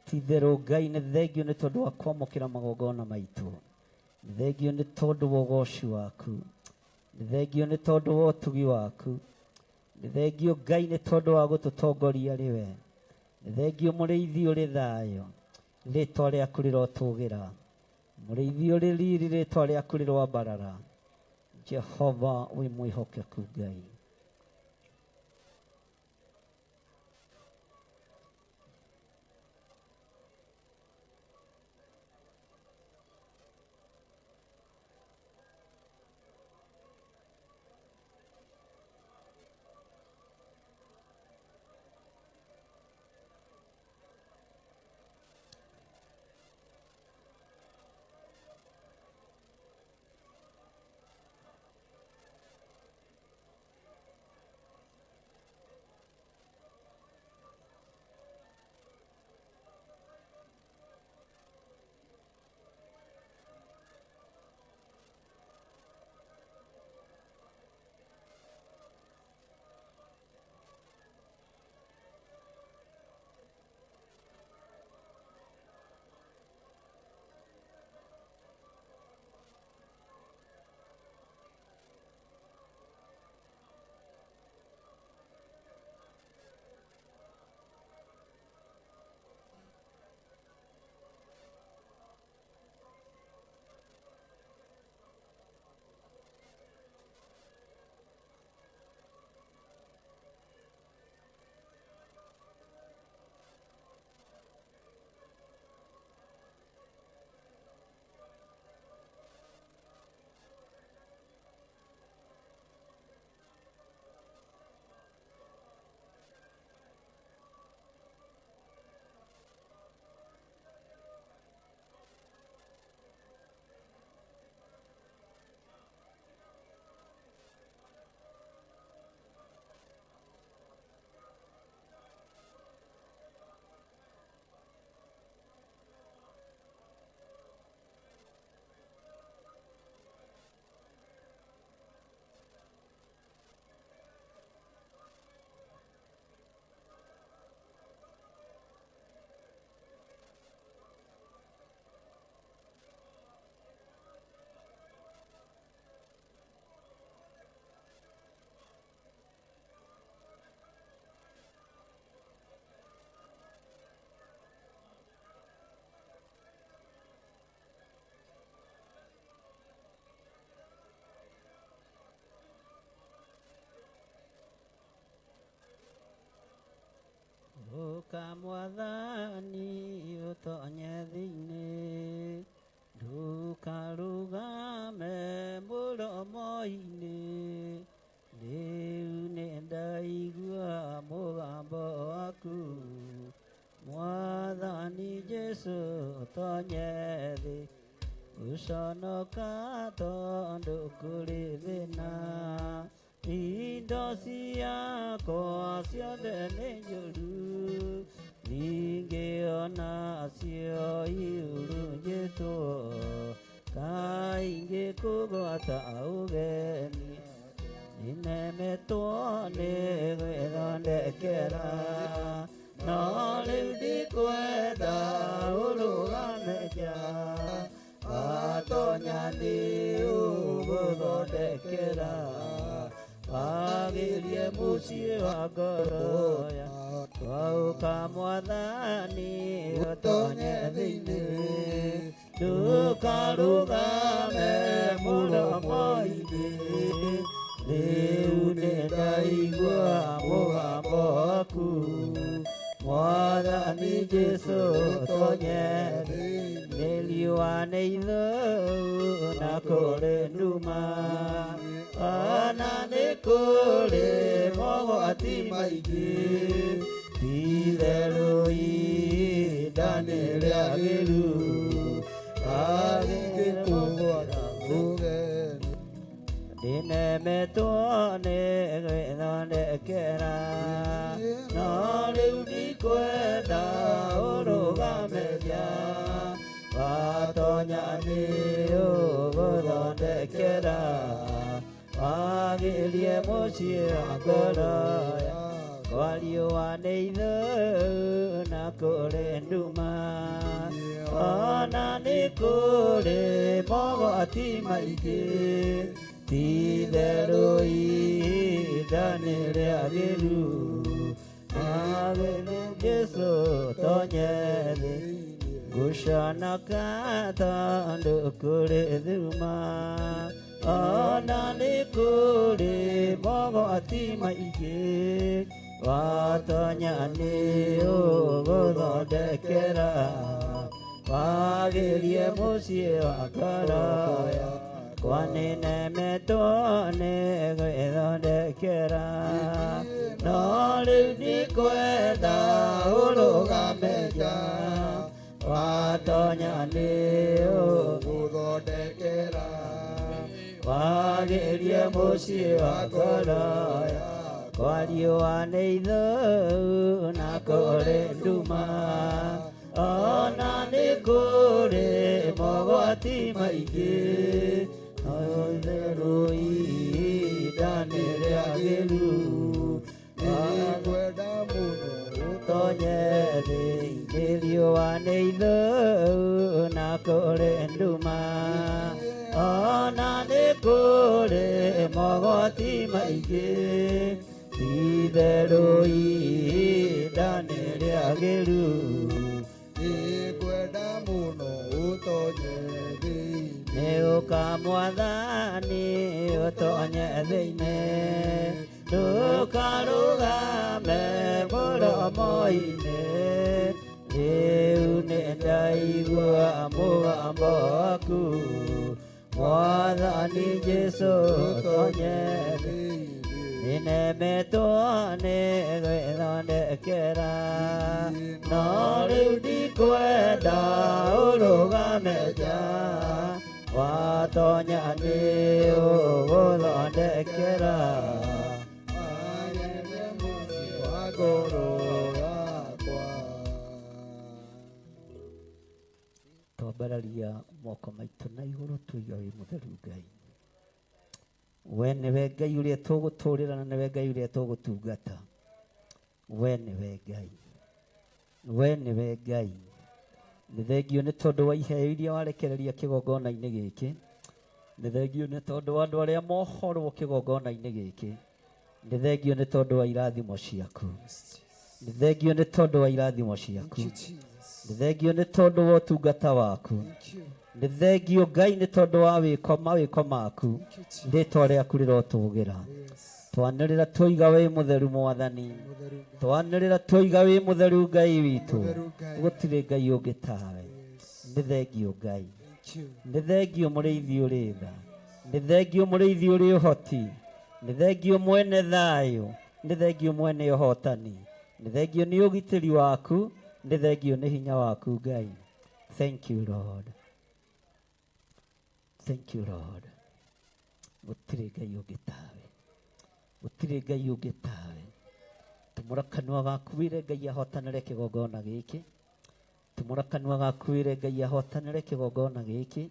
Ti-itherũ Ngai nĩ thengio nĩ tondũ wa kwamũkĩra magongona maitũ, nĩ thengio nĩ tondũ wa ũgoci waku, nĩ thengio nĩ tondũ wa ũtugi waku, nĩ thengio Ngai nĩ tondũ wa gũtũtongoria rĩwe, nĩ thengio mũrĩithi ũrĩ thayũ, rĩtwa rĩaku rĩrotũgĩra, mũrĩithi ũrĩ riri, rĩtwa rĩaku rĩroambarara. Jehova wĩ mwĩhokeku Ngai. Ũka Mwathani ũtonye thĩinĩ, ndũkarũgame mũromo-inĩ, rĩu nĩndaigua mũgambo waku, Mwathani Jesũ ũtonye thĩ, gũconoka tondũ kũrĩ thĩna, indo ciakwa ciothe nĩ njũru, ningĩ onacio ihurunjĩtwo, kaingĩ kũgwata ũgeni, nĩnemetwo nĩ gwĩthondekera, no rĩu ndikwenda ũrũgame nja, watonya nĩ ũgũthondekera, wagĩrie mũciĩ wa ngoro yakwa. Ũka Mwathani ũtonye thĩinĩ, ndũkarũgame mũromo-inĩ, rĩu nĩndaigua mũgambo waku, Mwathani Jesũ ũtonye thĩinĩ. Riũa nĩ ithũu na kũrĩ nduma, ona nĩ kũrĩ mogwati maingĩ. maingĩ ti-itherũ ihinda nĩ rĩagĩru arĩngĩkũgwata ũgeni Ndinemetwo nĩ gwĩthondekera no rĩu ndikwenda ũrũgame nja watonya nĩ ũgũthondekera wagĩrie mũciĩ wa ngoro yakwa riũa nĩ ithũu na kũrĩ nduma ona nĩ kũrĩ mogwati maingĩ ti-itherũ ihinda nĩ rĩagĩru agĩru Jesũ tonye thĩ ngũconoka tondũ kũrĩ thuma ona nĩ kũrĩ mogwati maingĩ watonya nĩ ũgũthondekera wagĩrie mũciĩ wa ngoro yakwa nĩnemetwo nĩ gwĩthondekera no rĩu ndikwenda ũrũgame nja watonya nĩ ũgũthondekera wagĩrie mũciĩ wa ngoro yakwa riũa nĩ ithũu na kũrĩ nduma ona nĩ kũrĩ mogwati maingĩ itherũ ihinda nĩ rĩagĩru nĩngwenda mũno ũtonye thĩinĩ riũa nĩ ithũu na kũrĩ nduma ona nĩ kũrĩ mogwati maingĩ ti-itherũ ihinda nĩ rĩagĩru nĩngwenda mũno ũtonye thĩinĩ nĩ ũka mwathani ũtonye thĩinĩ ndũkarũgame mũromo-inĩ rĩu nĩ ndaigua mũgambo waku mwathani Jesũ ũtonye thĩinĩ nĩnemetwo nĩ gwĩthondekera no rĩu ndikwenda ũrũgame nja watonya nĩ ũgũthondekera wagĩrie mũciĩ wa ngoro yakwa Twambararia moko maitũ na igũrũ tuiga wĩ mũtheru Ngai we nĩwe Ngai ũrĩa tũgũtũrĩra na nĩwe Ngai ũrĩa tũgũtungata we nĩwe Ngai we nĩwe Ngai nĩ thengio nĩ tondũ wa iheo iria warekereria kĩgongona-inĩ gĩkĩ nĩ thengio nĩ tondũ wa andũ arĩa mohorwo kĩgongona-inĩ gĩkĩ nĩ thengio nĩ tondũ wa irathimo ciaku nĩ thengio nĩ tondũ wa irathimo ciaku nĩ thengio nĩ tondũ wa ũtungata waku nĩ thengio Ngai nĩ tondũ wa wĩko mawĩko maku rĩtwa rĩaku rĩrotũgĩra twanĩrĩra twoiga wĩ mũtheru mwathani twanĩrĩra twoiga wĩ mũtheru Ngai witũ gũtirĩ Ngai ũngĩ tawe nĩ thengio Ngai nĩ thengio mũrĩithi ũrĩ tha nĩ thengio mũrĩithi ũrĩ ũhoti nĩ thengio mwene thayũ nĩ thengio mwene ũhotani nĩ thengio nĩ ũgitĩri waku nĩ thengio nĩ hinya waku Ngai thank you Lord thank you Lord gũtirĩ Ngai ũngĩ tawe gũtirĩ Ngai ũngĩ tawe tumũra kanua gaku wĩre Ngai ahotanĩre kĩgongona gĩkĩ tumũra kanua gaku wĩre Ngai ahotanĩre kĩgongona gĩkĩ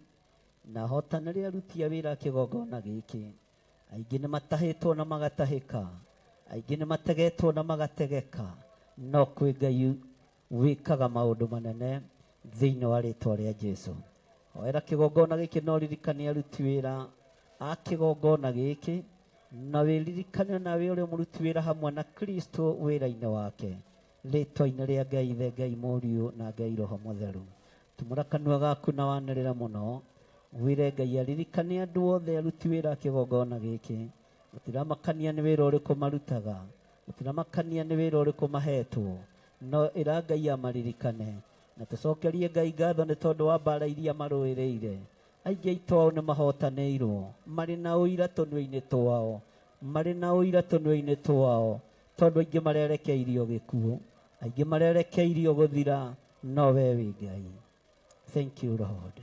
na ahotanĩre aruti a wĩra a kĩgongona gĩkĩ aingĩ nĩ matahĩtwo na magatahĩka aingĩ nĩ mategetwo na magategeka no kwĩ Ngai wĩkaga maũndũ manene thĩinĩ wa rĩtwa rĩa Jesu hoera kĩgongona gĩkĩ no ririkane aruti wĩra a kĩgongona gĩkĩ na wĩririkane nawe ũrĩa mũruti wĩra hamwe na Kristo wĩra-inĩ wake rĩtwa-inĩ rĩa Ngai Ithe Ngai Mũriũ na Ngai Roho Mũtheru tumũra kanua gaku na wanĩrĩra mũno wĩre Ngai aririkane andũ othe aruti wĩra a kĩgongona gĩkĩ gũtiramakania nĩ wĩra ũrĩkũ marutaga gũtiramakania nĩ wĩra ũrĩkũ mahetwo no ĩra Ngai amaririkane na tũcokerie Ngai ngatho nĩ tondũ wa mbara iria marũĩrĩire aingĩ aitũ ao nĩ mahotanĩirwo marĩ na ũira tũnua-inĩ twao marĩ na ũira tũnua-inĩ twao Tondũ aingĩ marerekeirio gĩkuũ, aingĩ marerekeirio gũthira, no we wĩ Ngai. Thank you Lord.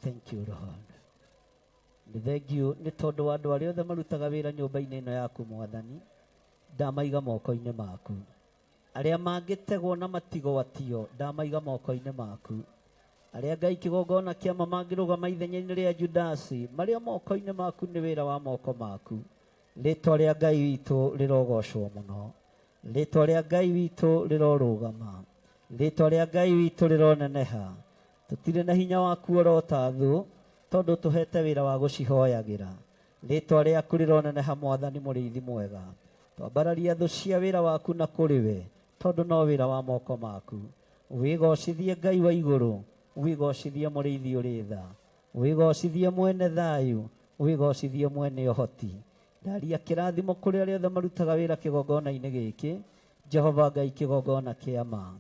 Thank you Lord. Nĩ thengiũ nĩ tondũ wa andũ arĩa othe marutaga wĩra nyũmba-inĩ ĩno yaku Mwathani, ndamaiga moko-inĩ maku. Arĩa mangĩtegwo na matigwatio, ndamaiga moko-inĩ maku. Arĩa Ngai kĩgongona kĩama mangĩrũgama ithenya-inĩ rĩa Judasi, marĩa moko-inĩ maku nĩ wĩra wa moko maku. Rĩtwa rĩa Ngai witũ rĩrogocwo mũno. Rĩtwa rĩa Ngai witũ rĩrorũgama. Rĩtwa rĩa Ngai witũ rĩroneneha. Tũtirĩ na hinya wa kuorota thũ, tondũ tũhete wĩra wa gũcihoyagĩra. Rĩtwa rĩaku rĩroneneha Mwathani mũrĩithi mwega. Twambararia thũ cia wĩra waku na kũrĩ we, tondũ no wĩra wa moko maku. Wĩgocithie Ngai wa igũrũ, wĩgocithie mũrĩithi ũrĩ tha, wĩgocithie mwene thayũ, wĩgocithie mwene ũhoti. Ndaria kĩrathimo kũrĩ arĩa othe marutaga wĩra kĩgongona-inĩ gĩkĩ, Jehova Ngai kĩgongona kĩa ma.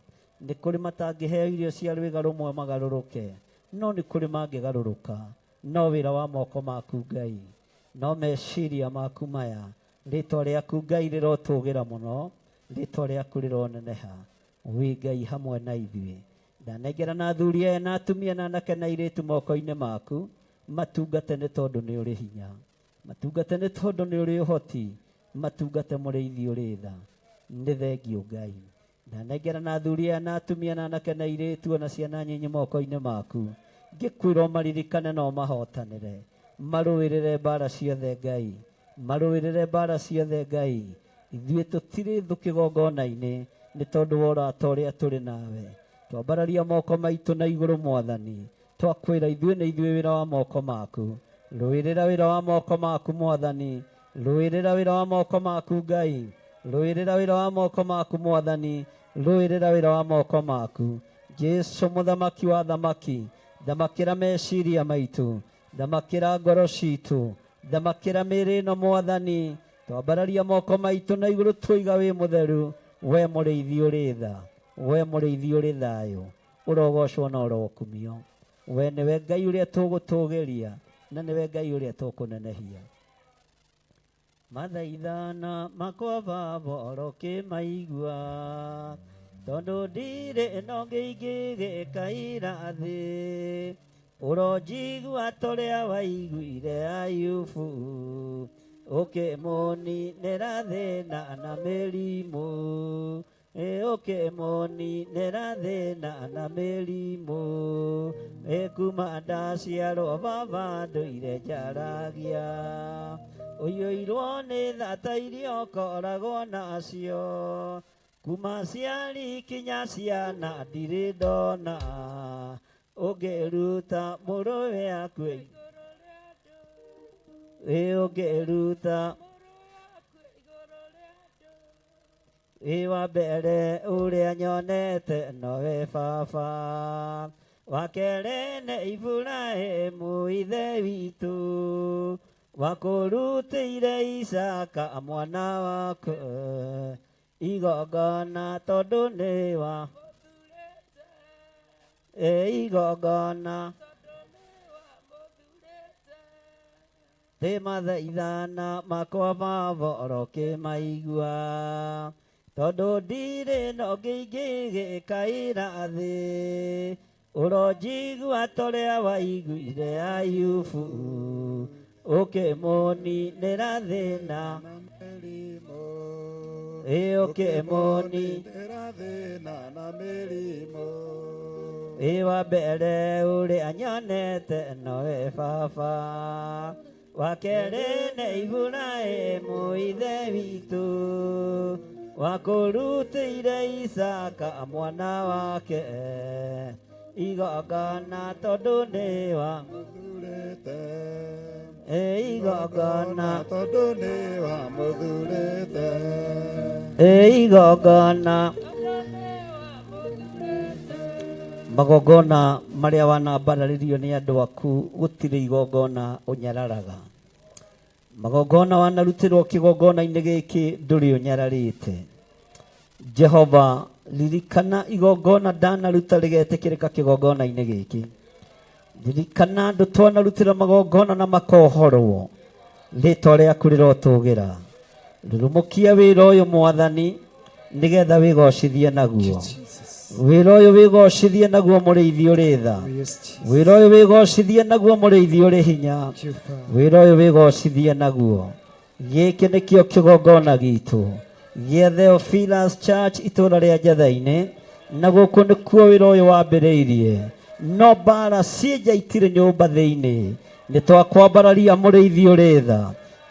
Nĩ kũrĩ matangĩheo irio cia rwĩga rũmwe magarũrũke, no nĩ kũrĩ mangĩgarũrũka. No wĩra wa moko maku Ngai, no meciria maku maya, rĩtwa rĩaku Ngai rĩrotũgĩra mũno, rĩtwa rĩaku rĩroneneha. Wĩ Ngai hamwe na ithuĩ. Ndanengera na athuri aya na atumia na anake na airĩtu moko-inĩ maku, matungate nĩ tondũ nĩ ũrĩ hinya. Matungate nĩ tondũ nĩ ũrĩ ũhoti, matungate mũrĩithi ũrĩ tha. Nĩ thengiũ Ngai. Ndanengera na athuri aya na atumia na anake na airĩtu ona ciana nyinyi moko-inĩ maku. Ngĩkwĩra ũmaririkane na ũmahotanĩre. Marũĩrĩre mbara ciothe Ngai. Marũĩrĩre mbara ciothe Ngai. Ithuĩ tũtirĩ thũ kĩgongona-inĩ nĩ tondũ wa ũrata ũrĩa tũrĩ nawe. Twambararia moko maitũ na igũrũ Mwathani. Twakwĩra ithuĩ nĩ ithuĩ wĩra wa moko maku. Rũĩrĩra wĩra wa moko maku Mwathani. Rũĩrĩra wĩra wa moko maku Ngai. Rũĩrĩra wĩra wa moko maku Mwathani. Rũĩrĩra wĩra wa moko maku. Jesu mũthamaki wa thamaki, thamakĩra meciria maitũ, thamakĩra ngoro citũ, thamakĩra mĩĩrĩ ĩno Mwathani. Twambararia moko maitũ na igũrũ twoiga wĩ mũtheru, we mũrĩithi ũrĩ tha, we mũrĩithi ũrĩ thayũ, ũrogocwo na ũrokumio. We nĩwe Ngai ũrĩa tũgũtũgĩria, na nĩwe Ngai ũrĩa tũkũnenehia. Mathaithana makwa baba orokĩmaigua, tondũ ndirĩ ĩno ngĩingĩgĩkaira thĩ. Ũronjigua torĩa waiguire Ayubu, ũkĩmũninĩra thĩna na mĩrimũ. Ũkĩmũninĩra thĩna na mĩrimũ. Kuma ndaciarwo baba ndũire njaragia, ũiyũirwo nĩ thata iria ũkoragwo nacio. Kuma ciari kinya ciana ndirĩ ndona, ũngĩruta mũrũwe akue. Ũngĩruta ĩ wa mbere ũrĩa nyonete nowe baba, wa kerĩ nĩ Iburahĩmu ithe witũ, wakũrutĩire Isaka mwana waku igongona tondũ nĩ wa igongona. Tĩ mathaithana makwa baba orokĩmaigua, tondũ ndirĩ no ngĩingĩgĩkaira thĩ. Ũronjigua torĩa waiguire Ayubu, ũkĩmũninĩra thĩna. Ũkĩmũninĩra thĩna na mĩrimũ. Ĩ wa mbere ũrĩa nyonete nowe baba, wa kerĩ nĩ Iburahĩmu ithe witũ, wakũrutĩire Isaka mwana wake igongona tondũ nĩ wa mũthurĩte. Igongona tondũ nĩ wa mũthurĩte. Igongona magongona marĩa wanambararĩrio nĩ andũ aku, gũtirĩ igongona ũnyararaga. Magongona wanarutĩrwo kĩgongona-inĩ gĩkĩ ndũrĩ ũnyararĩte. Jehova, ririkana igongona ndanaruta rĩgetĩkĩrĩka kĩgongona-inĩ gĩkĩ. Ririkana andũ twanarutĩra magongona na makohorwo. Rĩtwa rĩaku rĩrotũgĩra. Rurumũkia wĩra ũyũ Mwathani, nĩgetha wĩgocithie naguo. Wĩra ũyũ wĩgocithie naguo mũrĩithi ũrĩ tha. Wĩra ũyũ wĩgocithie naguo mũrĩithi ũrĩ hinya. Wĩra ũyũ wĩgocithie naguo. Gĩkĩ nĩkĩo kĩgongona gitũ gĩa Theophilus Church itũũra rĩa Njatha-inĩ, na gũkũ nĩkuo wĩra ũyũ wambĩrĩirie. No mbara ciĩ nja itirĩ nyũmba thĩinĩ. Nĩ twakwambararia mũrĩithi ũrĩ tha.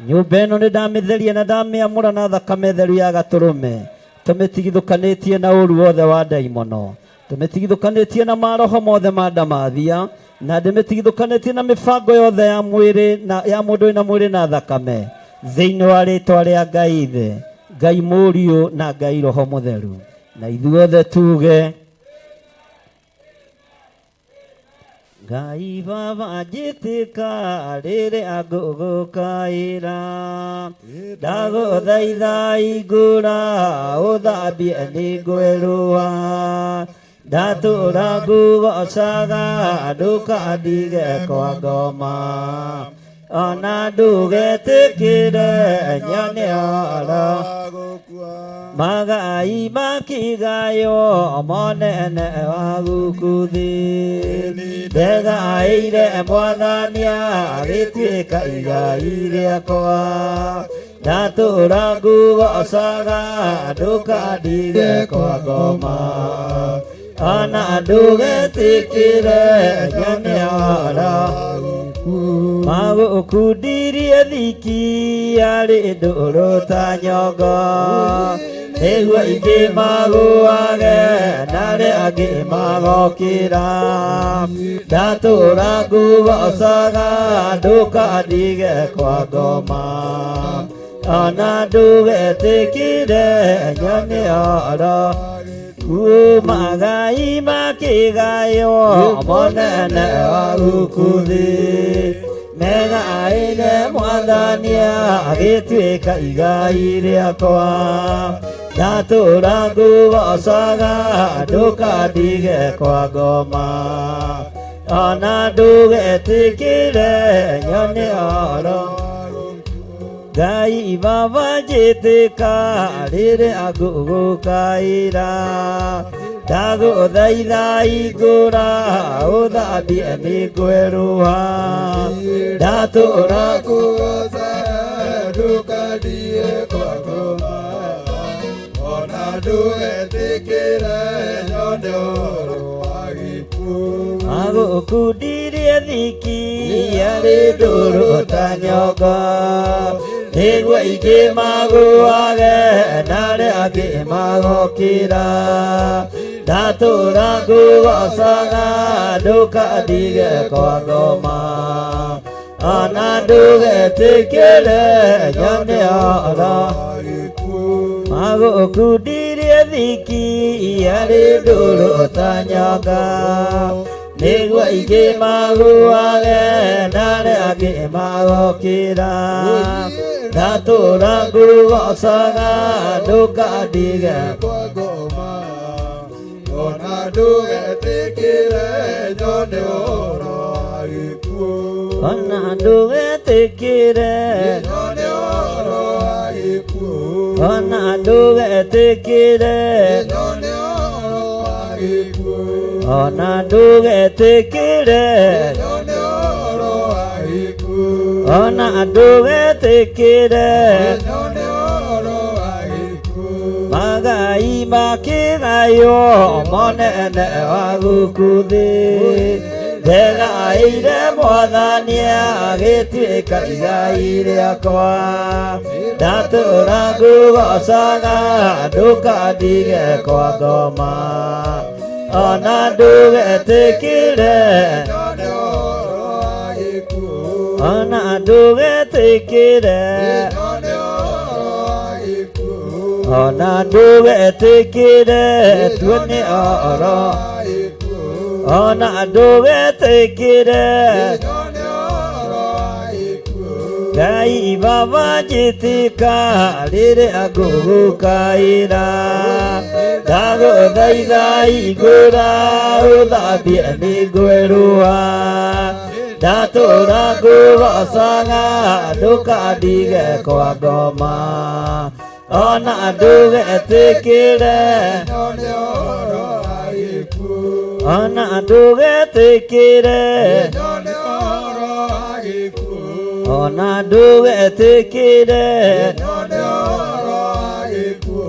Nyũmba ĩno nĩ ndamĩtheria na ndamĩamũra na thakame theru ya gatũrũme. Tũmĩtigithũkanĩtie na ũru wothe wa ndaimono. Tũmĩtigithũkanĩtie na maroho mothe ma ndamathia, na ndĩmĩtigithũkanĩtie na mĩbango yothe ya mwĩrĩ na ya mũndũ wĩna mwĩrĩ na thakame, thĩinĩ wa rĩtwa rĩa Ngai Ithe, Ngai Mũriũ na Ngai Roho Mũtheru. Na ithuothe tuge Ngai Baba njĩtĩka rĩrĩa ngũgũkaĩra, ndagũthaitha ingũra ũthambie nĩngwerũha, ndatũra ngũgocaga ndũkandige kwa ngoma, ona ndũgetĩkĩre nyone oro magai makigayo monene wa gũkũ thĩ. Ndegaĩire Mwathani agĩtuĩka igai rĩakwa, ndatũra ngũgocaga ndũkandige kwa ngoma, ona ndũgetĩkĩre nyone oro magũkundirie thiki arĩ ndũrũ ta nyongo, nĩguo ingĩ magũage na arĩa angĩ magokĩra. Ndatũra ngũgocaga ndũkandige kwa ngoma, ona ndũgetĩkĩre nyone oro magai makĩgaywo monene wa gũkũ thĩ. Megaĩre Mwathani agĩtuĩka igai rĩakwa, ndatũra ngũgocaga ndũkandige kwa ngoma, ona ndũgetĩkĩre nyone oro Ngai Baba njĩtĩka rĩrĩa ngũgũkaĩra, ndagũthaitha ingũra ũthambie nĩngwerũha, ndatũra ngũgocaga ndũkandige kwa ngoma, ona ndũgetĩkĩre nyone ũhoro wa gĩkuũ. Magũkundirie thiki arĩ ndũrũ ta nyongo, nĩguo ingĩ magũage na arĩa angĩ magokĩra. Ndatũra ngũgocaga ndũkandige kwa ngoma, ona ndũgetĩkĩre nyone oro magũkundirie thiki arĩ ndũrũ ta nyonga, nĩguo ingĩ magũage na arĩa angĩ magokĩra. Ndatũra ngũgocaga ndũkandige kwa ngoma, ona ndũgetĩkĩre nyone ũhoro wa gĩkuũ. Ona ndũgetĩkĩre nyone ũhoro wa gĩkuũ. Ona ndũgetĩkĩre nyone ũhoro wa gĩkuũ. Ona ndũgetĩkĩre nyone ũhoro wa gĩkuũ. Ona ndũgetĩkĩre nyone ũhoro wa gĩkuũ. Magai makĩgaywo monene wa gũkũ thĩ, ndegaĩire Mwathani agĩtuĩka igai rĩakwa, ndatũra ngũgocaga ndũkandige kwa ngoma, ona ndũgetĩkĩre nyone ũhoro wa gĩkuũ. Ona ndũgetĩkĩre nyone ũhoro wa gĩkuũ. Ona ndũgetĩkĩre tuone ũhoro wa gĩkuũ. Ona ndũgetĩkĩre nyone ũhoro wa gĩkuũ. Ngai Baba njĩtĩka rĩrĩa ngũgũkaĩra, ndagũthaitha ingũra ũthambie nĩngwerũha, Ndatũra ngũgocaga ndũkandige kwa ngoma ona ndũgetĩkĩre Nyone ũhoro wa gĩkuũ. ona ndũgetĩkĩre Nyone ũhoro wa gĩkuũ. ona ndũgetĩkĩre Nyone ũhoro wa gĩkuũ.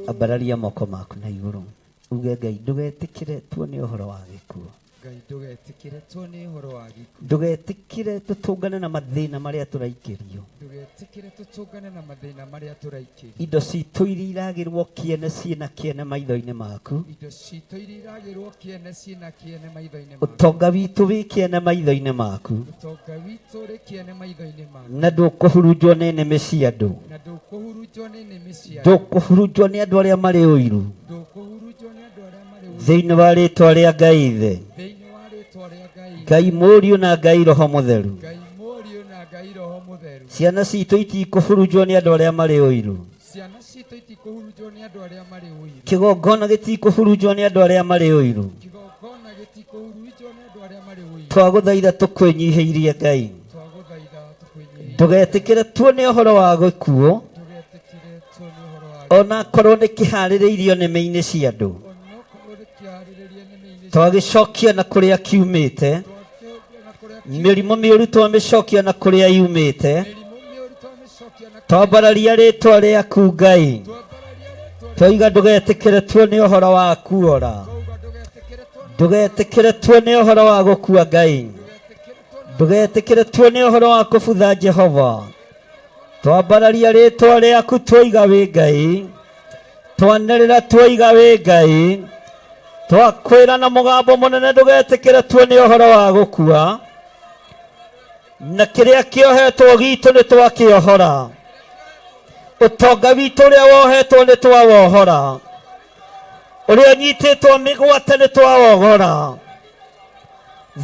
Ambararia moko maku na igũrũ uge Ngai ndũgetĩkĩre tuone ũhoro wa gĩkuũ. Ngai ndũgetĩkĩre tuone ũhoro wa gĩkuũ. Ndũgetĩkĩre tũtũngane na mathĩna marĩa tũraikĩrio. Ndũgetĩkĩre tũtũngane na mathĩna marĩa tũraikĩrio. Indo citũ iria iragĩrwo kĩene ciĩna kĩene maitho-inĩ maku. Indo citũ iria iragĩrwo kĩene ciĩna kĩene maitho-inĩ maku. Ũtonga witũ wĩ kĩene maitho-inĩ maku. Ũtonga witũ ũrĩ kĩene maitho-inĩ maku. Na ndũkũhurunjwo nĩ nĩmĩ cia andũ. Na ndũkũhurunjwo nĩ nĩmĩ cia andũ. Ndũkũhurunjwo nĩ andũ arĩa marĩ ũiru. Ndũkũhurunjwo nĩ andũ arĩa marĩ ũiru. Thĩinĩ wa rĩtwa rĩa Ngai Ithe, Thĩinĩ wa rĩtwa rĩa Ngai Ithe, Ngai Mũriũ na Ngai Roho Mũtheru. Ngai Mũriũ na Ngai Roho Mũtheru. Ciana citũ itikũhurunjwo nĩ andũ arĩa marĩ ũiru. Ciana citũ itikũhurunjwo nĩ andũ arĩa marĩ ũiru. Kĩgongona gĩtikũhurunjwo nĩ andũ arĩa marĩ ũiru. Kĩgongona gĩtikũhurunjwo nĩ andũ arĩa marĩ ũiru. Twagũthaitha tũkwĩnyihĩirie Ngai. Twagũthaitha tũkwĩnyihĩirie. Ndũgetĩkĩre tuone ũhoro wa gĩkuũ. Ndũgetĩkĩre tuone ũhoro wa Ona korwo nĩ kĩharĩrĩirio nĩmĩ-inĩ cia andũ. Onokorwo nĩ kĩharĩrĩrie nĩmĩ-inĩ cia Twagĩcokia na kũrĩa kiumĩte. Twakĩokia na kũrĩa Mĩrimũ mĩũru twamĩcokia na kũrĩa yumĩte. Mĩrimũ mĩũru twamĩcokia na Twambararia rĩtwa rĩaku Ngai. Twambararia rĩtwa Twauga ndũgetĩkĩre tuone ũhoro wa kuora. Twauga ndũgetĩkĩre tuone Ndũgetĩkĩre tuone ũhoro wa gũkua Ngai. Ndũgetĩkĩre tuone ũhoro wa kũbutha Jehova. Twambararia rĩtwa rĩaku twaiga wĩ Ngai. Twanĩrĩra twaiga wĩ Ngai. Twakwĩra na mũgambo mũnene ndũgetĩkĩre tuone ũhoro wa gũkua. Na kĩrĩa kĩohetwo gitũ nĩ twakĩohora. Ũtonga witũ ũrĩa wohetwo nĩ twawohora. Ũrĩa ũnyitĩtwo mĩgwate nĩ twawogora.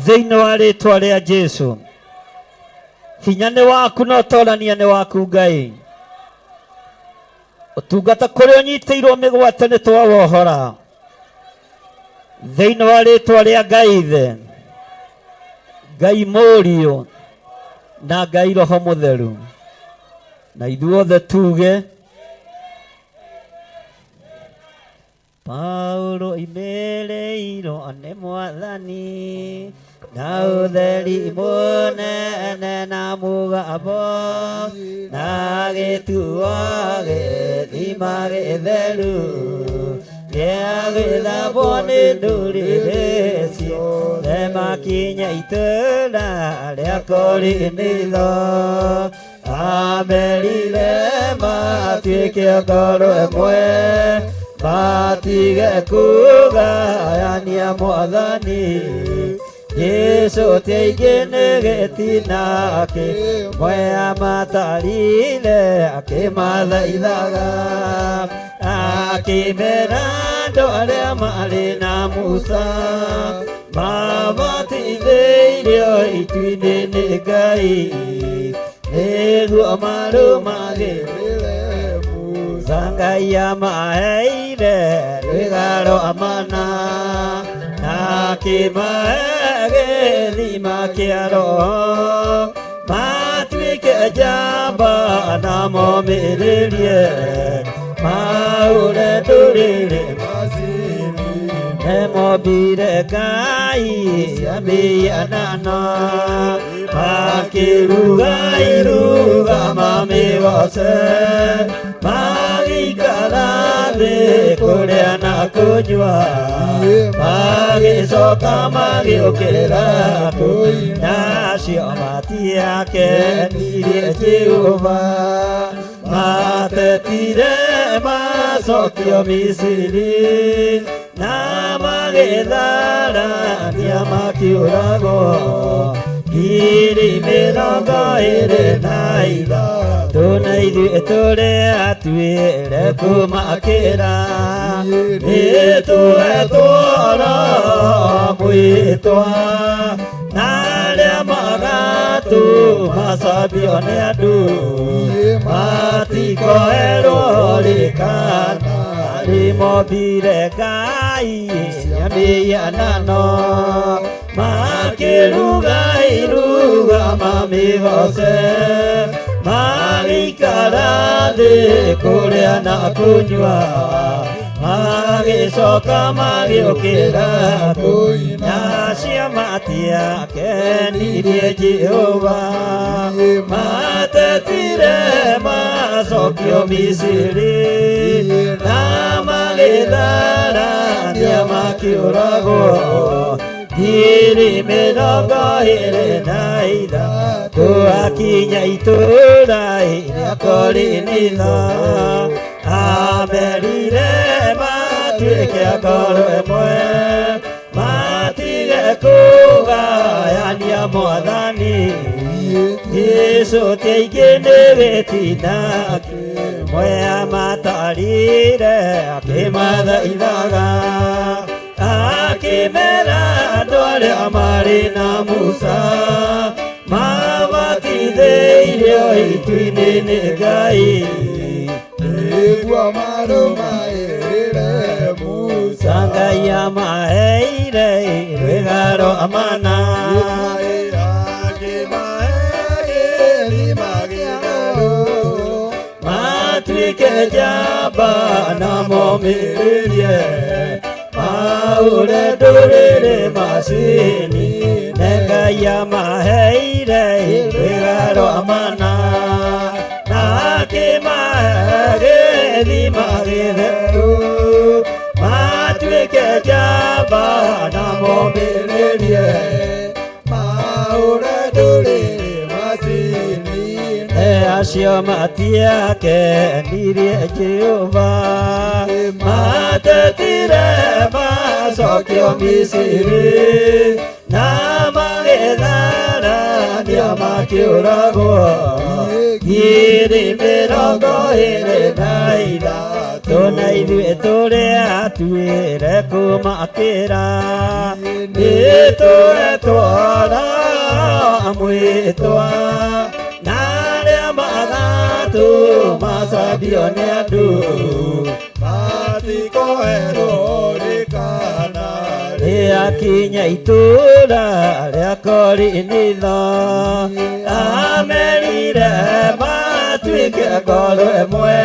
Thĩinĩ wa rĩtwa rĩa Jesu. Hinya nĩ waku na ũtorania nĩ waku Ngai. Ũtungata kũrĩa ũnyitĩirwo mĩgwate nĩ twawohora. Thĩinĩ wa rĩtwa rĩa Ngai Ithe, Ngai Mũriũ na Ngai Roho Mũtheru. Na ithuothe tuge Paulo imĩrĩirwo nĩ Mwathani na ũtheri mũnene na mũgambo na gĩtuo gĩthima gĩtheru gĩa gwĩthambwo nĩ ndũrĩrĩ ciothe makinya itũũra rĩa Korinitho. Amerire matuĩke ngoro ĩmwe matige kũgayania Mwathani. Jesu ti aingĩ nĩ gĩtina kĩmwe amatarire akĩmathaithaga. Akĩmera andũ arĩa marĩ na Musa mabatithĩirio itu-inĩ nĩ Ngai nĩguo marũmagĩrĩre Musa. Ngai amaheire rwĩga rwa mana na akĩmahe gĩthima kĩa Roho matuĩke njamba na momĩrĩrie maũre ndũrĩrĩ nĩmombire Ngai cia mĩhianano makĩruga iruga mamĩgoce magĩikara thĩ kũrĩa na kũnyua magĩcoka magĩũkĩrĩra nacio matiakenirie Jehova matetire macokio Misiri na magĩtharania makiũragwo ngiri mĩrongo ĩrĩ na ithatũ na ithuĩ tũrĩ atuĩre kũmakĩra nĩtũhetwo Roho mwĩtwa na arĩa magatũmacambio nĩ andũ matikoerwo rĩkana rĩmombire Ngai cia mĩhianano Makĩruga iruga mamĩgoce, magĩikara thĩ kũrĩa na kũnyua, magĩcoka magĩũkĩra kũina. Cio matiakenirie Jehova, matetire macokio Misiri, na magĩtharania makĩũragwo 23 akinya itũũra rĩa Korinitho. Amerire matuĩke ngoro ĩmwe, matige kũgayania Mwathani Jesũ. Ti aingĩ nĩ gĩtina kĩmwe amatarire, akĩmathaithaga, akĩmera andũ arĩa marĩ na Musa mabatithĩirio itu-inĩ nĩ Ngai. Nĩguo marũmagĩrĩre Musa. Ngai amaheire rwĩga rwa mana. Matuĩke njamba na momĩrĩrie maũre ndũrĩrĩ macini. Ne Ngai amaheire rwĩga rwa mana, na akĩmahe gĩthima gĩtheru, matuĩke njamba na momĩrĩrie Maũre ndũrĩrĩ macini. Acio matiakenirie Jehova, matetire macokio Misiri, na magĩtharania makĩũragwo 23,000. Na ithuĩ tũrĩ atuĩre kũmakĩra, nĩ twetwara mwĩtwa, na arĩa magatũ macambio nĩ andũ Matikoerwo rĩkana. Rĩakinya itũũra rĩa Korinitho, amerire matuĩke ngoro ĩmwe,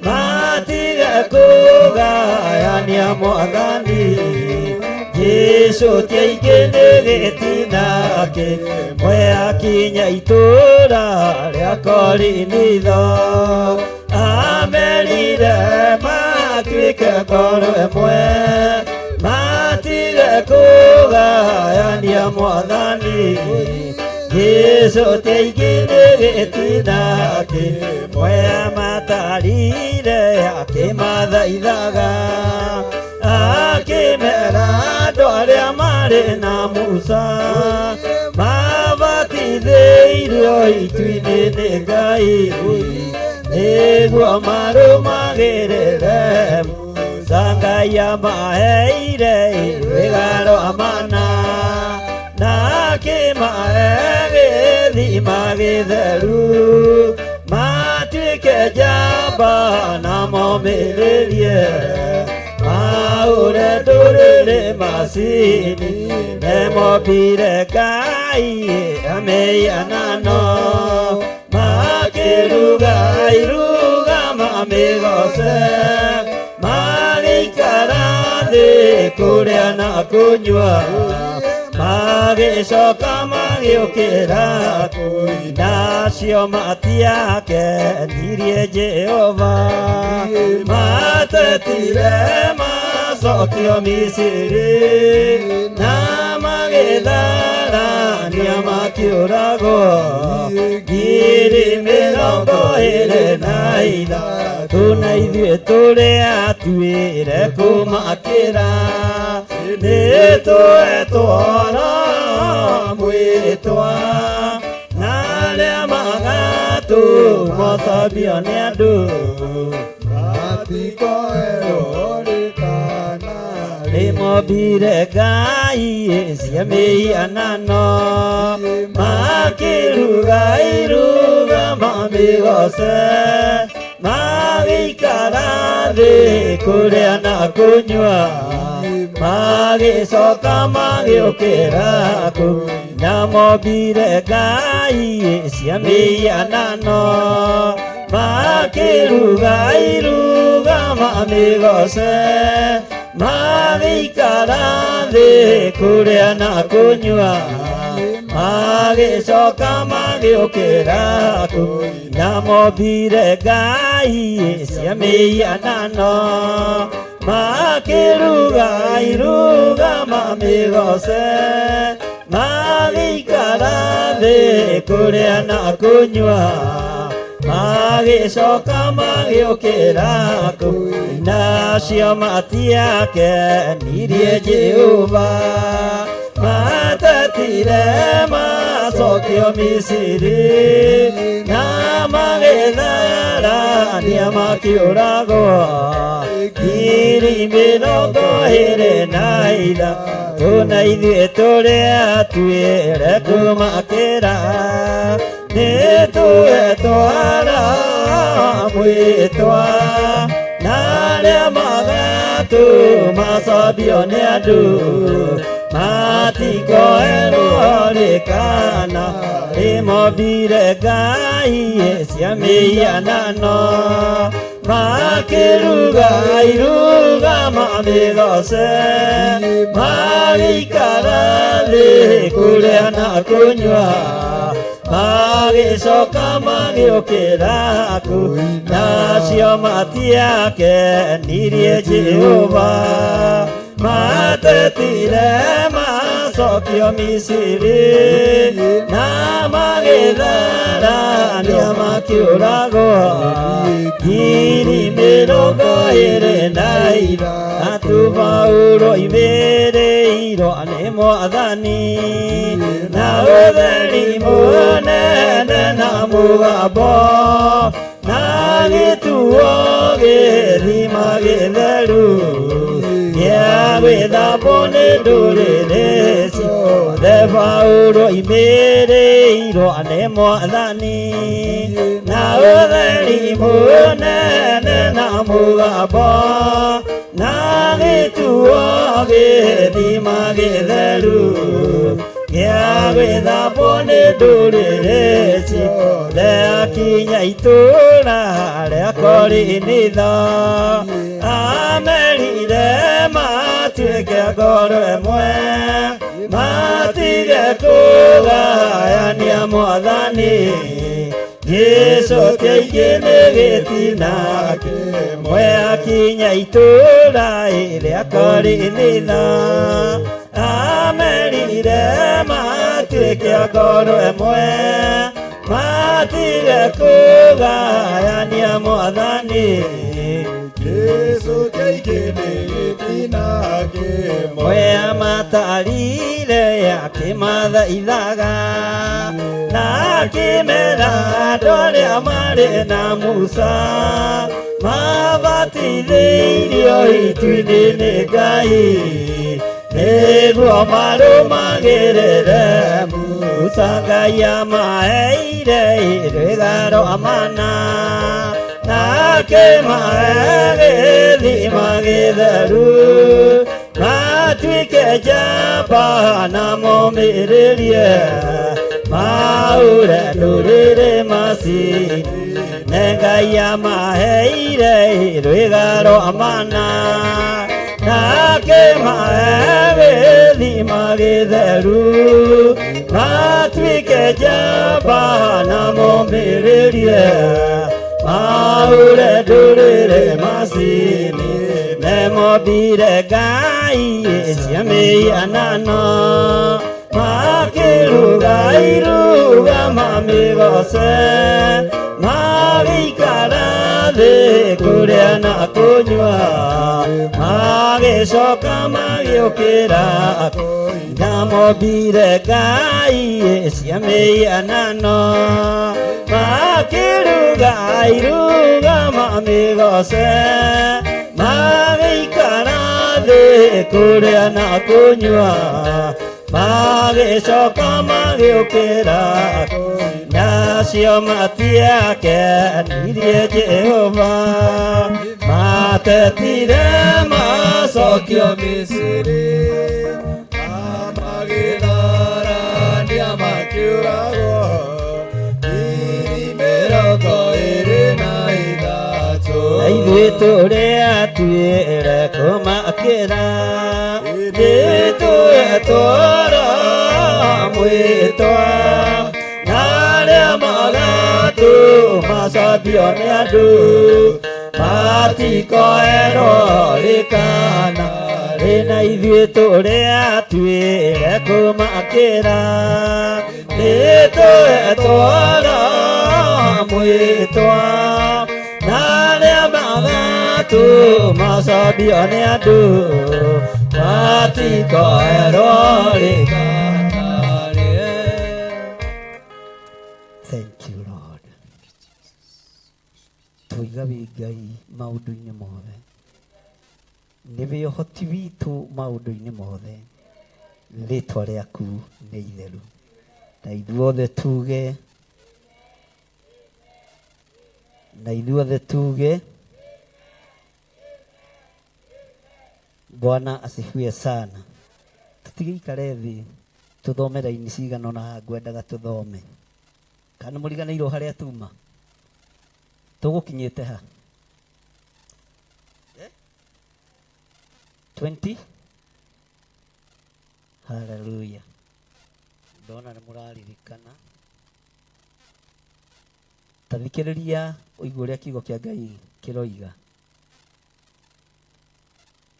matige kũgayania Mwathani Jesũ. Ti aingĩ nĩ gĩtina kĩmwe akinya itũũra rĩa Korinitho, amerire matuĩke ngoro ĩmwe, matige kũgayania Mwathani Jesũ. Ti aingĩ nĩ gĩtina kĩmwe amatarire, akĩmathaithaga, akĩmera andũ arĩa marĩ na Musa mabatithĩirio itu-inĩ nĩ Ngai, nĩguo marũmagĩrĩre Musa. Ngai amaheire rwĩga rwa mana, na akĩmahe gĩthima gĩtheru, matuĩke njamba na momĩrĩrie maũre ndũrĩrĩ macini. Nemombire Ngai amĩhianano, makĩruga iruga mamĩgoce, magĩikara thĩ kũrĩa na kũnyua, magĩcoka magĩũkĩra kũina. Acio matiakenirie Jehova, matetire macokio Misiri, na magĩtharania makĩũragwo 23,000. Na ithuĩ tũrĩ atuĩre kũmakĩra, nĩ twetwara mwĩtwa, na arĩa magatũmocambio nĩ andũ Matikoerwo rĩkana. Nĩmombire Ngai cia mĩhianano, makĩruga iruga mamĩgoce, magĩikara thĩ kũrĩa na kũnyua. Magĩcoka magĩũkĩra kũina mombire ngai cia mĩhianano. Makĩruga iruga mamĩgoce, magĩikara thĩ kũrĩa na kũnyua. Magĩcoka magĩũkĩra kũina mombire ngai cia mĩhianano. Makĩruga iruga mamĩgoce, magĩikara thĩ kũrĩa na kũnyua. Magĩcoka magĩũkĩra kũina cio matiakenirie Jehova. Matetire macokio Misiri, na magĩtharania makĩũragwo 23,000 na ithuĩ tũrĩ atuĩre kũmakĩra. Nĩ twetwara mwĩtwa na arĩa magatũmacambio nĩ andũ matikoerwo rĩkana rĩmombire ngai cia mĩhianano. Makĩruga iruga mamĩgoce, magĩikara thĩ kũrĩa na kũnyua. Magĩcoka magĩũkĩra kũina cio matiakenirie Jehova. Matetire macokio Misiri, na magĩtharania makĩũragwo 23,000. Paulo oimĩrĩirwo nĩ Mwathani na ũtheri mũnene na mũgambo na gĩtuo gĩthima gĩtheru gĩa gwĩthambwo nĩ ndũrĩrĩ ciothe. Paulo oimĩrĩirwo nĩ Mwathani na ũtheri mũnene na mũgambo na gĩtuo gĩthima gĩtheru gĩa gwĩthambwo nĩ ndũrĩrĩ ciothe. Akinya itũũra rĩa Korinitho, amerire matuĩke ngoro ĩmwe, matige kũgayania Mwathani Jesũ ti aingĩ nĩ gĩtina kĩmwe. Akinya itũũra rĩa Korinitho, amerire matuĩke ngoro ĩmwe, matige kũgayania Mwathani Jesũ ti aingĩ nĩ gĩtina kĩmwe. Mwe amatarire akĩmathaithaga na akĩmera andũ arĩa marĩ na Musa mabatithĩirio itu-inĩ nĩ Ngai nĩguo marũmagĩrĩre Musa. Ngai amaheire rwĩga rwa mana na akĩmahe gĩthima gĩtheru matuĩke njamba na momĩrĩrie maure ndũrĩrĩ macini. Ngai amaheire rwĩga rwa mana na akĩmahe gĩthima gĩtheru matuĩke njamba na momĩrĩrie maure ndũrĩrĩ macini. Memombire ngai cia mĩhianano, makĩruga iruga mamĩgoce, magĩikara thĩ kũrĩa na kũnyua, magĩcoka magĩũkĩra ndamombire ngai cia mĩhianano, makĩruga iruga mamĩgoce, magĩikara thĩ kũrĩa na kũnyua, magĩcoka magĩũkĩra. Nacio matiakenirie Jehova, matetire macokio Misiri magĩtharania makĩũragwo 23,000. Na ithuĩ tũrĩa tuĩre kũmakĩra nĩtwetwara mwĩtwa na arĩa magatũmacambio nĩ andũ matikoerwo rĩkana rĩ na ithuĩ tũrĩa tuĩre kũmakĩra nĩtwetwara mwĩtwa na arĩa magatũmacambio nĩ andũ matikoerwo rĩkana. Thank you, Lord. Tũiga wĩ Ngai maũndũ-inĩ mothe, nĩwe ũhoti witũ maũndũ-inĩ mothe. Rĩtwa rĩaku nĩ itheru, na ithuothe tuge, na ithuothe tuge Bwana asifiwe sana. Tũtigĩikare thĩ tũthome raini cigana ũna haha ngwendaga tũthome. Kana mũriganĩirwo harĩa tuma? Tũgũkinyĩte ha? 20. Haleluya. Ndona nĩ mũraririkana. Ta thikĩrĩria ũigue ũrĩa kiugo kĩa Ngai kĩroiga.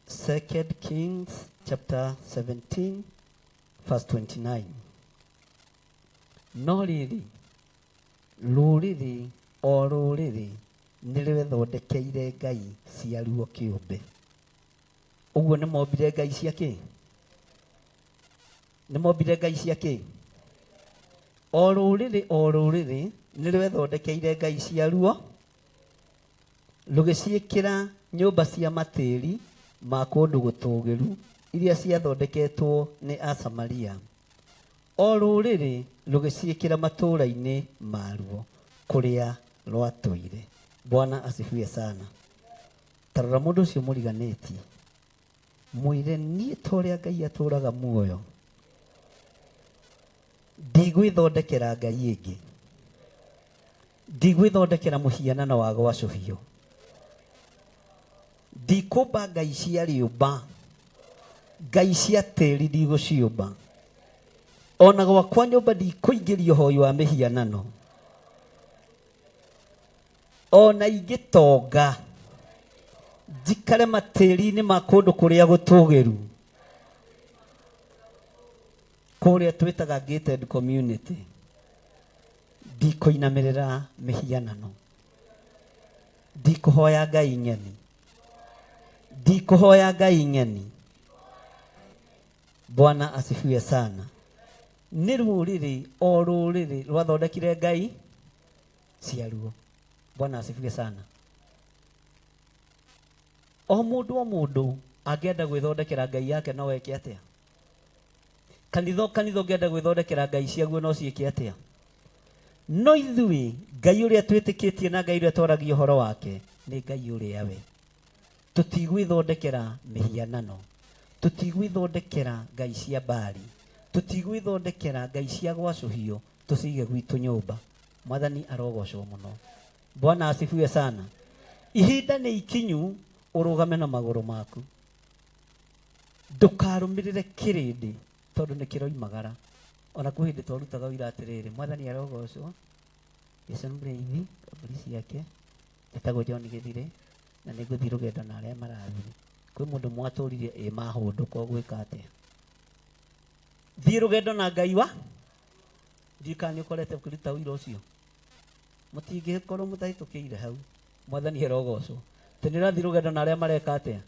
Second Kings chapter 17 verse 29. No rĩrĩ, rũrĩrĩ o rũrĩrĩ nĩ rwethondekeire ngai ciaruo kĩũmbe. Ũguo nĩ mombire ngai cia kĩ? Nĩ mombire ngai cia kĩ? O rũrĩrĩ o rũrĩrĩ nĩ rwethondekeire ngai ciaruo, rũgĩciĩkĩra nyũmba cia matĩri ma kũndũ gũtũũgĩru iria ciathondeketwo nĩ Asamaria. O rũrĩrĩ rũgĩciĩkĩra matũũra-inĩ maruo kũrĩa rwatũire. Bwana asifiwe sana. Ta rora mũndũ ũcio mũriganĩtie, mwĩre niĩ ta ũrĩa Ngai atũũraga muoyo, ndigwĩthondekera ngai ĩngĩ, ndigwĩthondekera mũhianano wa gwacũhio, ndikũmba ngai cia rĩũmba, ngai cia tĩri ndigũciũmba, ona gwakwa nyũmba ndikũingĩria ũhoi wa mĩhianano, ona ingĩtonga njikare matĩri-inĩ ma kũndũ kũrĩa gũtũgĩru, kũrĩa twĩtaga gated community, ndikũinamĩrĩra mĩhianano, ndikũhoya ngai ng'eni, ndikũhoya ngai ng'eni. Bwana asifiwe sana. Nĩ rũrĩrĩ o rũrĩrĩ rwathondekire ngai ciaruo. Bwana asifiwe sana. O mũndũ o mũndũ angĩenda gwĩthondekera ngai yake no eke atĩa? Kanitha o kanitha ũngĩenda gwĩthondekera ngai ciaguo no ciĩke atĩa? No ithuĩ Ngai ũrĩa twĩtĩkĩtie na Ngai ũrĩa twaragia ũhoro wake nĩ Ngai ũrĩa we. Tũtigwĩthondekera mĩhianano, tũtigwĩthondekera ngai cia Baali, tũtigwĩthondekera ngai cia gwacũhio tũcige gwitũ nyũmba. Mwathani arogocwo mũno. Bwana asifiwe sana. Ihinda nĩ ikinyu ũrũgame na magũrũ maku, ndũkarũmĩrĩre kĩrĩndĩ tondũ nĩ kĩroimagara. Ona kwĩ hĩndĩ twarutaga ũira atĩrĩrĩ, Mwathani arogocwo, Jesu nĩ mũrĩithi wa mbũri ciake, njĩtagwo John Gĩthirĩ na nĩ ngũthiĩ rũgendo na arĩa marathiĩ. Kwĩ mũndũ mwatũrire ĩ mahũndũka ũgwĩka atĩa? Thiĩ rũgendo na Ngai wa ndiũĩ kana nĩ ũkorete ũkĩruta ũira ũcio. Mũtingĩkorwo mũtahĩtũkĩire hau. Mwathani arogocwo. Atĩ nĩ ũrathiĩ rũgendo na arĩa mareka atĩa?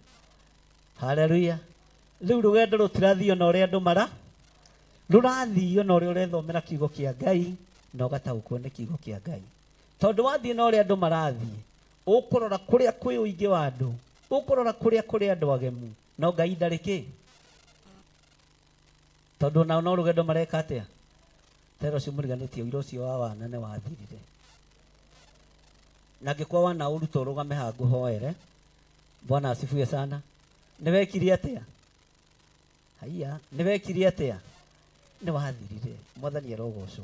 Haleluya. Rĩu rũgendo rũtirathio na ũrĩa andũ mara rũrathio na ũrĩa ũrethomera kiugo kĩa Ngai na ũgataũkwo nĩ kiugo kĩa Ngai. Tondũ wathiĩ na ũrĩa andũ marathiĩ, ũkũrora kũrĩa kwĩ ũingĩ wa andũ, ũkũrora kũrĩa kũrĩ andũ agemu, no Ngai ndarĩ kĩ? Tondũ nao no rũgendo mareka atĩa? Tero ũcio mũriganĩtie ũira ũcio wa wana nĩ wathirire. Na angĩkorwo wana ũruta ũrũgame haha ngũhoere. Bwana asifiwe sana. Nĩ wekire atĩa? Haiya, nĩ wekire atĩa? Nĩ wathirire. Mwathani arogocwo.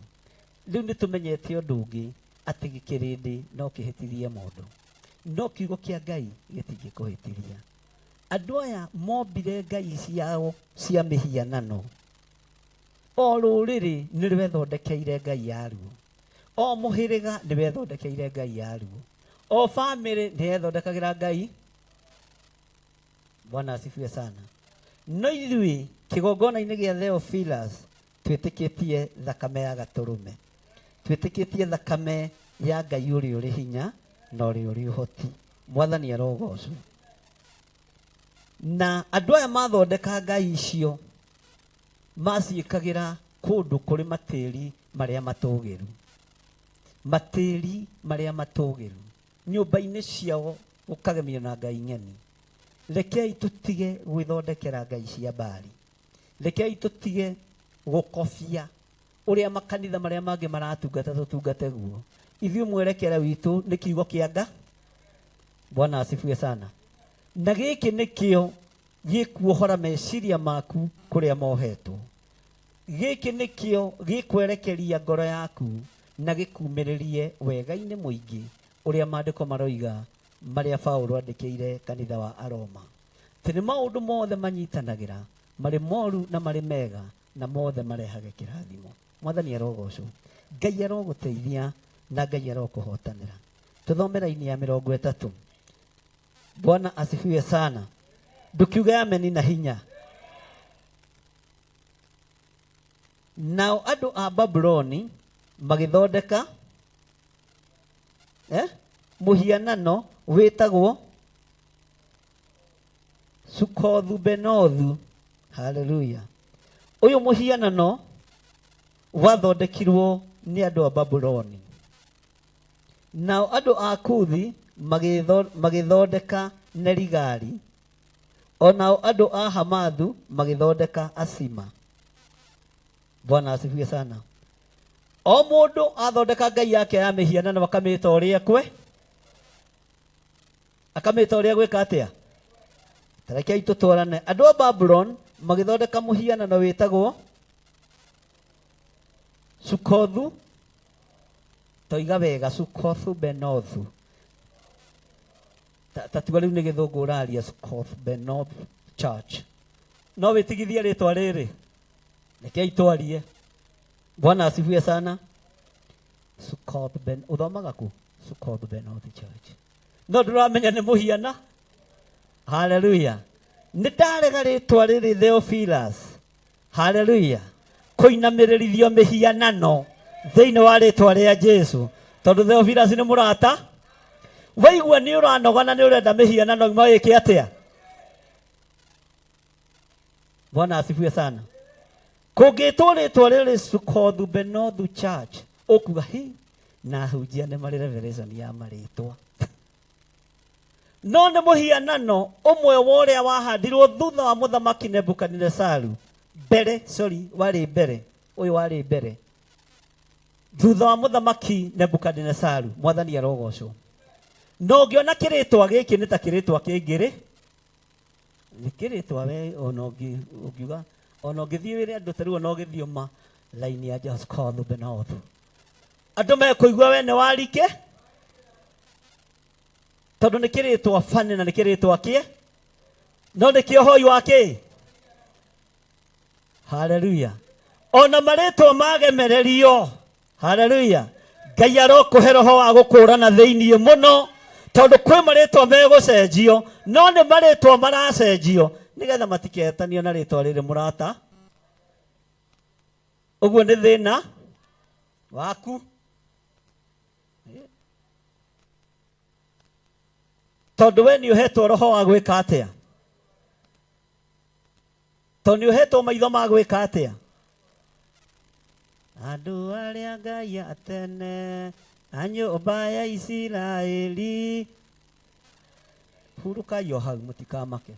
Rĩu nĩ tũmenyete ũndũ ũngĩ atĩ gĩkĩrĩndĩ no kĩhĩtithie mũndũ. No kiugo kĩa Ngai gĩtingĩkũhĩtithia. Andũ aya mombire ngai ciao cia mĩhianano. O rũrĩrĩ nĩ rwethondekeire ngai yaruo. O mũhĩrĩga nĩ wethondekeire ngai yaruo. O famĩlĩ nĩ yethondekagĩra ngai. Bwana asifiwe sana. No ithuĩ kĩgongona-inĩ gĩa Theophilus twĩtĩkĩtie thakame ya gatũrũme. Twĩtĩkĩtie thakame ya Ngai ũrĩa ũrĩ hinya na ũrĩa ũrĩ ũhoti. Mwathani arogocwo. Na andũ aya mathondeka ngai icio maciĩkagĩra kũndũ kũrĩ matĩri marĩa matũgĩru. Matĩri marĩa matũgĩru. Nyũmba-inĩ ciao gũkagemio na ngai ng'eni. Rekei tũtige gwĩthondekera ngai cia Baali. Rekei tũtige gũkobia ũrĩa makanitha marĩa mangĩ maratungata tũtungate guo. Ithuĩ mwerekera witũ nĩ kiugo kĩa Nga. Bwana asifiwe sana. Na gĩkĩ nĩkĩo gĩkuohora meciria maku kũrĩa mohetwo. Gĩkĩ nĩkĩo gĩkwerekeria ngoro yaku na gĩkumĩrĩrie wega-inĩ mũingĩ ũrĩa maandĩko maroiga marĩa Paũlũ andĩkĩire kanitha wa Aroma. Atĩ nĩ maũndũ mothe manyitanagĩra marĩ moru na marĩ mega na mothe marehage kĩrathimo. Mwathani arogocwo. Ngai arogũteithia na Ngai arokũhotanĩra. Tũthome raini ya 30. Bwana asifiwe sana. Ndũkiuge ameni na hinya. Nao andũ a Babuloni magĩthondeka mũhianano wĩtagwo Sukothu-Benothu. Haleluya. Ũyũ mũhianano wathondekirwo nĩ andũ a Babuloni. Nao andũ a Kuthi magĩthondeka Nerigari. O nao andũ a Hamathu magĩthondeka Asima. Bwana asifiwe sana. O mũndũ athondeka ngai yake ya mĩhianano akamĩta ũrĩa kwe. Akamĩta ũrĩa gwĩka atĩa? Tarekei tũtwarane. Andũ a Babulon magĩthondeka mũhianano wĩtagwo Sukothu. Toiga wega Sukothu Benothu. Ta tuga rĩu nĩ gĩthũngũ ũraria Sukothu Benothu Church. No wĩtigithie rĩtwa rĩrĩ. Rekei twarie. Bwana asifiwe sana. Sukothu Ben uthomaga kũ? Sukothu Benothu Church. No ndũramenya nĩ mũhiana. Haleluya. Nĩ ndarega rĩtwa rĩrĩ Theophilus. Haleluya. Kũinamĩrĩrithio mĩhianano thĩinĩ wa rĩtwa rĩa Jesu. Tondũ Theophilus nĩ mũrata. Waigua nĩ ũranoga na nĩ ũrenda mĩhianano ng'ima wĩke atĩa? Bwana asifiwe sana. Kũngĩtwo rĩtwa rĩrĩ Sukothu Benothu Church, ũkuga hi na ahunjia nĩ marĩ revelation ya marĩtwa. No nĩ mũhianano ũmwe wa ũrĩa wahandirwo thutha wa mũthamaki Nebukadinesaru. Mbere, sorry, warĩ mbere. Ũyũ warĩ mbere. Thutha wa mũthamaki Nebukadinesaru, Mwathani arogocwo. No ũngĩona kĩrĩtwa gĩkĩ nĩ ta kĩrĩtwa kĩngĩ rĩ, nĩ kĩrĩtwa we ona ũngiuga ona ũngĩthiĩ wĩre andũ ta rĩu ona ũgĩthioma line ya Sukothu Benothu. Andũ mekũigua we nĩ warike tondũ nĩ kĩrĩtwa bani na nĩ kĩrĩtwa kĩe no nĩ kĩohoi wa kĩ. Haleluya. Ona marĩtwa magemererio. Haleluya. Ngai arokũhe roho wa gũkũrana thĩinĩ mũno tondũ kwĩ marĩtwa megũcenjio no nĩ marĩtwa maracenjio nĩgetha matiketanio na rĩtwa rĩrĩ mũrata. Ũguo nĩ thĩna waku. Tondũ we nĩ ũhetwo roho wa gwĩka atĩa? Tondũ nĩ ũhetwo maitho ma gwĩka atĩa? Andũ arĩa Ngai a tene a nyũmba ya Isiraeli. Hurũkai o hau mũtikamake.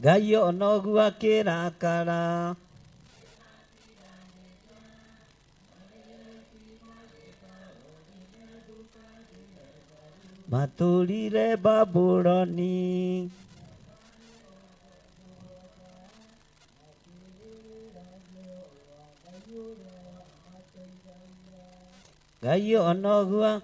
Ngai onoguo akĩrakara. Matũrire Babuloni. Ngai onogua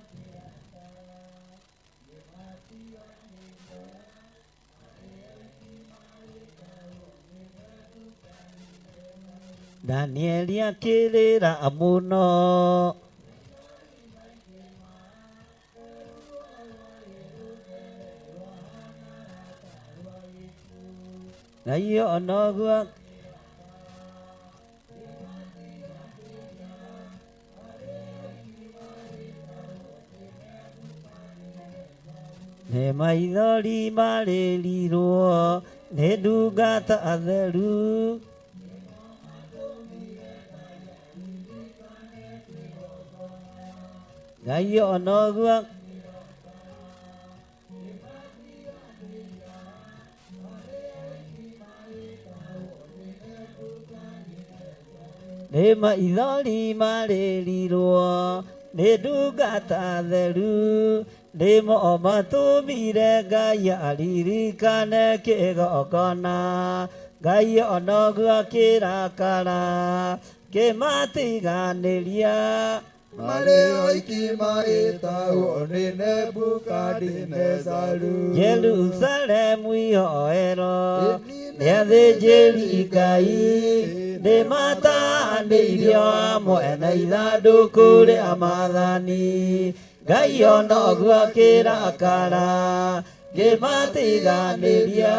Danieli akĩrĩra mũno. Ngai onogua nĩ maithori marĩrirwo nĩ ndungata atheru. Ngai onogua nĩ maithori marĩrirwo nĩ ndungata theru nĩmo matũmire Ngai aririkane kĩgongona. Ngai onoguo akĩrakara kĩmatiganĩria. Marĩ oiki magĩtahwo nĩ Nebukadinezaru. Jerusalemu ihoero nĩ athĩnjĩri Ngai nĩmatanĩirio hamwe na ithandũkũ rĩa maathani. Ngai onoguo akĩrakara ngĩmatiganĩria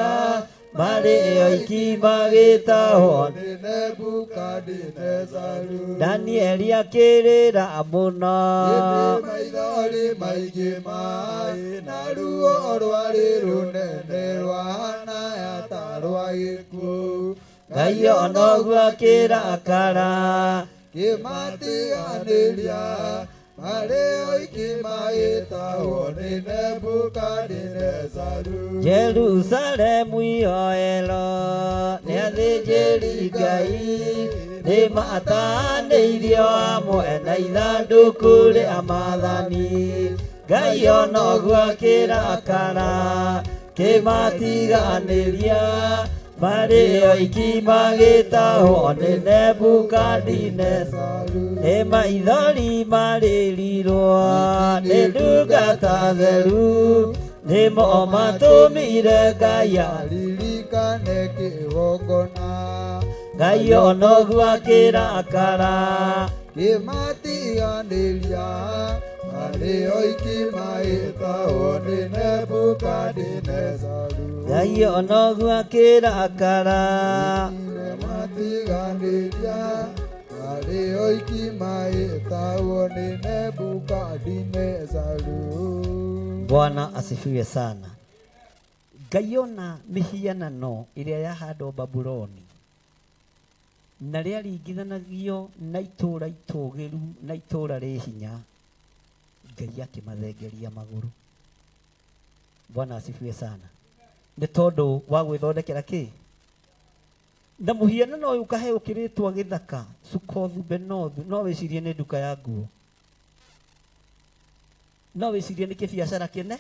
marĩ oiki magĩtahwo nĩ Nebukadinezaru. Danieli akĩrĩra mũno. Ĩndĩ maithori maingĩ maĩ na ruo rwarĩ rũnene rwahana ta rwa gĩkuũ. Ngai onoguo akĩrakara kĩmatiganĩria marĩ oiki magĩtahwo nĩ Nebukadinezaru. Jerusalemu ihoero nĩ athĩnjĩri Ngai nĩmatanĩirio hamwe na ithandũkũ rĩa maathani. Ngai onoguo akĩrakara kĩmatiganĩria marĩ oiki magĩtahwo nĩ Nebukadinezaru. Nĩ maithori marĩrirwo nĩ ndungata theru nĩmo matũmire Ngai aririkane kĩgongona. Ngai onoguo akĩrakara kĩmatiganĩria marĩ oiki magĩtahwo nĩ Nebukadinezaru. Ngai onoguo akĩrakara Kĩmatiganĩria marĩ oiki magĩtahwo nĩ Nebukadinezaru. Bwana asifiwe sana. Ngai ona mĩhianano ĩrĩa yahandwo Babuloni na rĩaringithanagio na itũũra itũũgĩru na itũũra rĩ hinya, Ngai akĩmathengeria magũrũ. Bwana asifiwe sana. Nĩ tondũ wa gwĩthondekera kĩ? Na mũhianano ũyũ ũkaheo kĩrĩtwa gĩthaka Sukothu Benothu, no wĩcirie nĩ nduka ya nguo, no wĩcirie nĩ kĩbiacara kĩne.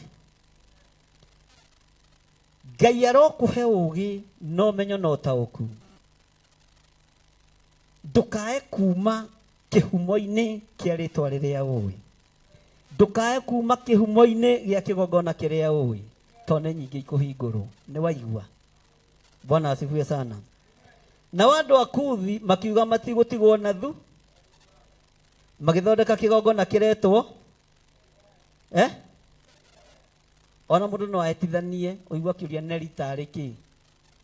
Ngai arokũhe ũũgĩ na ũmenyo na ũtaũku, ndũkae kuma kĩhumo-inĩ kĩa rĩtwa rĩrĩa ũĩ, ndũkae kuma kĩhumo-inĩ gĩa kĩgongona kĩrĩa ũĩ, tondũ nĩ nyingĩ ikũhingũrwo. Nĩ waigua? Bwana asifiwe sana. Nao andũ a Kuthi makiuga matigũtigwo na thu, magĩthondeka kĩgongona kĩretwo ona mũndũ no aetithanie ũigua akĩũria neri tarĩ kĩ,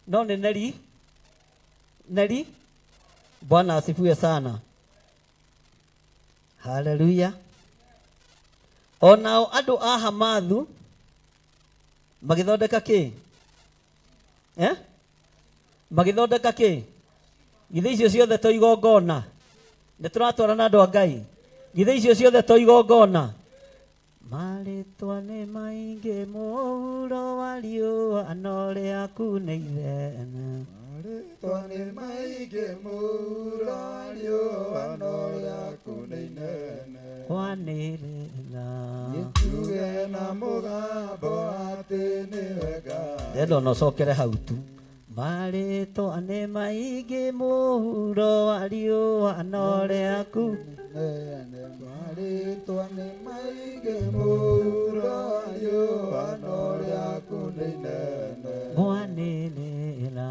no nĩ neri neri. Bwana asifiwe sana. Haleluya. Onao andũ a Hamathu magĩthondeka kĩ? Magĩthondeka kĩ? Githĩ icio ciothe to igongona? Nĩ tũratwarana andũ a Ngai? Githĩ icio ciothe to igongona? Marĩtwa nĩ maingĩ mũhuro wa riũa no rĩaku nĩ ithene. Marĩtwa nĩ maingĩ mũhuro wa riũa no rĩaku nĩ inene. Ngwanĩrĩra. Njuge na mũgambo atĩ nĩwe Ngai. Ndĩrenda ona ũcokere hau tu. Marĩtwa nĩ maingĩ mũhuro wa riũa no rĩaku. Nene marĩtwa nĩ maingĩ mũhuro wa riũa no rĩaku nĩ inene. Ngwanĩrĩra.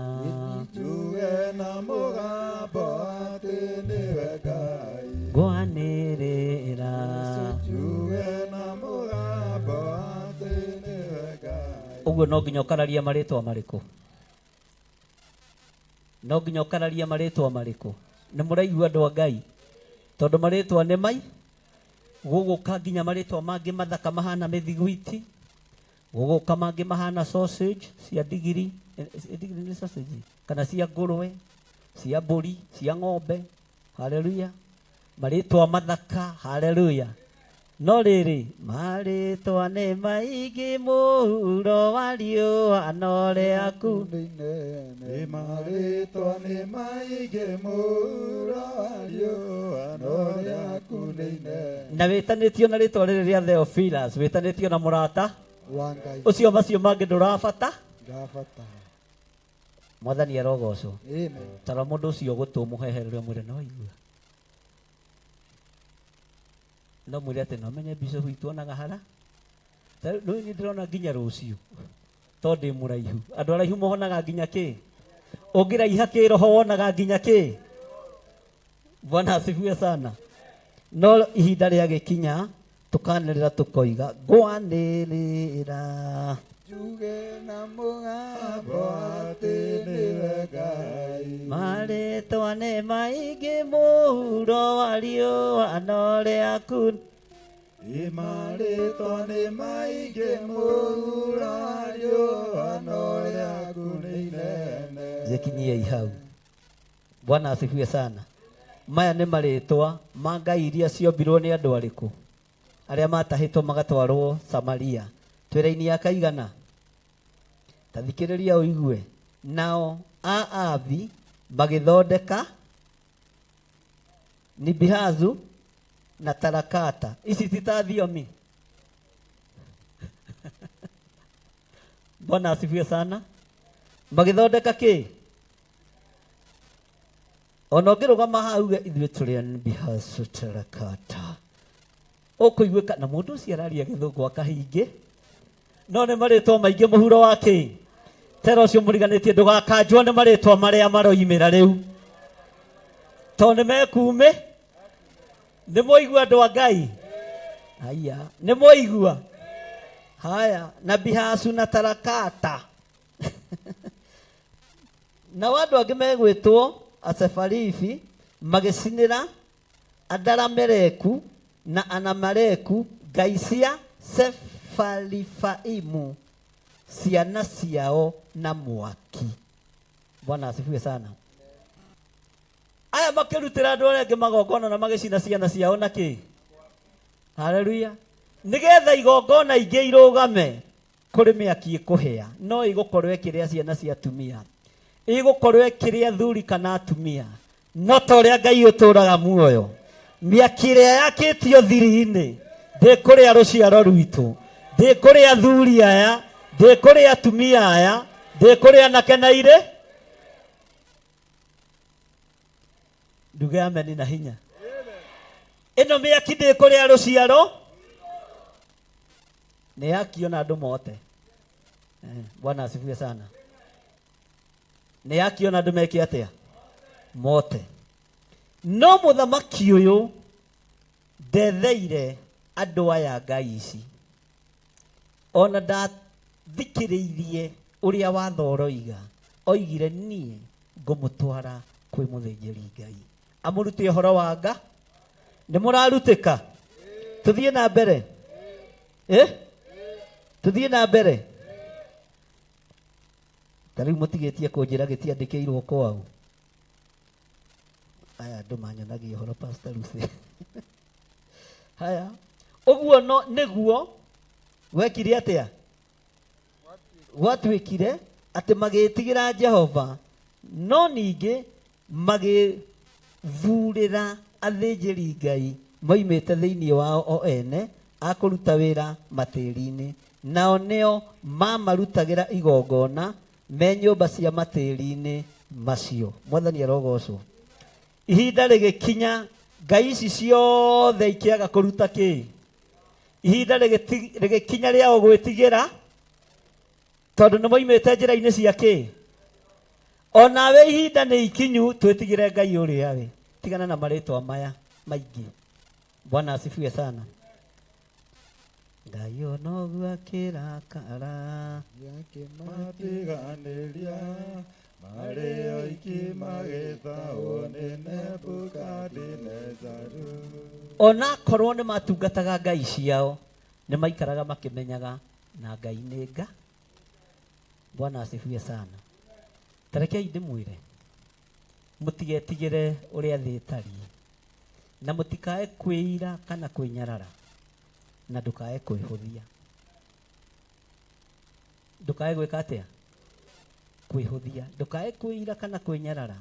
Njuge na mũgambo atĩ nĩwe Ngai. Ngwanĩrĩra. Njuge na mũgambo atĩ nĩwe Ngai. Ũguo no nginya ũkararie marĩtwa marĩkũ? No nginya ũkararie marĩtwa marĩkũ? Nĩ mũraigua andũ a Ngai? Tondũ marĩtwa nĩ mai gũgũka nginya marĩtwa mangĩ mathaka mahana mĩthiguiti, gũgũka mangĩ mahana sausage cia ndigiri, ndigiri nĩ sausage kana cia ngũrwe, cia mbũri, cia ng'ombe. Haleluya. Marĩtwa mathaka, haleluya. No rĩrĩ, marĩtwa nĩ maingĩ mũhuro wa riũa no rĩaku. Nĩ inene marĩtwa nĩ maingĩ mũhuro wa riũa no rĩaku nĩ inene. Na wĩtanĩtio na rĩtwa rĩrĩ rĩa Theophilus, wĩtanĩtio na mũrata Wa Ngai. ũcio, macio mangĩ ndũrabata. Ndabata. Mwathani arogocwo. Amen. Tara mũndũ ũcio gũtũ mũheherere mwĩre no igua. No mwĩre atĩ no menye bishop witũ onaga hara. Ta rĩu niĩ ndĩrona nginya rũciũ tondũ ndĩ mũraihu. Andũ araihu mohonaga nginya kĩ? Ũngĩraiha kĩroho wonaga nginya kĩ? Bwana asifiwe sana. No ihinda rĩagĩkinya tũkanĩrĩra tũkoiga ngwanĩrĩra. Njuge na mũgambo atĩ nĩwe Ngai. Marĩtwa nĩ maingĩ mũhuro wa riũa no rĩaku. Ĩ marĩtwa nĩ maingĩ mũhuro wa riũa no rĩaku nĩ inene. Gĩkinyiei hau. Bwana asifiwe sana. Maya nĩ marĩtwa ma ngai iria ciombirwo nĩ andũ arĩkũ? Arĩa matahĩtwo magatwarwo Samaria. Twĩra-inĩ ya kaigana? Ta thikĩrĩria ũigue. Nao Aavi magĩthondeka Nibihazu na Tarakata. Ici ti ta thiomi. Bwana asifiwe sana. Magĩthondeka kĩ? Ona ũngĩrũgama haha uge ithuĩ tũrĩ a Nibihazu Tarakata. Ũkũiguĩka na mũndũ ũcio araria gĩthũngũ akahingĩ. No nĩ marĩtwa maingĩ mũhuro wa kĩ? Tera ũcio mũriganĩtie ndũgakanjwo nĩ marĩtwa marĩa maroimĩra rĩu. Tondũ nĩ mekuumĩ. Nĩ mwaigua andũ a Ngai? Haya, nĩ mwaigua? Haya, na Bihasu na Tarakata. Nao andũ angĩ megwĩtwo Asefarifi magĩcinĩra Adaramereku na Anamareku ngai cia Sefarivaimu ciana ciao na mwaki. Bwana asifiwe sana. Aya makĩrutĩra andũ arĩa angĩ magongona na magĩcina ciana ciao na kĩ? Haleluya. Nĩgetha igongona ingĩ irũgame kũrĩ mĩaki ĩkũhĩa, no ĩgũkorwo ĩkĩrĩa ciana cia atumia, ĩgũkorwo ĩkĩrĩa athuri kana atumia, no ta ũrĩa Ngai ũtũũraga muoyo, mĩaki ĩrĩa yakĩtio thiri-inĩ ndĩkũrĩa rũciaro rwitũ, ndĩkũrĩa athuri aya, ndĩkũrĩa atumia aya, ndĩkũrĩa anake na irĩ. Nduge ameni na hinya. Ĩno mĩaki ndĩkũrĩa rũciaro, nĩ yakio na andũ mote. Bwana asifiwe sana. Nĩ yakio na andũ meke atĩa? Mote. No mũthamaki ũyũ ndetheire andũ aya ngai ici. Ona ndathikĩrĩirie ũrĩa watho ũroiga, oigire niĩ ngũmũtwara kwĩ mũthĩnjĩri Ngai amũrute ũhoro wa nga. Nĩ mũrarutĩka? Tũthiĩ na mbere. Tũthiĩ na mbere. Ta rĩu mũtigĩtie kũnjĩra gĩtiandĩkĩirwo kwao. Aya andũ manyonagia ũhoro Pastor Lucy. Haya, ũguo no nĩguo wekire atĩa? Gwatuĩkire atĩ magĩĩtigĩra Jehova, no ningĩ magĩthurĩra athĩnjĩri Ngai moimĩte thĩinĩ wao o ene a kũruta wĩra matĩri-inĩ, nao nĩo mamarutagĩra igongona me nyũmba cia matĩri-inĩ macio. Mwathani arogocwo. Ihinda rĩgĩkinya ngai ici ciothe ikĩaga kũruta kĩ? Ihinda rĩgĩkinya rĩao gwĩtigĩra, tondũ nĩ moimĩte njĩra-inĩ cia kĩ? Onawe ihinda nĩ ikinyu twĩtigĩre Ngai ũrĩa we. Tigana na marĩtwa maya maingĩ. Bwana asifiwe sana. Ngai ona ũguo akĩrakara, Akĩmatiganĩria marĩ oiki magĩtahwo nĩ Nebukadinezaru. Onakorwo nĩ matungataga ngai ciao, nĩ maikaraga makĩmenyaga na Ngai nĩ nga. Bwana asifiwe sana. Tarekei ndĩmwĩre, mũtigetigĩre ũrĩa thĩ ĩtariĩ, na mũtikae kwĩira kana kwĩnyarara, na ndũkae kwĩhũthia. Ndũkae gwĩka atĩa? Kwĩhũthia. Ndũkae kwĩira kana kwĩnyarara,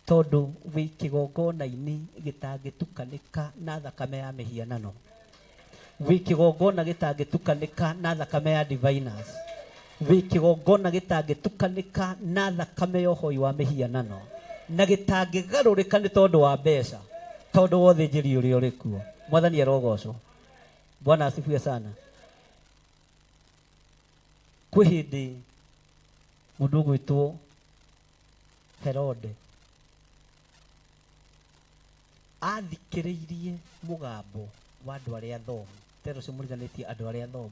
tondũ wĩ kĩgongona-inĩ gĩtangĩtukanĩka na thakame ya mĩhianano. Wĩ kĩgongona gĩtangĩtukanĩka na thakame ya diviners. Wĩ kĩgongona gĩtangĩtukanĩka na thakame ya ũhoi wa mĩhianano, na gĩtangĩgarũrĩka nĩ tondũ wa mbeca, tondũ wa ũthĩnjĩri ũrĩa ũrĩ kuo. Mwathani arogocwo. Bwana asifiwe sana. Kwĩ hĩndĩ mũndũ ũgwĩtwo Herode athikĩrĩirie mũgambo wa andũ arĩa athomu. Tero ũcio mũriganĩtie andũ arĩa athomu.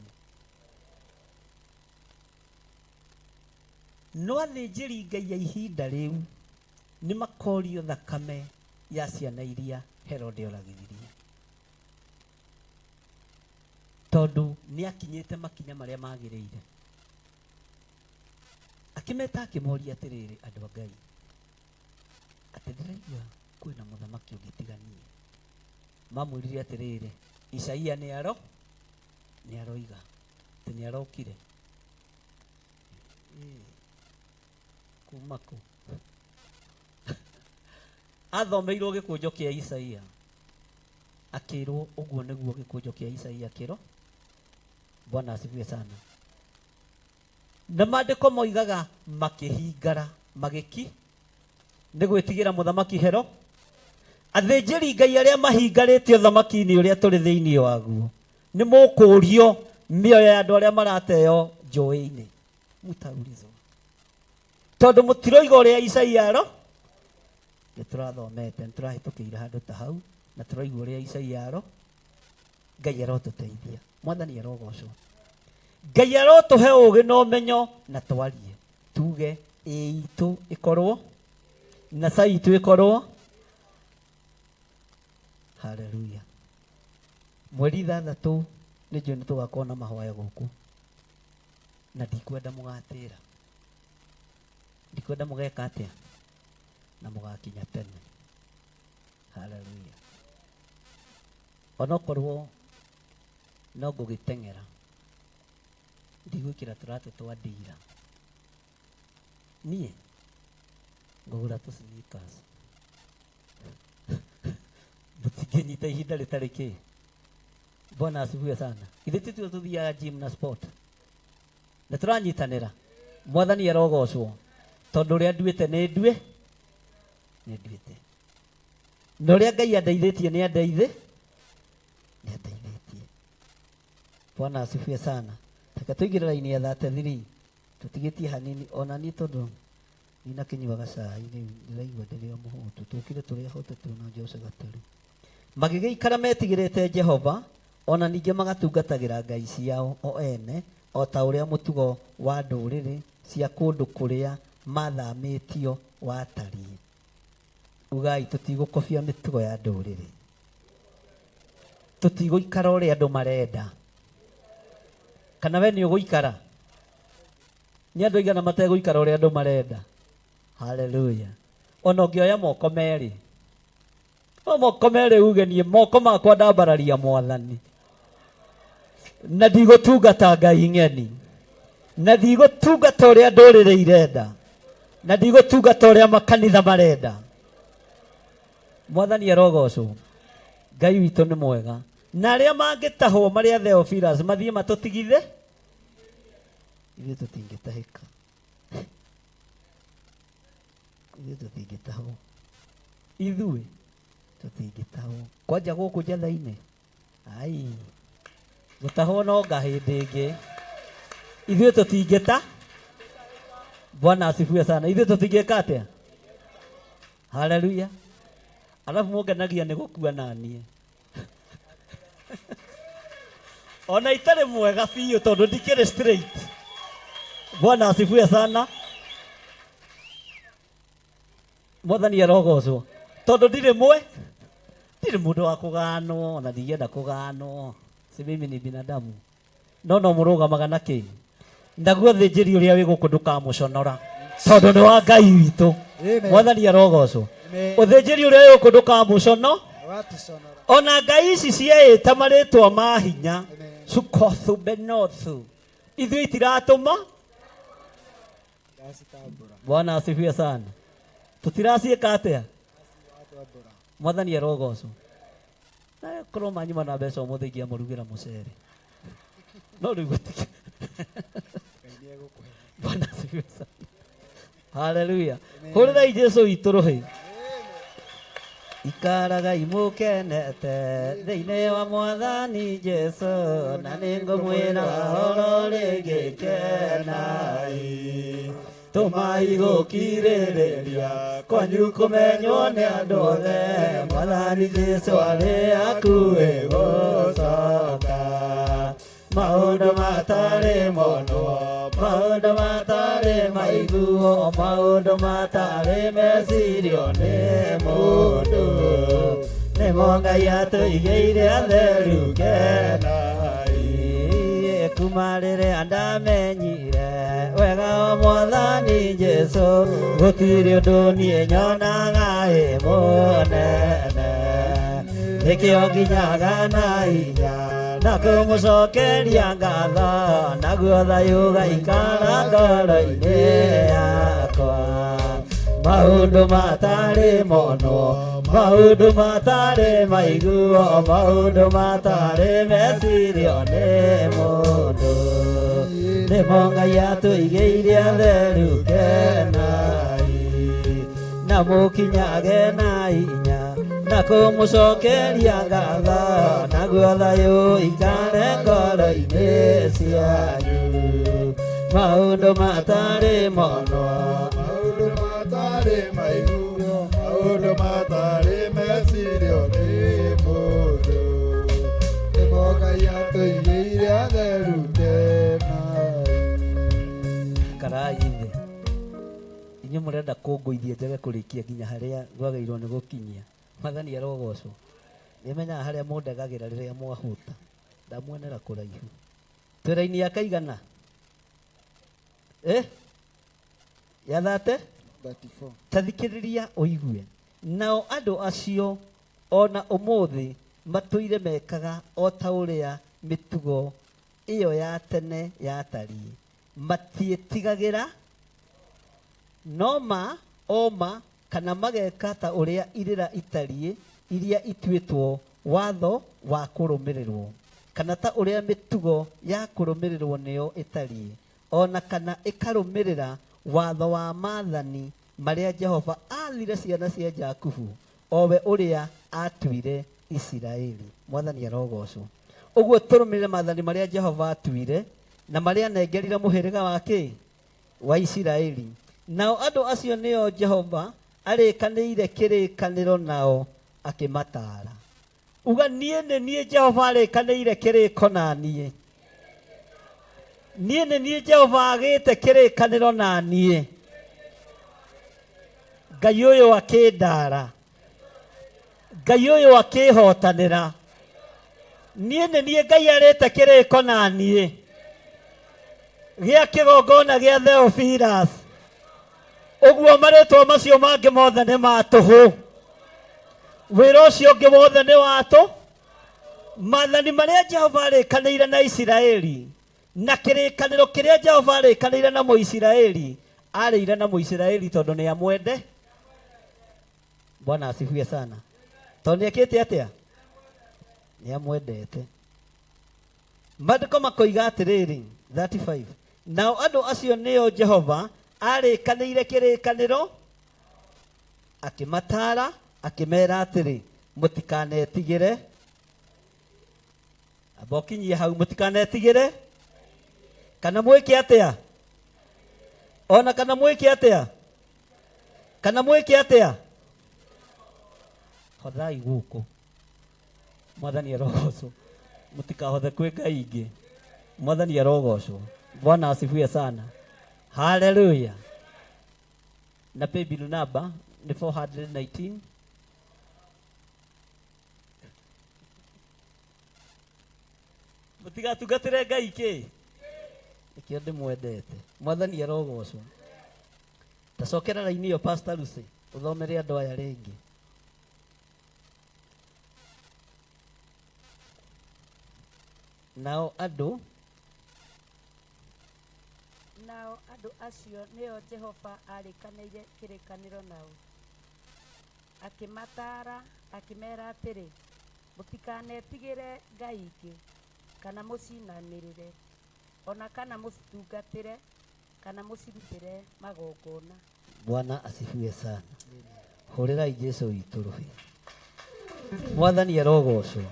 No athĩnjĩri Ngai a ihinda rĩu nĩ makorio thakame ya ciana iria Herode oragithirie, tondũ nĩ akinyĩte makinya marĩa magĩrĩire. Akĩmeta akĩmoria atĩrĩrĩ, andũ a Ngai, atĩ ndĩraigua kwĩna mũthamaki ũngĩ tiga niĩ. Mamwĩrire atĩrĩrĩ, Isaia nĩ aroiga atĩ nĩ arokire. Kuma kũ? Athomeirwo gĩkũnjo kĩa Isaia, akĩrwo ũguo nĩguo gĩkũnjo kĩa Isaia kĩro. Bwana asifiwe sana. Na maandĩko moigaga makĩhingara magĩki nĩ gwĩtigĩra mũthamaki Hero. Athĩnjĩri Ngai arĩa mahingarĩte ũthamaki-inĩ ũrĩa tũrĩ thĩinĩ waguo, nĩ mũkũrio mĩoyo ya andũ arĩa marateo njũĩ-inĩ. Mutaulizwa tondũ mũtiroiga ũrĩa Isaia aro. Nĩ tũrathomete, nĩ tũrahĩtũkĩire handũ ta hau, na tũraigua ũrĩa Isaia aro. Ngai arotũteithia. Mwathani arogocwo. Ngai arotũhe ũũgĩ na ũmenyo, na twarie tuge ĩ itũ ĩkorwo na ca itũ ĩkorwo. Haleluya. Mweri 6 nĩ njũĩ nĩ tũgakorwo na mahoya gũkũ, na ndikwenda mũgatĩra, ndikwenda mũgeka atĩa, na mũgakinya tene. Haleluya. Onokorwo no ngũgĩteng'era, ndigwĩkĩra tũratũ twa ndira, niĩ ngũgũra tũ sneakers. Mũtingĩnyita ihinda rĩtarĩ kĩ. Bwana asifiwe sana. Ithuĩ tituo tũthiaga gym na sport, na tũranyitanĩra. Mwathani arogocwo, tondũ ũrĩa nduĩte nĩ ndue nĩ nduĩte, na ũrĩa Ngai andeithĩtie nĩ andeithĩtie. Bwana asifiwe sana. Reke tũingĩre raini ya 33, tũtigĩtie hanini ona niĩ, tondũ ninakĩnyuaga cai rĩu ndĩraigua ndĩrĩ o mũhũtu. Tũkire tũrĩ ahote tuona Jose Gataru. Magĩgĩikara metigĩrĩte Jehova, ona ningĩ magatungatagĩra ngai ciao o ene, o ta ũrĩa mũtugo wa ndũrĩrĩ cia kũndũ kũrĩa mathamĩtio watariĩ. Ugai, tũtigũkobia mĩtugo ya ndũrĩrĩ, tũtigũikara ũrĩa andũ marenda. Kana we nĩ ũgũikara? Nĩ andũ aigana mategũikara ũrĩa andũ marenda? Haleluya. Ona ũngĩoya moko merĩ, o moko merĩ, uge niĩ moko makwa ndambararia Mwathani, na ndigũtungata ngai ng'eni, na ndigũtungata ũrĩa ndũrĩrĩ irenda, na ndigũtungata ũrĩa makanitha marenda. Mwathani arogocwo. Ngai witũ nĩ mwega. Na arĩa mangĩtahwo marĩ a Theophilus mathiĩ matũtigithe, ithuĩ tũtingĩtahĩka. Ithuĩ tũtingĩtahwo. Ithuĩ tũtingĩtahwo. Kwanja gũkũ njatha-inĩ, ai, gũtahwo no nga hĩndĩ ĩngĩ. Ithuĩ tũtingĩta. Bwana asifiwe sana. Ithuĩ tũtingĩka atĩa? Haleluya. Alafu mũngenagia nĩ gũkua naniĩ. Ona itarĩ mwega biũ tondũ ndikĩrĩ straight. Bwana asifiwe sana. Mwathani arogocwo. Tondũ ndirĩ mwe, ndirĩ mũndũ wa kũganwo, ona ndingĩenda kũganwo. Si mimi ni binadamu. No no mũrũgamaga na kĩ? Naguo thĩnjĩri ũrĩa wĩ gũkũ ndũkamũconora tondũ nĩ wa Ngai witũ. Amen. Mwathani arogocwo. Amen. Ũthĩnjĩri ũrĩa wĩ gũkũ ndũkamũcono. Watũconora. Ona ngai ici cieĩta marĩtwa ma hinya. Amen. Sukothu Benothu. Ithuĩ itiratũma. Ndacitambũra. Bwana asifiwe sana. Tũtiraciĩka atĩa? Watwambũra. Mwathani arogocwo. Na korwo manyuma na mbeca ũmũthĩ ingĩamũrugĩra mũcere. No rĩu gũtikĩ. Ngai nĩegũkũhe. Bwana asifiwe sana. Haleluya. Hũrĩrai Jesu witũ rũhĩ. Ikaragai mũkenete thĩinĩ wa Mwathani Jesu, na nĩngũmwĩra oro rĩngĩ kenai. Tũmai gũkirĩrĩria kwanyu kũmenywo nĩ andũ othe, Mwathani Jesu arĩ hakuhĩ gũcoka. Maũndũ matarĩ monwo, maũndũ matarĩ maiguo, maũndũ matarĩ mecirio nĩ mũndũ, nĩmo Ngai atũigĩire atheru kenai. Kuma rĩrĩa ndamenyire wega wa Mwathani Jesu, gũtirĩ ũndũ niĩ nyonaga ĩ mũnene. Nĩkĩo nginyaga na hinya na kũmũcokeria ngatho, naguo thayũ ũgaikara ngoro-inĩ yakwa. Maũndũ matarĩ monwo, maũndũ matarĩ maiguo, maũndũ matarĩ mecirio nĩ mũndũ, nĩmo Ngai atũigĩire atheru kenai. Na mũkinyage na hinya na kũmũcokeria ngatho, naguo thayũ ikare ngoro-inĩ cianyu. Maũndũ matarĩ monwo, Maũndũ matarĩ maiguo, maũndũ matarĩ mecirio nĩ mũndũ, nĩmo Ngai atũigĩire atheru kenai. Karai thĩ. Inyuĩ mũrenda kũngũithia njage kũrĩkia nginya harĩa ngwagĩrĩirwo nĩ gũkinyia. Mwathani arogocwo. Nĩmenyaga harĩa mũndegagĩra rĩrĩa mwahũta. Ndamuonera kũraihu. Twĩra-inĩ ya kaigana? Ya thate? 34. Ta thikĩrĩria ũigue. Nao andũ acio ona ũmũthĩ matũire mekaga o ta ũrĩa mĩtugo ĩyo ya tene yatariĩ. Matiĩtigagĩra no ma o ma kana mageka ta ũrĩa irĩra itariĩ iria ituĩtwo watho wa kũrũmĩrĩrwo, kana ta ũrĩa mĩtugo ya kũrũmĩrĩrwo nĩyo ĩtariĩ, ona kana ĩkarũmĩrĩra watho wa maathani marĩa Jehova aathire ciana cia Jakubu, owe ũrĩa atuire Isiraeli. Mwathani arogocwo. Ũguo tũrũmĩrĩre maathani marĩa Jehova atuire na marĩa anengerire mũhĩrĩga wa kĩ? Wa Isiraeli. Nao andũ acio nĩo Jehova arĩkanĩire kĩrĩkanĩro nao akĩmataara. Uga niĩ nĩ niĩ Jehova arĩkanĩire kĩrĩko na niĩ. Niĩ nĩ niĩ Jehova agĩte kĩrĩkanĩro na niĩ. Ngai ũyũ akĩndara. Ngai ũyũ akĩhotanĩra. Niĩ nĩ niĩ Ngai arĩte kĩrĩko na niĩ. Gĩa kĩgongona gĩa Theophilus. Ũguo marĩtwa macio mangĩ mothe nĩ ma tũhũ. Wĩra ũcio ũngĩ wothe nĩ wa tũ. Maathani marĩa Jehova arĩkanĩire na Isiraeli na kĩrĩkanĩro kĩrĩa Jehova arĩkanĩire na Mũisiraeli, arĩire na Mũisiraeli tondũ nĩ amwende. Bwana asifiwe sana. Tondũ nĩ ekĩte atĩa? Nĩ amwendete. Maandĩko makoiga atĩrĩrĩ, 35 nao andũ acio nĩo Jehova arĩkanĩire kĩrĩkanĩro, akĩmataara akĩmera atĩrĩ, mũtikanetigĩre. Amba ũkinyie hau, mũtikanetigĩre kana mwĩke atĩa, ona kana mwĩke atĩa, kana mwĩke atĩa. Hothai gũkũ, Mwathani arogocwo. Mũtikahothe kwĩ ngai ingĩ. Mwathani arogocwo. Bwana asifiwe sana. Haleluya. Na paybill number nĩ 419. Mũtigatungatĩre ngai kĩ, nĩkĩo ndĩmwendete. Mwathani arogocwo. Tacokera raini ĩyo, Pastor Lucy, ũthomere andũ aya rĩngĩ. Nao andũ Nao andũ acio nĩo Jehova aarĩkanĩire kĩrĩkanĩro nao, akĩmataara akĩmeera atĩrĩ, Mũtikanetigĩre ngai ingĩ, kana mũcinamĩrĩre, o na kana mũcitungatĩre, kana mũcirutĩre magongona. Bwana asifiwe sana. Hũrĩrai Jesu witũ rũhĩ. Mwathani arogocwo.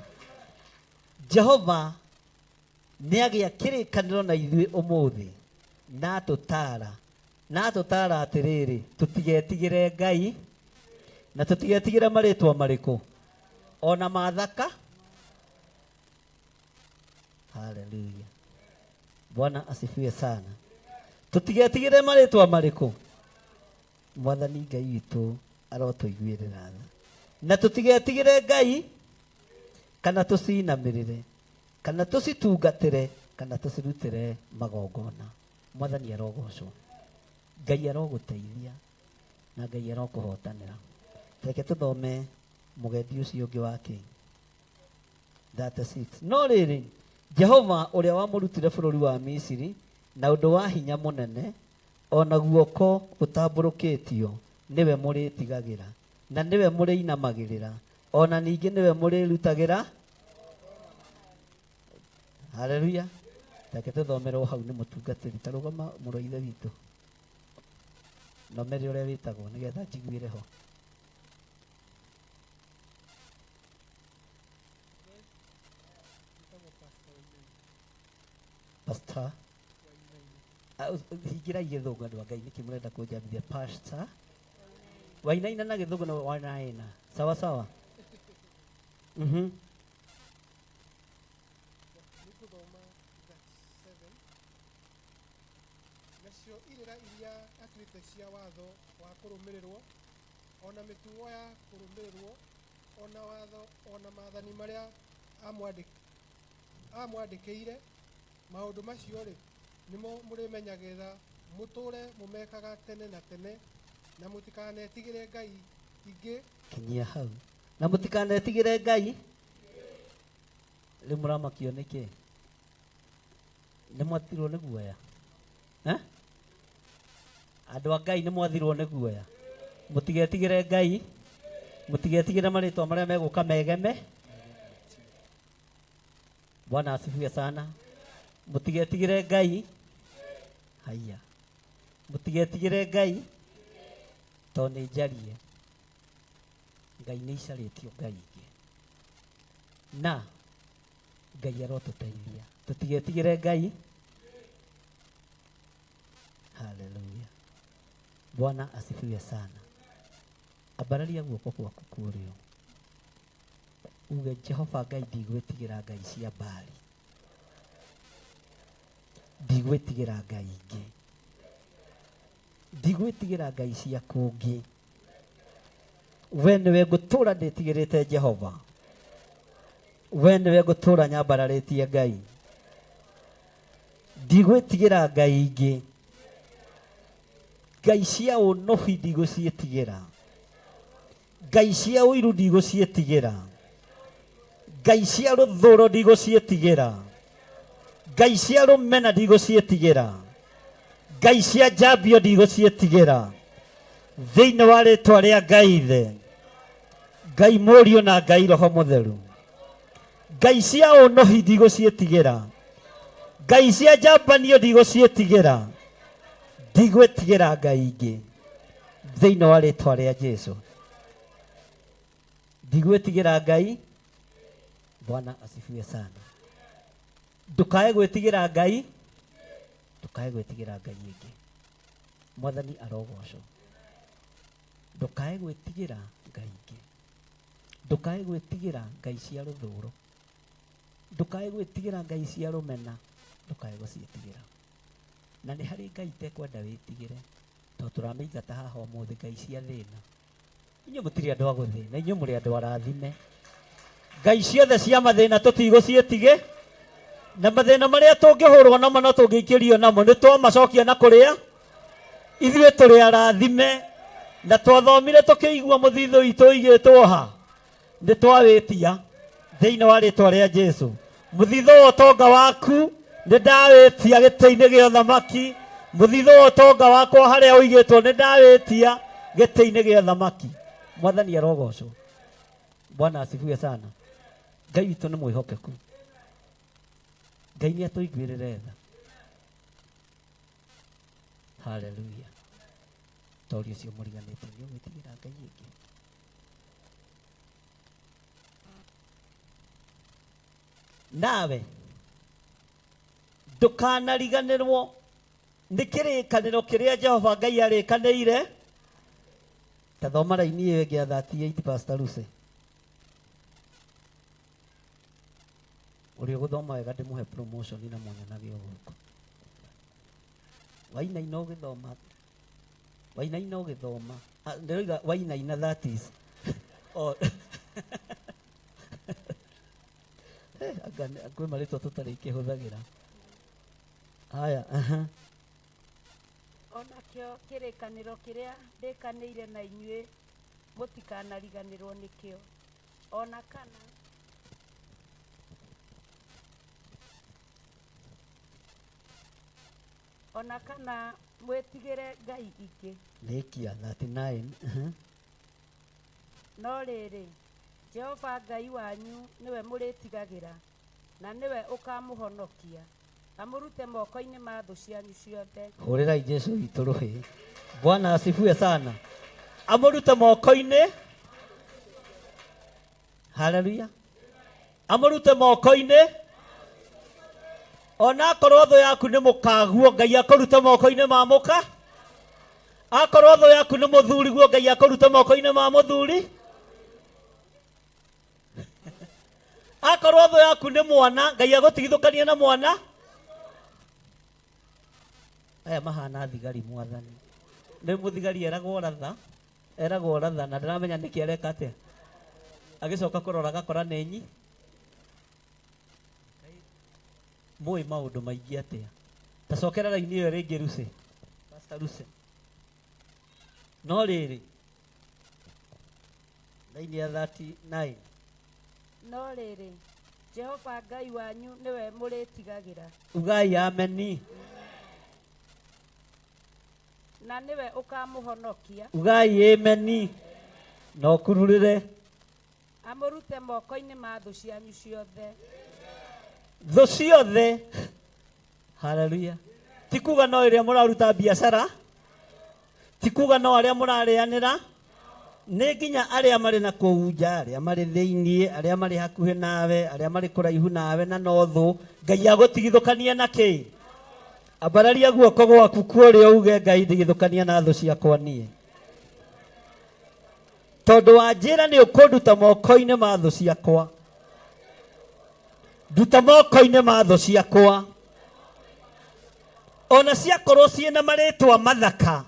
Jehova nĩ agĩa kĩrĩkanĩro na ithuĩ ũmũthĩ, na atũtaara, na atũtaara atĩrĩrĩ, tũtigetigĩre ngai na tũtigetigĩre marĩtwa marĩkũ ona mathaka. Haleluya. Bwana asifiwe sana. Tũtigetigĩre marĩtwa marĩkũ. Mwathani Ngai witũ arotũiguĩrĩra tha. Na tũtigetigĩre ngai kana tũcinamĩrĩre kana tũcitungatĩre kana tũcirutĩre magongona. Mwathani arogocwo. Ngai arogũteithia na Ngai arokũhotanĩra. Reke tũthome mũgendi ũcio ũngĩ wa kĩ 36. No rĩrĩ, Jehova ũrĩa wamũrutire bũrũri wa Misiri na ũndũ wa hinya mũnene, o na guoko gũtambũrũkĩtio, nĩwe mũrĩtigagĩra, na nĩwe mũrĩinamagĩrĩra, o na ningĩ nĩwe mũrĩrutagĩra. Haleluya. Reke tũthomerwo hau nĩ mũtungatĩri. Ta rũgama, mũrũ wa ithe witũ, nomere ũrĩa wĩtagwo nĩgetha njiguĩre ho. Pastor hingĩrai gĩthũngũ, andũ a Ngai, nĩkĩ mũrenda kũnjambithia? Pastor Wainaina na gĩthũngũ na Wanaina, sawa sawa. Nĩngũthoma 37. Nacio irĩra iria atuĩte cia watho wa kũrũmĩrĩrwo, o na mĩtugo ya kũrũmĩrĩrwo, o na watho, o na maathani marĩa amwandĩkĩire, maũndũ macio-rĩ, nĩmo mũrĩmenyagĩrĩra mũtũũre mũmekaga tene na tene, na mũtikanetigĩre ngai ingĩ. Kinyia hau. Na mũtikanetigĩre ngai. Rĩu mũramakio nĩkĩ? Nĩ mwathirwo nĩ guoya? Eh? Andũ a Ngai, nĩ mwathirwo nĩ guoya? Mũtigetigĩre ngai, mũtigetigĩre marĩtwa marĩa megũka megeme. Bwana asifiwe sana. Mũtigetigĩre ngai. Haiya, mũtigetigĩre ngai, tondũ nĩ njarie ngai nĩ icarĩtio ngai ingĩ, na Ngai arotũteithia tũtigetigĩre ngai. Haleluya. Bwana asifiwe sana. Ambararia guoko gwaku kũrĩo, uge, Jehova Ngai, ndigwĩtigĩra ngai cia Mbari, ndigwĩtigĩra ngai ingĩ, ndigwĩtigĩra ngai cia kũngĩ. We nĩwe ngũtũra ndĩtigĩrĩte. Jehova, we nĩwe ngũtũra nyambararĩtie. Ngai, ndigwĩtigĩra ngai ingĩ, ngai cia ũnũbi ndigũciĩtigĩra, ngai cia ũiru ndigũciĩtigĩra, ngai cia rũthũro ndigũciĩtigĩra, ngai cia rũmena ndigũciĩtigĩra, ngai cia njambio ndigũciĩtigĩra. Thĩinĩ wa rĩtwa rĩa Ngai Ithe, Ngai Mũriũ na Ngai Roho Mũtheru. Ngai cia ũnũhi ndigũciĩtigĩra. Ngai cia njambanio ndigũciĩtigĩra. Ndigwĩtigĩra ngai ingĩ thĩinĩ wa rĩtwa rĩa Jesu. Ndigwĩtigĩra ngai. Bwana asifiwe sana. Ndukae gwĩtigĩra ngai, ndukae gwĩtigĩra ngai ĩngĩ. Mwathani arogocwo. Ndukae gwĩtigĩra ngai ingĩ. Ndukae gwĩtigĩra ngai cia rũthũro. Ndukae gwĩtigĩra ngai cia rũmena. Ndukae gũciĩtigĩra. Na nĩ harĩ ngai itekwenda wĩtigĩre, tondũ tũramĩingata haha ũmũthĩ, ngai cia thĩna. Inyuĩ mũtirĩ andũ a gũthĩna, inyuĩ mũrĩ andũ arathime. Ngai ciothe cia mathĩna tũtigũciĩtige, na mathĩna marĩa tũngĩhũrwo namo na tũngĩikĩrio namo nĩ twamacokia na kũrĩa. Ithuĩ tũrĩ arathime, na twathomire tũkĩigua mũthithũ witũ ũigĩtwo ha, nĩ twawĩtia thĩinĩ wa rĩtwa rĩa Jesu. Mũthithũ wa ũtonga waku nĩ ndawĩtia gĩtĩ-inĩ gĩa ũthamaki. Mũthithũ wa ũtonga wakwa harĩa ũigĩtwo nĩ ndawĩtia gĩtĩ-inĩ gĩa ũthamaki. Mwathani arogocwo. Bwana asifiwe sana. Ngai witũ nĩ mwĩhokeku. Ngai nĩ atũiguĩrĩre tha. Haleluya. Tori ũcio mũriganĩte nĩ ũgwĩtigĩra ngai ĩngĩ. Nawe ndũkanariganĩrwo nĩ kĩrĩkanĩro kĩrĩa Jehova Ngai arĩkanĩire. Ta thoma raini ĩyo ĩngĩ ya 38, Pastor Lucy. Ũrĩa ũgũthoma wega ndĩmũhe promotion na mwonyanage o gũkũ. Wainaina ũgĩthoma, wainaina ũgĩthoma. Ndĩroiga wainaina, that is. Oh. Anga kwĩ marĩtwa tũtarĩ ikĩhũthagĩra. Haya, aha. Onakĩo kĩrĩkanĩro kĩrĩa ndĩkanĩire na inyuĩ mũtikanariganĩrwo nĩkĩo, ona kana mwĩtigĩre ngai ingĩ. Rĩkia 39. Aha. No rĩrĩ, Jehova Ngai wanyu nĩwe mũrĩtigagĩra, na nĩwe ũkamũhonokia amũrute moko-inĩ ma thũ cianyu ciothe. Hũrĩrai Jesu witũ rũhĩ. Bwana asifiwe sana. Amũrute moko-inĩ. Haleluya. Amũrute moko-inĩ. Ona akorwo thũ yaku nĩ mũkaguo, Ngai akũrute moko-inĩ ma mũka. Akorwo thũ yaku nĩ mũthuri guo, Ngai akũrute moko-inĩ ma mũthuri. Akorwo thũ yaku nĩ mwana, Ngai agũtigithũkanie na mwana. Aya mahana thigari mwathani. Nĩ mũthigari eragwo ratha, eragwo ratha na ndaramenya nĩkĩ areka atĩa. Agĩcoka kũrora agakora nĩ nyi. Mũĩ maũndũ maingĩ atĩa. Ta cokera raini ĩyo rĩngĩ Lucy. Pastor Lucy. No rĩrĩ, raini ya 39. No rĩrĩ, Jehova Ngai wanyu nĩwe mũrĩtigagĩra, Ugai ameni. na nĩwe ũkamũhonokia Ugai ameni. Na ũkururĩre. amũrute moko-inĩ ma thũ cianyu ciothe. Thũ ciothe. Haleluya. Ti kuga no ĩrĩa mũraruta biacara, ti kuga no arĩa mũrarĩanĩra, nĩ nginya arĩa marĩ na kũu nja, arĩa marĩ thĩiniĩ, arĩa marĩ hakuhĩ nawe, arĩa marĩ kũraihu nawe na no thũ. Ngai agũtigithũkanie na kĩ? Ambararia guoko gwaku kuoria uge Ngai ndigithũkania na thũ ciakwa niĩ. Tondũ wanjĩra nĩ ũkũnduta moko-inĩ ma thũ ciakwa. Nduta moko-inĩ ma thũ ciakwa. Ona ciakorwo ciĩna marĩtwa mathaka,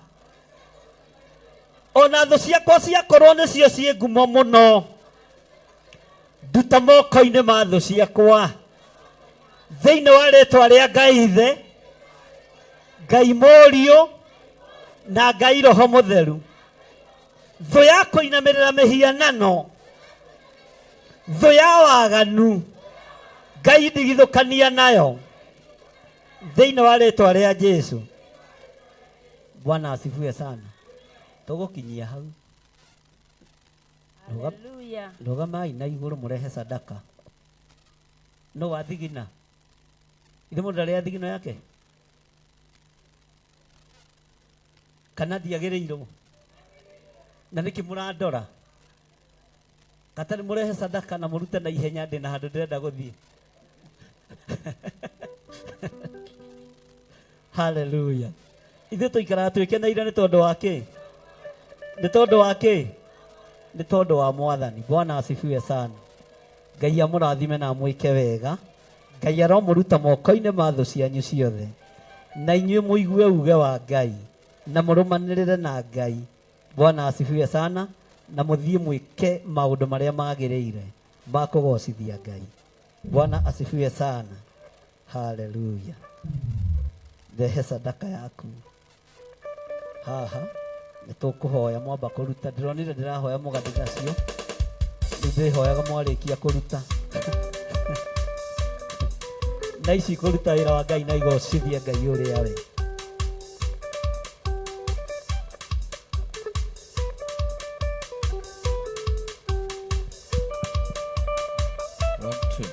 ona thũ ciakwa ciakorwo nĩcio ciĩ ngumo mũno, nduta moko-inĩ ma thũ ciakwa. Thĩinĩ wa rĩtwa rĩa Ngai Ithe, Ngai Mũriũ na Ngai Roho Mũtheru. Thũ ya kũinamĩrĩra mĩhianano, thũ ya waganu, Ngai ndigithũkania nayo thĩinĩ wa rĩtwa rĩa Jesu. Bwana asifiwe sana. Tũgũkinyia hau. Haleluya. Rũgamai na igũrũ mũrehe sadaka. No wathigina ithe mũndũ ndarĩ athigino yake kana ndiagĩrĩirwo na nĩkĩ mũrandora katarĩ mũrehe sadaka na mũrute na ihenya ndĩ na handũ ndĩrenda gũthiĩ. Haleluya. Ithuĩ tũikaraga twĩkeneire nĩ tondũ wa kĩ? Nĩ tondũ wa kĩ? Nĩ tondũ wa Mwathani. Bwana asifiwe sana. Ngai amũrathime na amwĩke wega. Ngai aromũruta moko-inĩ ma thũ cianyu ciothe. Na inyuĩ mũigue uge wa Ngai na mũrũmanĩrĩre na Ngai. Bwana asifiwe sana. Na mũthiĩ mwĩke maũndũ marĩa magĩrĩire ma kũgocithia Ngai. Bwana asifiwe sana. Haleluya. Rehe sadaka yaku haha nĩ tũkũhoya mwamba kũruta. Ndĩronire ndĩrahoya mũgathĩ nacio, rĩu ndĩhoyaga mwarĩkia kũruta na ici kũruta wĩra wa Ngai na igocithie Ngai ũrĩa we. One, two.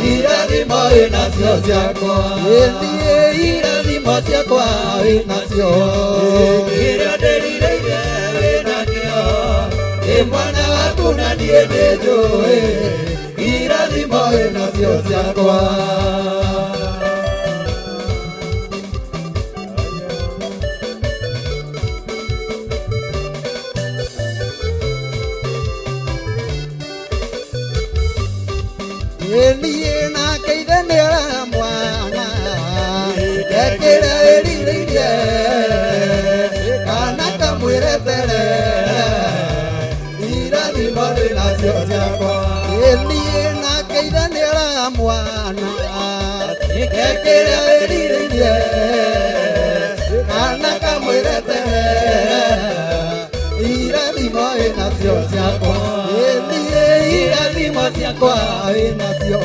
Irathimo ĩnacio ciakwa. Irathimo ciakwa wĩ nacio kĩrĩa ndĩrirĩire wĩ nakĩo ĩ mwana waku na niĩ nĩ njũĩ irathimo wĩ nacio ciakwa. Niĩ nake ithe nĩ aramwana ekĩra ĩrirĩirie kana kamwĩretere irathimo ndĩ nacio ciakwa. Niĩ nake ithe nĩ aramwana ekĩra ĩrirĩirie kana kamwĩretere irathimo ĩ nacio ciakwa. Niĩ irathimo ciakwa wĩ nacio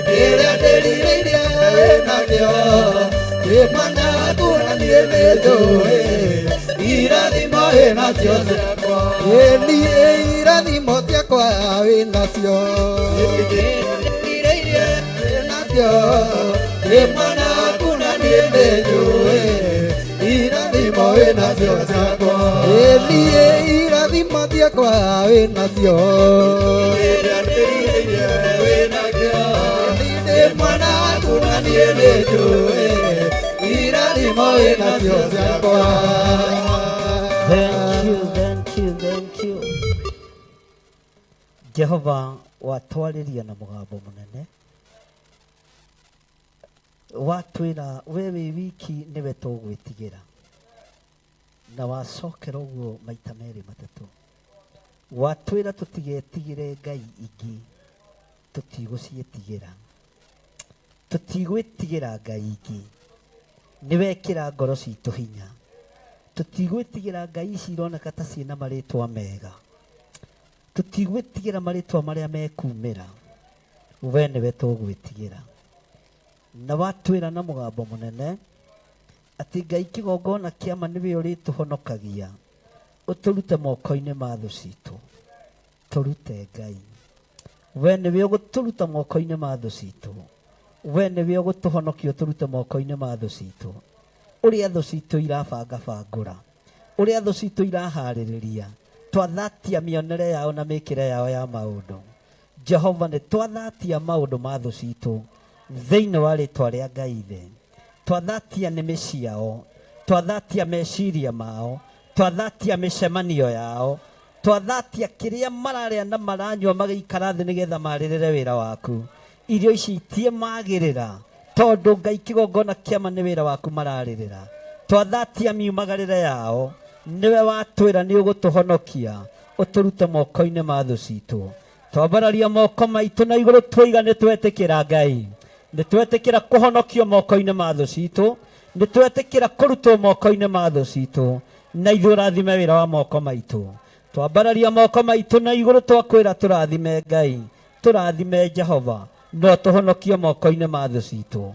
kĩrĩa ndĩrirĩirie wĩ nakĩo ndĩ mwana waku na niĩ nĩ njũĩ irathimo wĩ nacio ciakwa. Niĩ irathimo ciakwa wĩ nacio kĩrĩa ndĩrirĩirie wĩ nakĩo ndĩ mwana waku na niĩ nĩ njũĩ irathimo wĩ nacio ciakwa. Niĩ irathimo ciakwa wĩ nacio kĩrĩa ndĩrirĩirie wĩ nakĩo ndĩ mwana waku na niĩ nĩ njũĩ irathimo wĩ nacio ciakwa. Thank you, thank you, thank you. Jehova watwarĩria na mũgambo mũnene watwĩra we wĩ wiki nĩwe tũgwĩtigĩra na wacokera ũguo maita merĩ matatũ watwĩra tũtigetigĩre ngai ingĩ tũtigũciĩtigĩra tũtigwĩtigĩra ngai ingĩ nĩwekĩra ngoro citũ hinya tũtigwĩtigĩra ngai ici ironeka ta ciĩna marĩtwa mega tũtigwĩtigĩra marĩtwa marĩa mekumĩra we nĩwe tũgwĩtigĩra na watwĩra na mũgambo mũnene atĩ ngai kĩgongona kĩama nĩwe ũrĩtũhonokagia ũtũrute moko-inĩ ma thũ citũ tũrute ngai we nĩwe ũgũtũruta moko-inĩ ma thũ citũ we nĩwe ũgũtũhonokia ũtũrute moko-inĩ ma thũ citũ ũrĩa thũ citũ irabangabangũra ũrĩa thũ citũ iraharĩrĩria twathatia mĩonere yao na mĩkĩre yao ya maũndũ Jehova nĩ twathatia maũndũ ma thũ citũ thĩinĩ wa rĩtwa rĩa Ngai ithe twathatia nĩmĩ ciao twathatia meciria mao twathatia mĩcemanio yao twathatia kĩrĩa mararĩa na maranyua magĩikara thĩ nĩgetha marĩrĩre wĩra waku irio ici itie magĩrĩra tondũ Ngai kĩgongona kĩama nĩ wĩra waku mararĩrĩra twathatia miumagarĩre yao nĩwe watwĩra nĩ ũgũtũhonokia ũtũrute moko-inĩ ma thũ citũ twambararia moko maitũ na igũrũ twoiga nĩ twetĩkĩra Ngai nĩ twetĩkĩra kũhonokio moko-inĩ ma thũ citũ nĩ twetĩkĩra kũrutwo moko-inĩ ma thũ citũ na ithuĩ ũrathime wĩra wa moko maitũ twambararia moko maitũ na igũrũ twakwĩra tũrathime Ngai tũrathime Jehova no tũhonokie moko-inĩ ma thũ citũ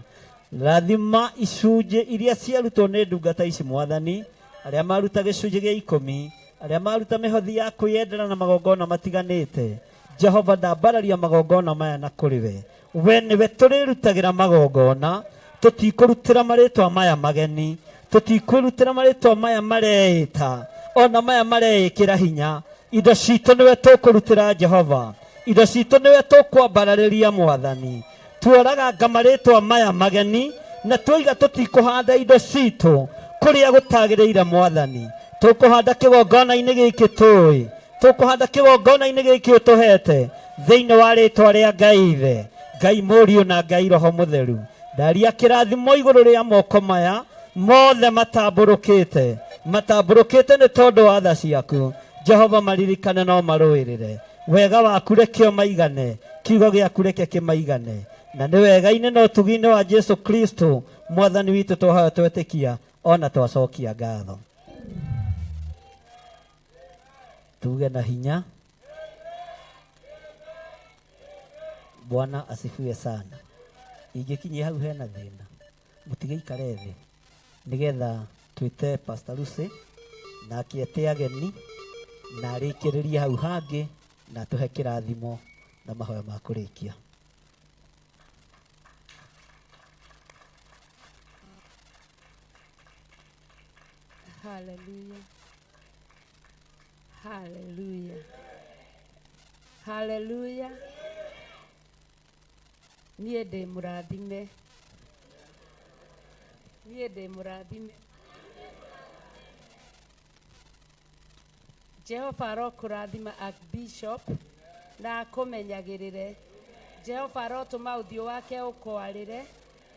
rathima icunjĩ iria ciarutwo nĩ ndungata ici mwathani arĩa maruta gĩcunjĩ gĩa ikũmi arĩa maruta mĩhothi ya kwĩyendera na magongona matiganĩte Jehova ndambararia magongona maya na kũrĩ we we nĩwe tũrĩrutagĩra magongona tũtikũrutĩra marĩtwa maya mageni tũtikwĩrutĩra marĩtwa maya mareĩta ona maya mareĩkĩra hinya indo citũ nĩwe tũkũrutĩra Jehova indo citũ nĩwe tũkwambararĩria mwathani tuoraganga marĩtwa maya mageni na twoiga tũtikũhanda indo citũ kũrĩa gũtagĩrĩire mwathani tũkũhanda kĩgongona-inĩ gĩkĩ tũĩ tũkũhanda kĩgongona-inĩ gĩkĩ ũtũhete thĩinĩ wa rĩtwa rĩa Ngai ithe Ngai Mũriũ na Ngai Roho Mũtheru ndaria kĩrathimo igũrũ rĩa moko maya mothe matambũrũkĩte matambũrũkĩte nĩ tondũ wa tha ciaku Jehova maririkane no marũĩrĩre wega waku reke ũmaigane kiugo gĩaku reke kĩmaigane na nĩ wega-inĩ na ũtugi-inĩ wa Jesu Kristo mwathani witũ twahoya twetĩkia ona twacokia ngatho tuge na hinya Bwana asifiwe sana ingĩkinyia hau hena thĩna mũtigaikare thĩ nĩgetha twĩte Pastor Lucy na akĩete ageni na arĩkĩrĩrie hau hangĩ na atũhe kĩrathimo na mahoya ma kũrĩkia. Hallelujah. Hallelujah. Hallelujah. Niĩ ndĩ mũrathime. Niĩ ndĩ mũrathime. Jehova arokũrathima Archbishop na akũmenyagĩrĩre. Jehova arotũma ũthiũ wake ũkwarĩre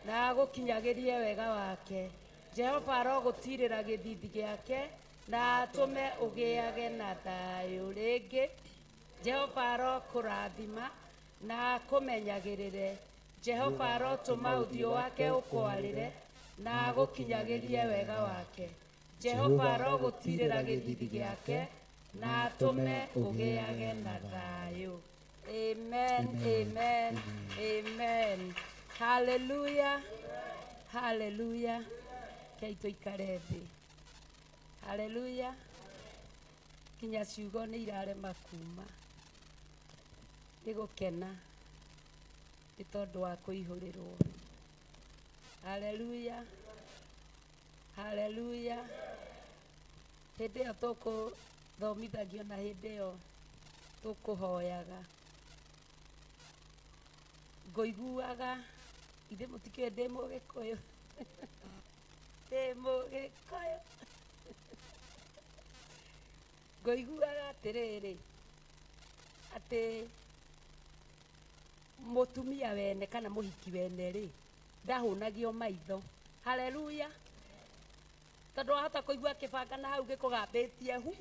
na agũkinyagĩrie wega wake. Jehova arogũtirĩra gĩthithi gĩake na atũme ũgĩage na thayũ rĩngĩ. Jehova arokũrathima na akũmenyagĩrĩre. Jehova arotũma ũthiũ wake ũkwarĩre na agũkinyagĩrie wega wake. Jehova arogũtirĩra gĩthithi gĩake na atũme ũgĩage na thayũ. Amen, amen, amen. Hallelujah, hallelujah. Kei tũikare thĩ. Hallelujah. Kinya ciugo nĩ irarema kuma. Nĩ gũkena nĩ tondũ wa kũihũrĩrwo. Hallelujah. Hallelujah. Hĩndĩ ĩyo tũkũthomithagio na hĩndĩ ĩyo tũkũhoyaga ngũiguaga ithe mũtikĩũĩ ndĩ mũgĩkũyũ ndĩ mũgĩkũyũ ngũiguaga atĩrĩrĩ atĩ mũtumia wene kana mũhiki wene rĩ ndahũnagio maitho. Haleluya. Tondũ wahota kũigua kĩbanga na hau gĩkũgambĩtie hu.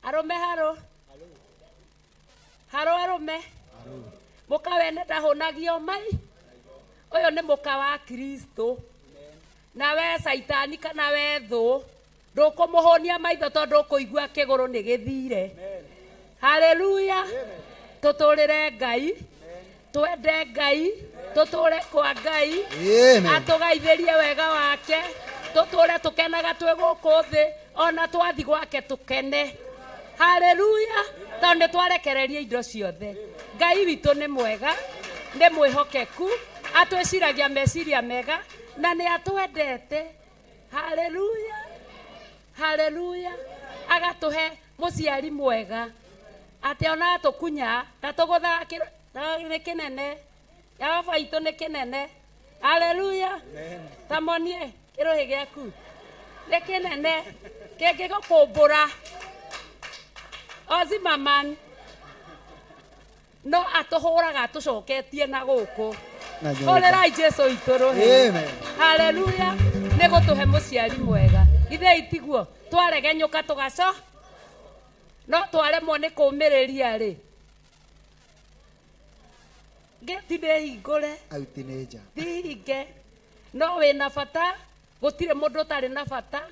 Arũme harũ. Harũ arũme. Mũka wene ndahũnagio mai. Ũyũ nĩ mũka wa Kristo. Na we caitani kana we thũ ndũkũmũhũnia maitho tondũ ũkũigua kĩgũrũ nĩ gĩthire. Haleluya. Tũtũrĩre Ngai, twende Ngai, tũtũre kwa Ngai, atũgaithĩrie wega wake, tũtũre tũkenaga twĩ gũkũ thĩ, ona twathi gwake tũkene. Haleluya. Tondũ nĩ twarekereria indo ciothe. Ngai witũ nĩ mwega, nĩ mwĩhokeku, atwĩciragia meciria mega na nĩ atwendete. Haleluya. Haleluya. Agatũhe mũciari mwega atĩ ona atũkunya ndatũgũthaga nĩ kĩnene ya baba itũ nĩ kĩnene. Haleluya. Tamonie kĩrũhĩ gĩaku nĩ kĩnene kĩngĩgũkũmbũra Ozimaman no atũhũraga atũcoketie na gũkũ. Hũrĩrai Jesu witũ rũhĩ. Haleluya. Nĩ gũtũhe mũciari mwega. Ithe itiguo twaregenyũka tũgaco no twaremwo nĩ kũmĩrĩria rĩ ngĩti ndĩhingũre ndihinge no wĩna bata gũtirĩ mũndũ ũtarĩ na bata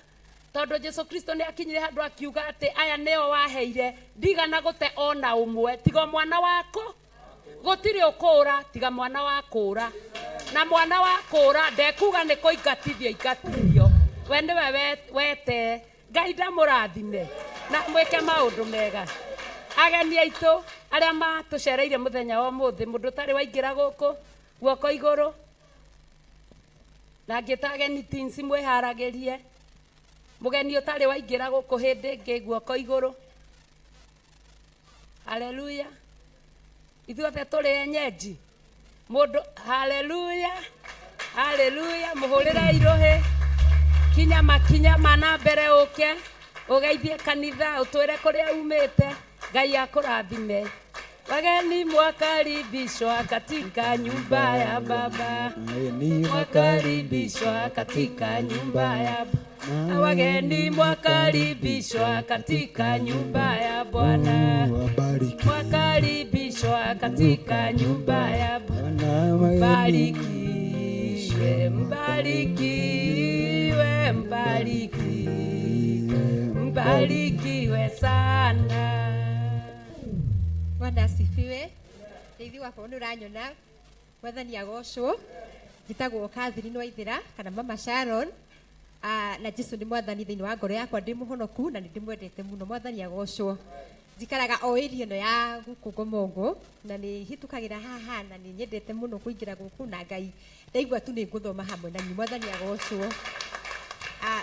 tondũ Jesu Kristo nĩ akinyire handũ akiuga atĩ aya nĩo waheire ndigana gũte ona ũmwe tiga mwana wako gũtirĩ ũkũra tiga mwana wa kũra na mwana wa kũra ndekuga nĩ kũingatithio ingatithio we nĩwe wete Ngai ndamũrathime na mwĩke maũndũ mega. Ageni aitũ arĩa matũcereire mũthenya wa ũmũthĩ, mũndũ ũtarĩ waingĩra gũkũ guoko igũrũ, na ngĩta ageni tinsi mwĩharagĩrie. Mũgeni ũtarĩ waingĩra gũkũ hĩndĩ ĩngĩ guoko igũrũ. Haleluya. Ithuothe tũrĩ enyeji. Mũndũ, haleluya. Haleluya. Mũhũrĩre irũhĩ. Kinya makinya ma na mbere ũke ũgeithie kanitha ũtwĩre kũrĩa umĩte. Ngai akũrathime. Wageni mwakaribishwa katika nyumba ya Baba. Mwakaribishwa katika nyumba ya Baba. Wageni mwakaribishwa katika nyumba ya Bwana. Mwakaribishwa katika nyumba ya Bwana. Mbarikiwe, mbarikiwe, mbarikiwe, mbarikiwe sana. Bwana asifiwe. Ndeithio wakwa nĩ ũranyona. Mwathani agocwo. Njĩtagwo Catherine Waithera kana Mama Sharon. Na Jesu nĩ mwathani thĩinĩ wa ngoro yakwa, ndĩ mũhonoku na nĩ ndĩmwendete mũno. Mwathani agocwo. Njikaraga o area ĩno ya gũkũ Ngomongo na nĩ hĩtũkagĩra haha na nĩ nyendete mũno kũingĩra gũkũ na Ngai ndaigua tu nĩ ngũthoma hamwe na inyuĩ. Mwathani agocwo.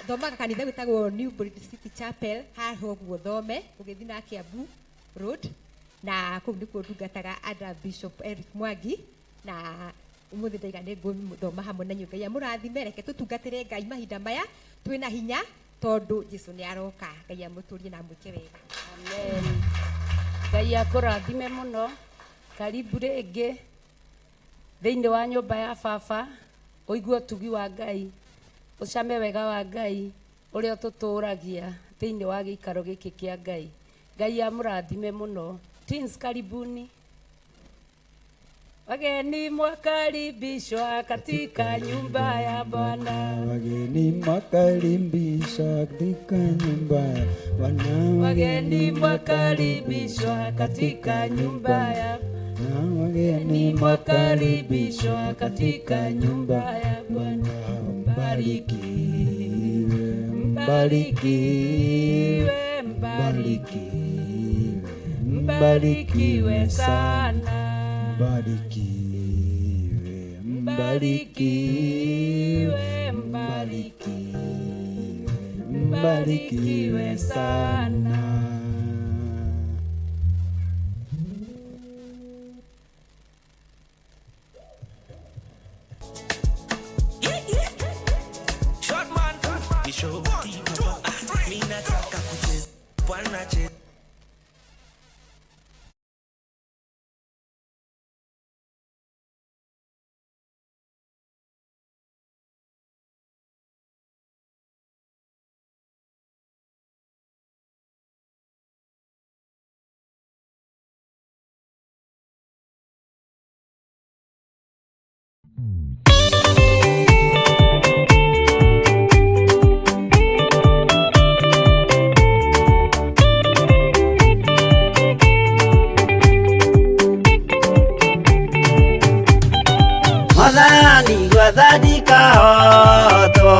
Thomaga kanitha gwĩtagwo New Bridge City Chapel haha ũguo thome ũgĩthiĩ na Kiambu Road, na kũu nĩkuo ndungataga under Bishop Eric Mwangi, na ũmũthĩ ndaiga nĩ ngũthoma hamwe na inyuĩ. Ngai amũrathime, reke tũtungatĩre Ngai mahinda maya twĩna hinya, tondũ Jesu nĩ aroka. Ngai amũtũrie na amwĩke wega. Amen. Ngai akũrathime mũno. Karibu rĩngĩ thĩinĩ wa nyũmba ya baba, ũigue ũtugi wa Ngai, ũcame wega wa Ngai ũrĩa ũtũtũragia thĩinĩ wa gĩikaro gĩkĩ kĩa Ngai. Ngai amũrathime mũno. Twins, karibuni. Wageni mwakaribishwa katika nyumba ya Bwana. Wageni mwakaribishwa katika nyumba ya Bwana. Wageni mwakaribishwa katika nyumba ya Bwana. Wageni mwakaribishwa katika nyumba ya Bwana. Mbarikiwe, mbarikiwe, mbarikiwe, mbarikiwe sana. Mbarikiwe, mbarikiwe, mbarikiwe, mbarikiwe sana. Short man, 1, 2, 3. Mimi nataka kucheza, bwana cheza. Mwathani gwathani kahotwo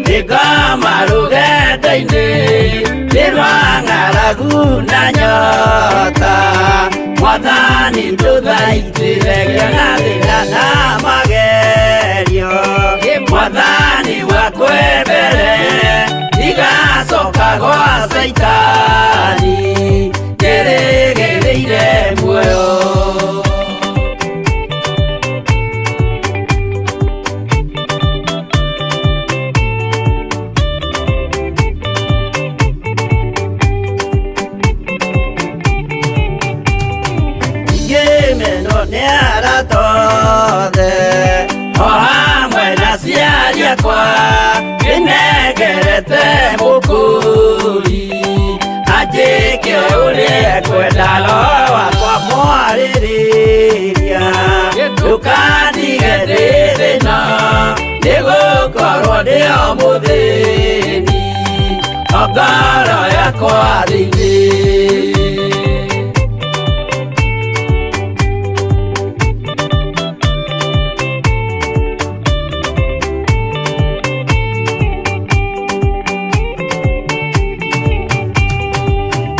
nĩngoma rũgendo-inĩ nĩ rwa ng'aragu na nyota. Mwathani ndũthaitĩre ngĩona thĩna na magerio. Mwathani wakwembere ndigacoka gwa Caitani ndĩrĩgĩrĩire muoyo. Ngĩmenwo nĩ arata othe o hamwe na aciari akwa, ndĩnengerete mũkũri anjĩke ũrĩa ekwenda. Roho wakwa mwarĩrĩria ndũkandige ndĩ thĩna, nĩgũkorwo ndĩ o mũthĩni o ngoro yakwa thĩinĩ.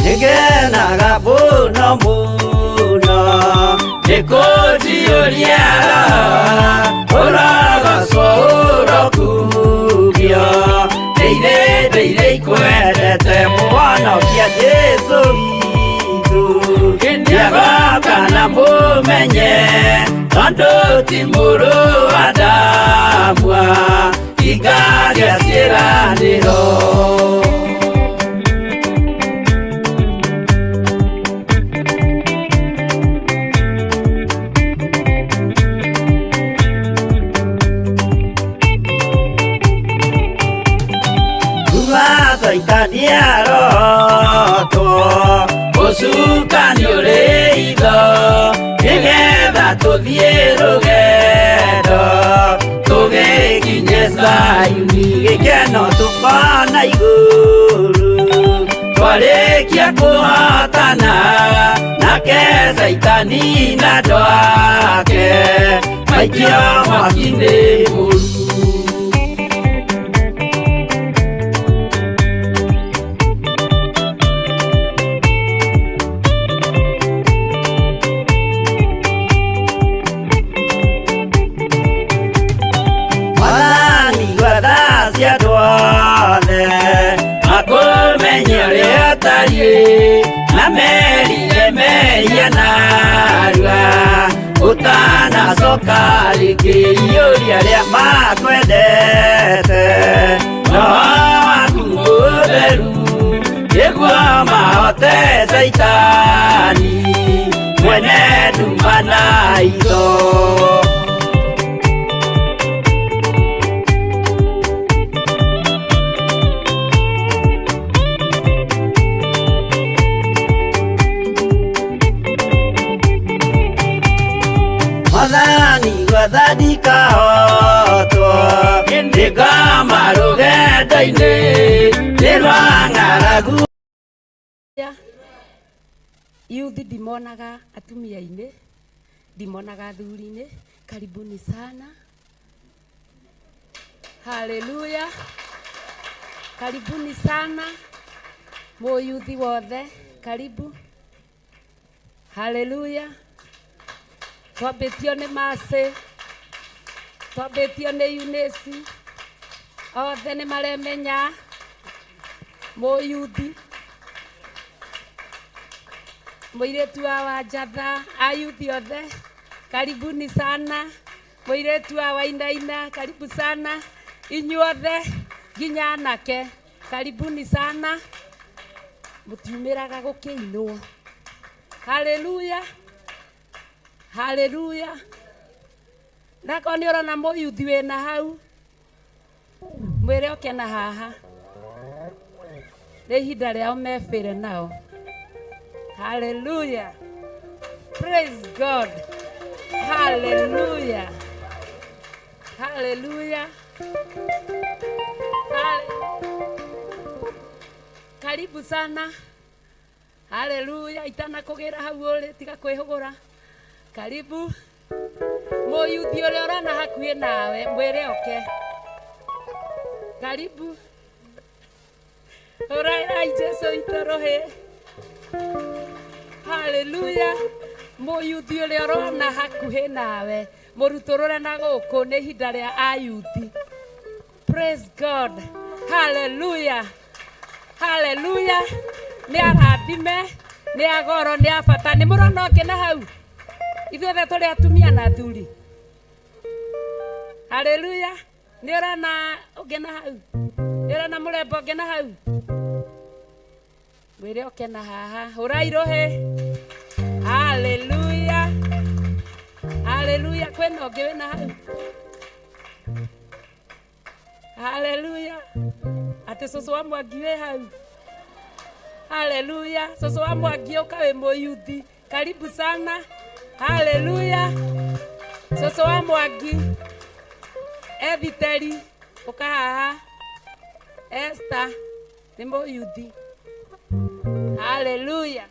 Nĩngenaga mũno mũno nĩkũnjiyũria roho, ũrogocwo ũrokugio. Ndĩire ndĩire ikwendete mũhonokia Jesũ witũ, nĩagoka na mũmenye tondũ ti mũrũ wa Adamu ingagĩa ciĩranĩro. Caitani arotwo ũcukani ũrĩ itho, nĩgetha tũthiĩ rũgendo tũgĩkinye Zayuni, gĩkeno tũkona igũrũ twarĩkia kũhotana nake Caitani na andũ ake maikio mwaki-inĩ mũru. Ngai na merire mehia narua utanacoka rĩngĩ iyũria arĩa makwendete roho waku mũtheru nĩguo mahote Caitani mwene nduma na itho. Mwathani gwathani kahotwo nĩngoma rũgendo-inĩ nĩ rwa ng'aragu. Yuthi ndimonaga atumia-inĩ, ndimonaga athuri-inĩ. Karibuni sana, haleluya, karibuni sana mũyuthi wothe, karibu, haleluya. Twambĩtio nĩ Mercy, twambĩtio nĩ Eunice, othe nĩ maremenya mũyuthi mũirĩtu wa Wanjatha, ayuthi othe karibuni sana, mũirĩtu wa Wainaina karibu sana, inyuothe nginya anake karibuni sana, mũtiumĩraga gũkĩinwo. Haleluya, haleluya. Nakorwo nĩ ũrona mũyuthi wĩna hau, mwĩre oke na haha, nĩ ihinda rĩao mebĩre nao. Haleluya, praise God, haleluya, haleluya. Karibu sana, haleluya. Itanakũgĩra hau ũrĩ, tiga kwĩhũgũra. Karibu mũyuthi ũrĩa ũrona hakuhĩ nawe, mwĩre oke. Karibu, ũraĩrai Jesu witũ rũhĩ. Haleluya. Mũyuthi ũrĩa ũrona hakuhĩ nawe, mũrutũrũre na gũkũ, nĩ ihinda rĩa ayuthi. Praise God, haleluya, haleluya. Nĩ arathime, nĩ agoro, nĩ abata. Nĩ mũrona ũngĩ na hau? Ithuothe tũrĩ atumia na athuri. Haleluya. Nĩ ũrona ũngĩ na hau? Nĩ ũrona mũrembo ũngĩ na hau? Mwĩre oke na haha. Hũrai rũhĩ. Haleluya, haleluya. Kwĩna ũngĩ wĩna hau? Haleluya. Atĩ cũcũ wa Mwangi wĩ hau? Haleluya. Cũcũ wa Mwangi ũka wĩ mũyuthi, karibu sana. Haleluya. Cũcũ wa Mwangi ethiteri ũka haha. Esther nĩ mũyuthi. Haleluya.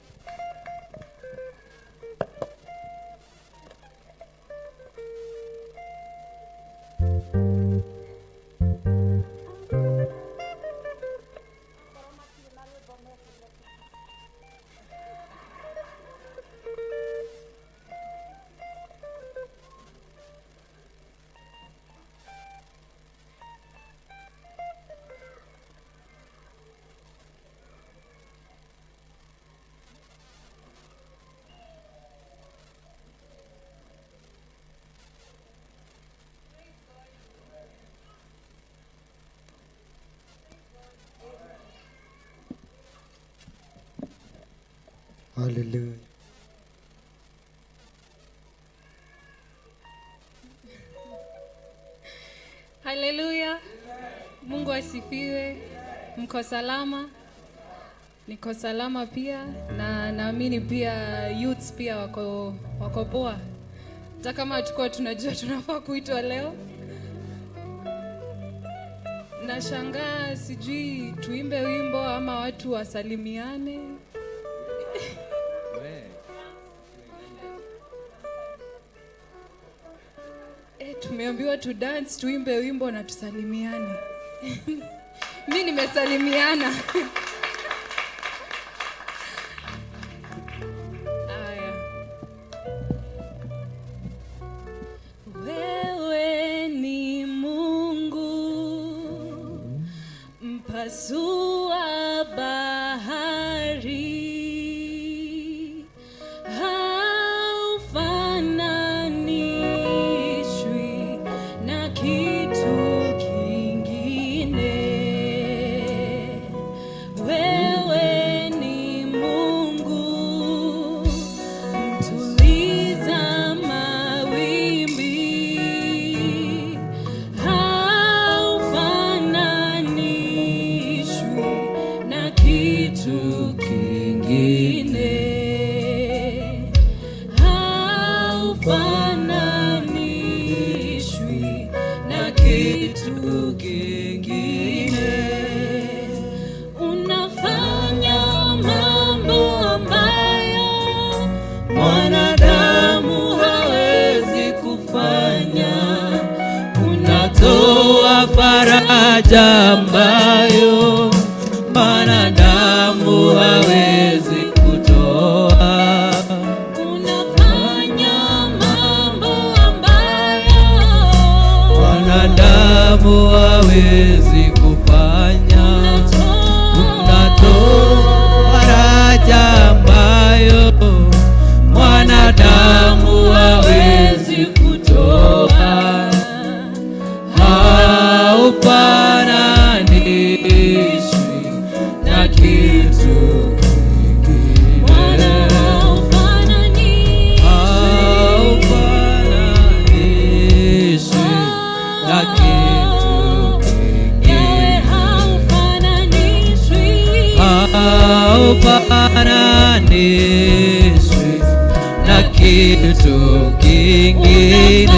Hallelujah. Haleluya. Mungu asifiwe. Mko salama? Niko salama pia, na naamini pia youths pia wako poa. Hata kama hatukuwa tunajua tunafaa kuitwa leo. Nashangaa sijui tuimbe wimbo ama watu wasalimiane. Tumeambiwa tu dance, tuimbe wimbo na tusalimiane. Mi nimesalimiana. Aya. Wewe ni Mungu mpasua bahari. Kweli haufananishwi na kitu kingine. Wewe ni Mungu mtuliza mawimbi, haufananishwi na kitu kingine, haufananishwi na kitu kingine. Unafanya mambo ambayo mwanadamu hawezi kufanya. Unatoa faraja ambayo mwanadamu hawezi kutoa. Unafanya mambo ambayo Mwanadamu hawezi kufanya. Unatoa faraja ambayo mwanadamu hawezi kutoa. Haufananishwi na kitu kingine. Haufananishwi na kitu kingine. Haufananishwi na kitu kingine.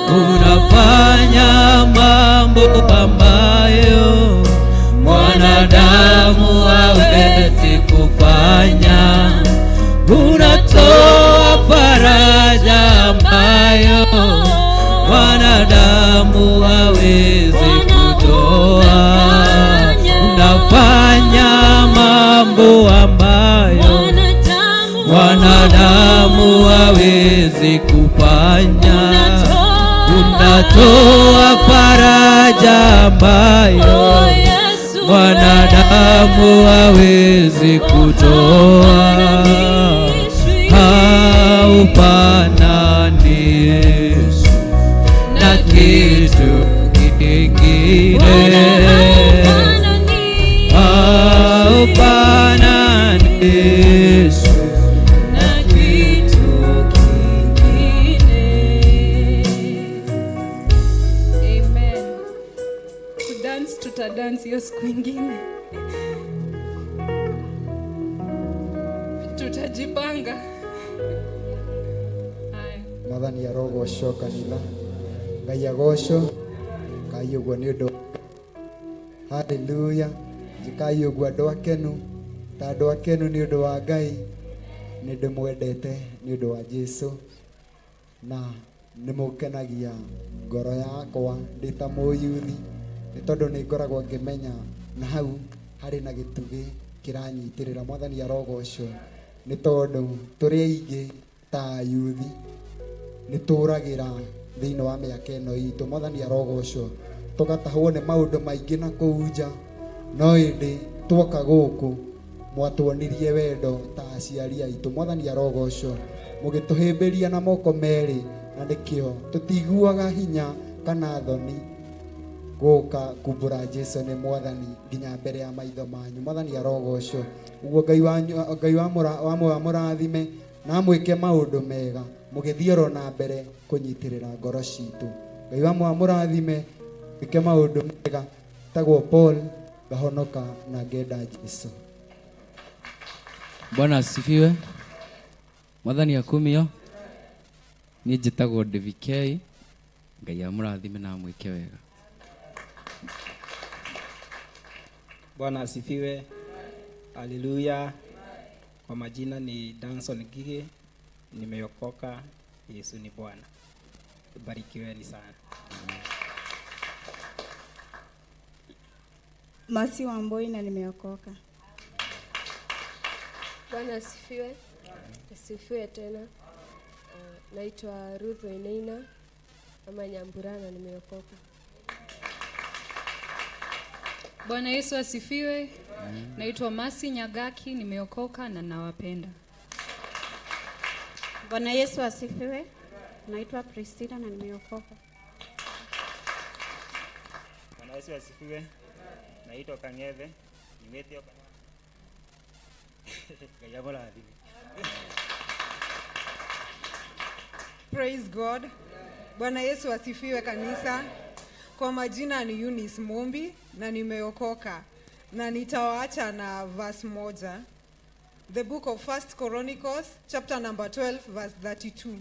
Unafanya mambo ambayo mwanadamu hawezi kufanya. Unatoa faraja ambayo mwanadamu hawezi kutoa. Unafanya mambo ambayo mwanadamu hawezi kufanya. Unatoa faraja ambayo mwanadamu hawezi kutoa. Haufananishwi na kitu kingine. Haufananishwi na kitu kingine. Amen. Kudance tutadance hiyo siku ingine. Tutajipanga. Haya. Mwathani arogocwo. Kanitha, Ngai agocwo. Kai ũguo nĩ ũndũ, haleluya. Njĩkai ũguo andũ akenu, ta andũ akenu nĩ ũndũ wa Ngai. Nĩ ndĩmwendete nĩ ũndũ wa Jesu na nĩ mũkenagia ngoro yakwa ndĩ ta mũyuthi, nĩ tondũ nĩ ngoragwo ngĩmenya na hau harĩ na gĩtugĩ kĩranyitĩrĩra. Mwathani arogocwo, nĩ tondũ tũrĩ aingĩ ta ayuthi nĩ tũragĩra thĩinĩ wa mĩaka ĩno itũ. Mwathani arogocwo. Tũgatahwo nĩ maũndũ maingĩ na kũu nja, no ĩndĩ tuoka gũkũ mwatuonirie wendo ta aciari aitũ. Mwathani arogocwo. Mũgĩtũhĩmbĩria na moko merĩ, na nĩkĩo tũtiguaga hinya kana thoni gũka kumbũra Jesu nĩ Mwathani nginya mbere ya maitho manyu. Mwathani arogocwo. Ũguo Ngai wanyu, Ngai wa mũrathime na amwĩke maũndũ mega mũgĩthiĩ oro na mbere kũnyitĩrĩra ngoro citũ. Ngai wa mũrathime, mwĩke maũndũ mega. Tagwo Paul, ngahonoka na ngenda Jesu. Bwana asifiwe. Mwathani akumio. Niĩ njĩtagwo DVK. Ngai amũrathime na amwĩke wega. Bwana asifiwe. Haleluya. Kwa majina ni Danson Gige, nimeokoka. Yesu ni Bwana. Barikiweni sana. Masi Wamboi na nimeokoka. Bwana asifiwe. Asifiwe tena. Naitwa Ruth Wainaina ama Nyambura na nimeokoka. Bwana Yesu asifiwe. Naitwa Masi Nyagaki, nimeokoka na nawapenda. Bwana Yesu asifiwe. Naitwa Priscilla na nimeokoka. Bwana Yesu asifiwe. Naitwa Kang'ethe, nyumĩte o Ngai amũrathime. Praise God. Bwana Yesu asifiwe kanisa. Kwa majina ni Eunice Mumbi na nimeokoka na nitawaacha na verse moja. The book of First Chronicles chapter number 12 verse 32.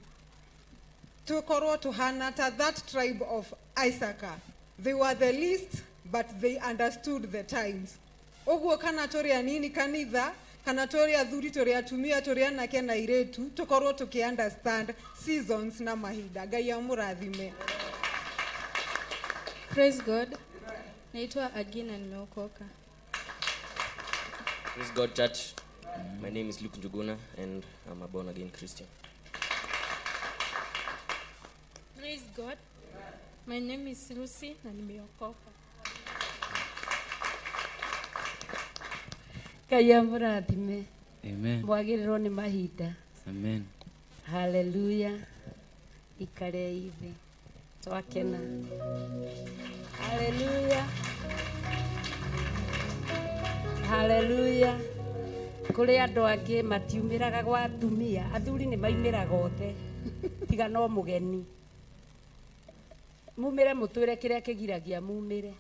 Tukorwo tuhana ta that tribe of Issachar. They were the least but they understood the times. Ũguo kana tũrĩ anini kanitha kana tũrĩ athuri, tũrĩ atumia, tũrĩ anake na airĩtu, tũkorwo tũkĩ understand seasons na mahinda. Ngai amũrathime. Praise God. Naitwa Agina, nimeokoka. Praise God, church. My name is Luke Njuguna, and I'm a born again Christian. Praise God. My name is Lucy na nimeokoka. Ngai amũrathime. Amen. Mwagĩrĩrwo nĩ mahinda. Amen. Haleluya. Ikarei thĩ, twakena. Haleluya, haleluya. Kũrĩ andũ angĩ matiumĩraga gwa atumia, athuri nĩ maumĩraga othe tiga no mũgeni. Mumĩre, mũtwĩre kĩrĩa kĩgiragia mumĩre,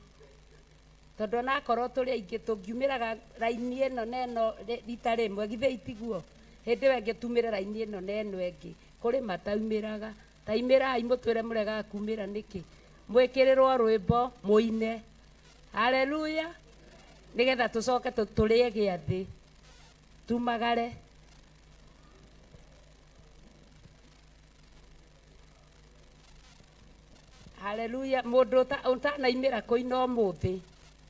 tondũ onakorwo tũrĩ aingĩ tũngiumĩraga raini ĩno na ĩno rita rĩmwe, githĩ itiguo? Hĩndĩ ĩyo ĩngĩ tumĩre raini ĩno na ĩno ĩngĩ. Kũrĩ mataumĩraga. Taimĩrai, mũtwĩre mũregaga kumĩra nĩkĩ. Mwĩkĩrĩrwo rwĩmbo mũine haleluya, nĩgetha tũcoke tũrĩe gĩathĩ, tumagare. Haleluya. Mũndũ ũtanaimĩra kũina ũmũthĩ,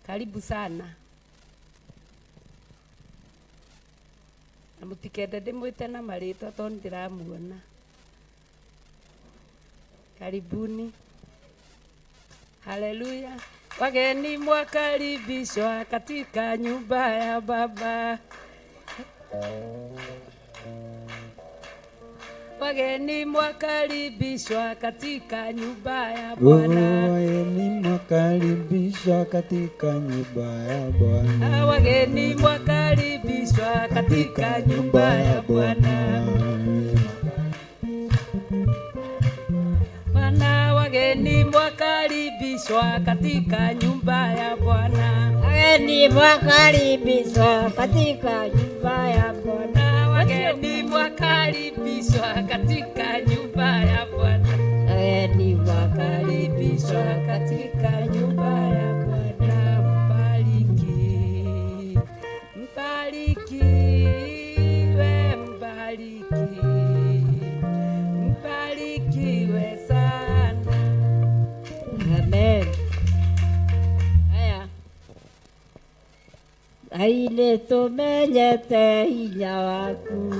karibu sana. Na mũtikende ndĩmwĩte na marĩtwa tondũ ndĩramuona. Karibuni. Haleluya. Wageni mwakaribishwa katika nyumba ya Baba. Wageni mwakaribishwa katika nyumba ya Bwana. Wageni mwakaribishwa katika nyumba ya Bwana. Wageni mwakaribishwa katika nyumba ya Bwana. Bwana, wageni mwakaribishwa katika nyumba ya Bwana. Wageni mwakaribishwa katika nyumba ya Bwana. Wageni mwakaribishwa katika nyumba ya Bwana. Wageni mwakaribishwa katika nyumba ya Bwana. Mbariki, mbarikiwe, mbariki, mbarikiwe sana. Amen. Haya. Ngai nĩ tũmenyete hinya waku,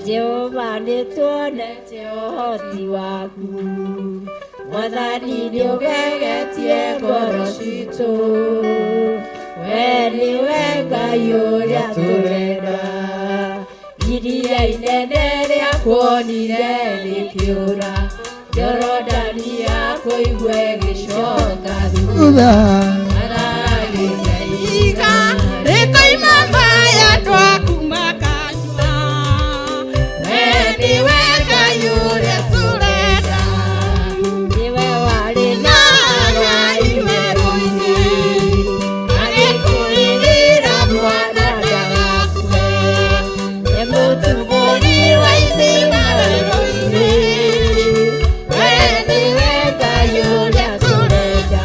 Jehova nĩ tuonete ũhoti waku. Mwathani nĩ ũgegetie ngoro citũ, we nĩwe Ngai ũrĩa tũrenda. Iria inene rĩakuonire rĩkĩũra, Jorodani yakũigua ĩgĩcoka thutha. Iga rĩkoima maya twakuma kanyua, we nĩwe Ngai ũrĩa tũrenda. Nĩwe warĩ na Ngai werũ-inĩ, agĩkũrĩrĩra mwana ndagakue. Nĩ mũtubũri wa ithima werũ-inĩ, we nĩwe Ngai ũrĩa tũrenda.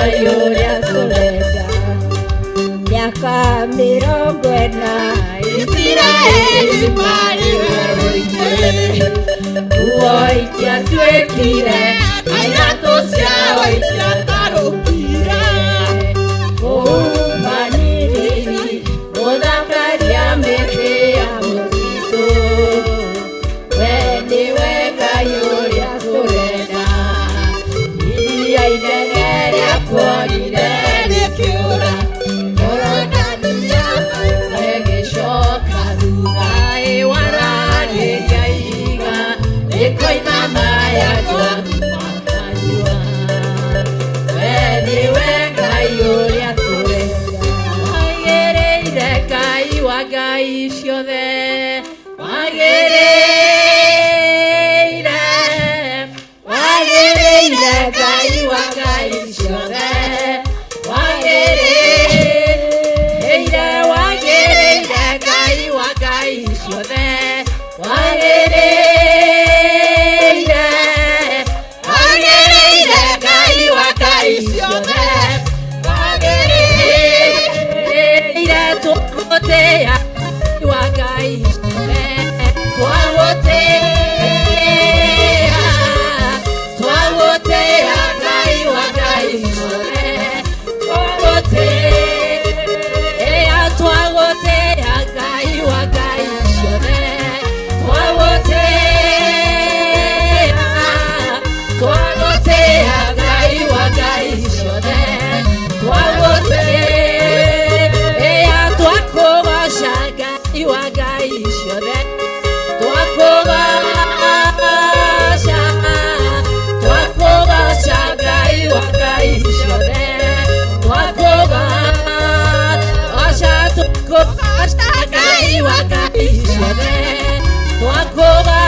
Ngai ũrĩa tũrenda. Mĩaka 40 Isiraeli marĩ werũ-inĩ, nguo itiatuĩkire na iratũ ciao itiatarũkire. Kuma Nili gũthakaria mĩtĩ ya mũtitũ, we nĩwe Ngai ũrĩa tũrenda. Iria inene rĩakuonire rĩkĩũra, Jorodani ĩgĩcoka thutha, ĩ wararĩria ihiga rĩkoima maĩ andũ aku makanyua. We nĩwe Ngai ũrĩa tũrenda. Wagĩrĩire Ngai wa ngai ciothe, wagĩrĩire, wagĩrĩire Ngai wa ngai ciothe, wagĩrĩire, wagĩrĩire Ngai wa ngai ciothe, wagĩrĩire, wagĩrĩire Ngai wa ngai ciothe, wagĩrĩire tũgũtĩĩa wa ngai ciothe, twagũtĩĩa, twagũtĩĩa Ngai wa ngai ciothe, twagũtĩĩa, twagũtĩĩa Ngai wa ngai ciothe, twagũtĩĩa, twagũtĩĩa Ngai wa ngai ciothe, twagũtĩĩa, twakũgoca Ngai wa ngai ciothe, twakũgoca, twakũgoca Ngai wa ngai ciothe, twakũgoca, twakũgoca Ngai wa ngai ciothe, twakũgoca,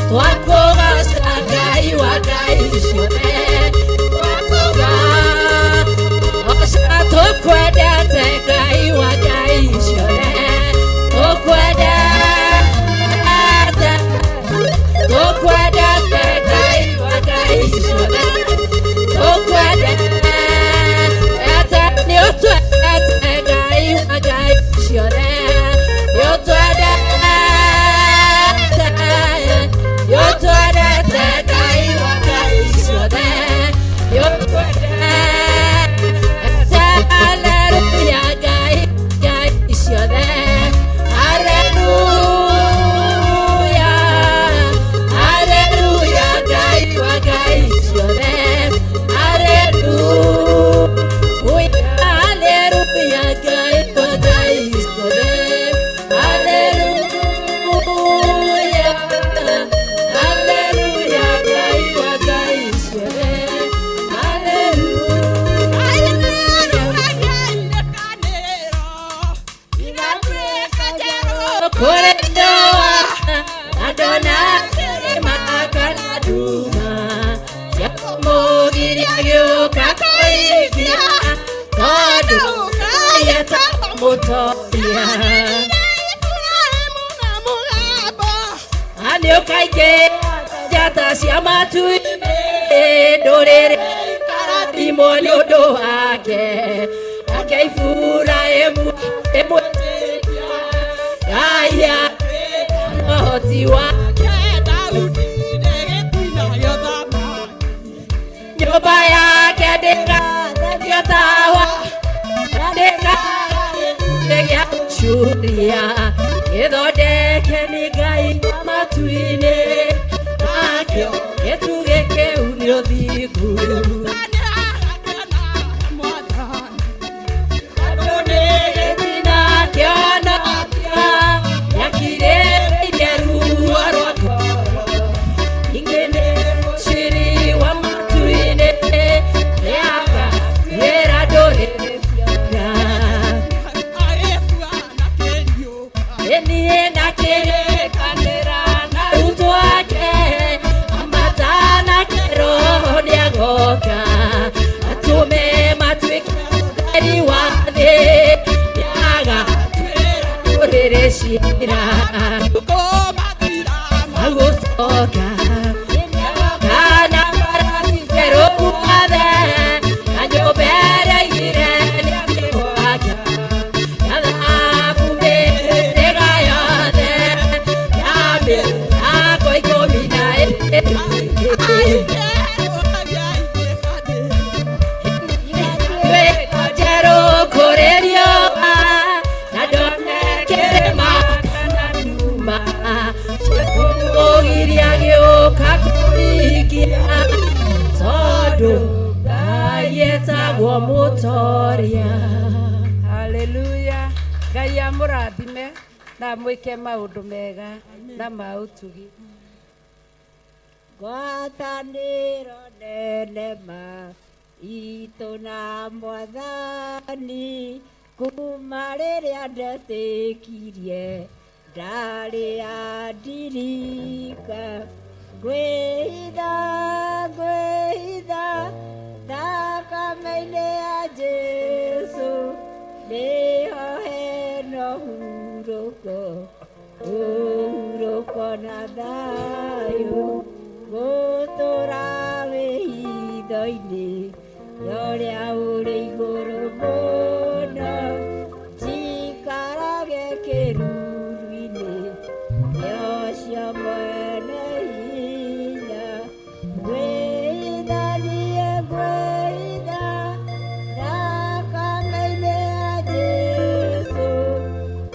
twakũgoca Ngai wa ngai ciothe, twakũgoca, tũkwendete Ngai wa ngai ciothe, tũkwendete, tũkwendete Ngai wa ngai ciothe, tũkwendete, nĩ ũtwendete Ngai wa ngai ciothe, nĩ ũtwendete, nĩ ũtwendete Ngai wa ngai ciothe, nĩ ũtwendete, haleluya Ngai ngai ciothe, haleluya, haleluya Ngai wa ngai ciothe, haleluya, haleluya Ngai wa ngai ciothe, haleluya, haleluya Ngai wa ngai ciothe, haleluya. Kũrĩ Noa andũ na kĩrĩma kana nduma ciamũgiria gĩũka kũikia tondũ Ngai etagwo mũtoria. Nĩ ũkaingĩ njata cia matu-inĩ ndũrĩrĩ ikarathimwo nĩ ũndũ wake, nake Iburahĩmu ĩmwĩtĩkia Ngai ũhoti wake. Nyũmba yake ndĩgatherio tawa, ndĩgathĩgia curia, gĩthondeke nĩ Ngai wa matu-inĩ, nakĩo gĩtugĩ kĩu nĩ ũthingu. Gĩtina kĩonokia nĩakirĩrĩirie ruo rwa ngoro, ningĩ nĩ mũciri wa matu-inĩ, nĩakatuĩra ndũrĩrĩ ciothe. Niĩ ndakĩrĩkanĩra na arutwo ake, ambatana kĩroho nĩagoka, atũme matuĩke ũtheri wa thĩ, nĩagatuĩra ndũrĩrĩ ciira. Agũcoka kana mbarathi tondũ Ngai etagwo mũtoria. Haleluya. Ngai amũrathime na amwĩke maũndũ mega na ma ũtugi. Ngwatanĩro nene ma itũ na mwathani kuma rĩrĩa ndetĩkirie ndarĩ andirika ngwĩhitha ngwĩhitha thakame-inĩ ya Jesũ nĩho hena ũhurũko ũhurũko na thayũ gũtũra wĩhitho-inĩ ya ũrĩa ũrĩ igũrũ mũno njikarage kĩruru-inĩ kĩa ũcio mwene hinya ngwĩhitha niĩ ngwĩhitha thakame-inĩ ya Jesũ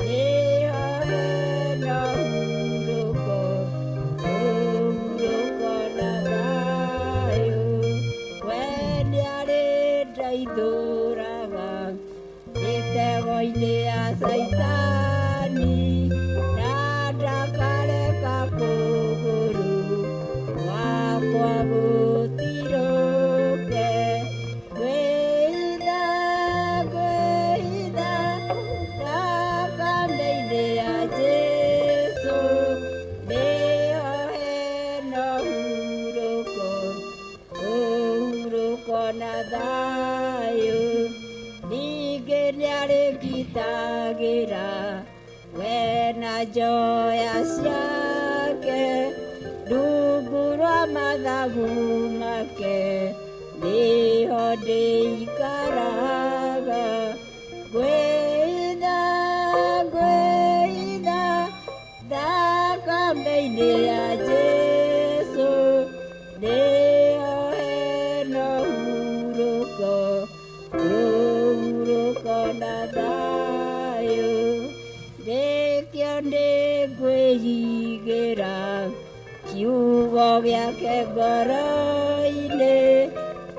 nĩho hena ũhurũko ũhurũko na thayũ we nĩarĩ ndeithũraga mĩtego-inĩ ya Caitani na ndakareka kũgũrũ gwakwa gũtirũke ngwĩhitha ngwĩhitha thakame-inĩ ya Jesũ nĩho hena ũhurũko ũhurũko na thayũ ningĩ nĩarĩngitagĩra we na njoya ciake rungu rwa mathagu make nĩho ndĩikaraga ngwĩhitha ngwĩhitha thakame-inĩ ya Jesũ nĩho hena ũhurũko ũhurũko na thayũ nĩkĩo nĩngwĩigĩra kiugo gĩake ngoro-inĩ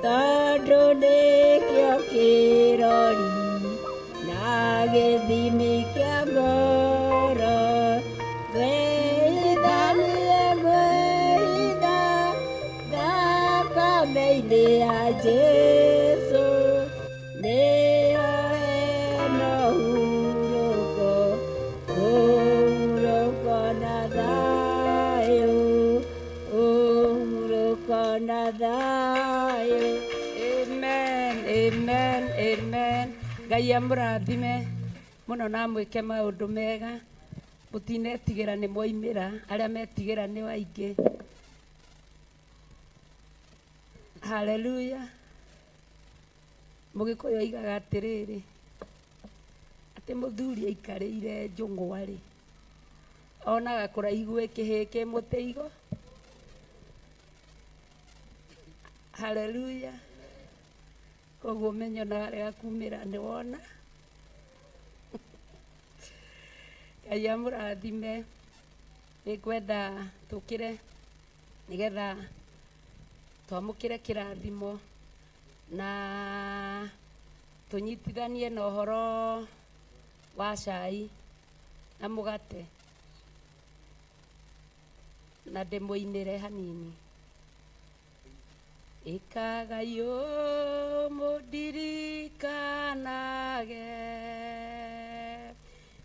tondũ nĩkĩo kĩrori na gĩthimi kĩa ngoro ngwĩhitha niĩ ngwĩhitha thakame-inĩ ya Jesũ nĩho hena ũhurũko ũhurũko na thayũ ũhurũko na thayũ. Amen, amen, amen. Ngai amũrathime mũno na amwĩke maũndũ mega. Mũtinetigĩra nĩ mwaimĩra, arĩa metigĩra nĩ aingĩ. Haleluya. Mũgĩkũyũ oigaga atĩrĩrĩ, atĩ mũthuri aikarĩire njũng'wa rĩ, onaga kũraihu gwĩ kĩhĩĩ kĩ mũtĩ igo. Haleluya. Koguo ũmenye ona warega kumĩra nĩ wona. Ngai amũrathime. Nĩngwenda tũkĩre nĩgetha twamũkĩre kĩrathimo na tũnyitithanie na ũhoro wa cai na mũgate na ndĩmũinĩre hanini. Ĩkagai ũũ mũndirikanage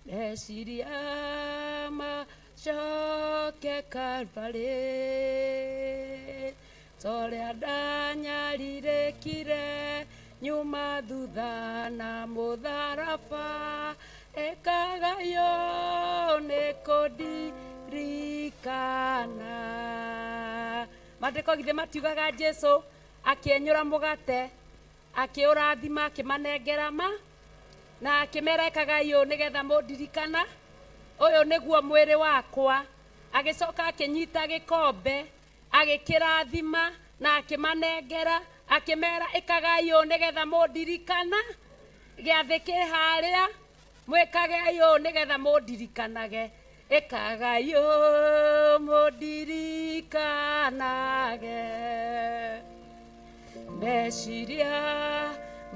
meciria macoke Kalvarĩ torĩa ndanyarirĩkire nyuma thutha na mũtharaba ĩkagai ũũ nĩ kũndirikana. Maandĩko githĩ matiugaga Jesũ akĩenyũra mũgate akĩũrathima akĩmanengera ma na akĩmera ĩkagai ũũ nĩgetha mũndirikana ũyũ nĩguo mwĩrĩ wakwa. Agĩcoka akĩnyita gĩkombe agĩkĩrathima na akĩmanengera akĩmera ĩkagai ũũ nĩgetha mũndirikana. Gĩathĩ kĩ harĩa mwĩkage ũũ nĩgetha mũndirikanage. Ĩkagai ũũ mũndirikanage Meciria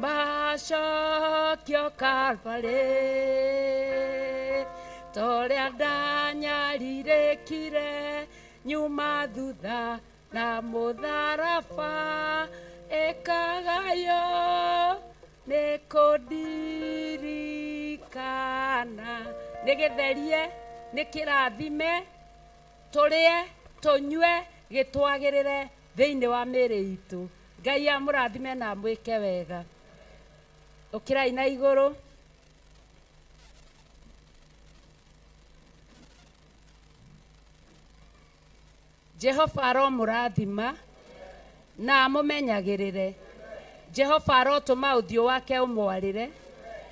macokio Kalvarĩ, torĩa ndanyarirĩkire nyuma thutha na mũtharaba, ĩkagayo nĩ kũndirikana. Nĩ gĩtherie, nĩ kĩrathime, tũrĩe tũnyue, gĩtwagĩrĩre thĩinĩ wa mĩĩrĩ itũ. Ngai amũrathime na amwĩke wega. Ũkĩrai na igũrũ. Jehova aromũrathima na amũmenyagĩrĩre. Jehova arotũma ũthiũ wake ũmwarĩre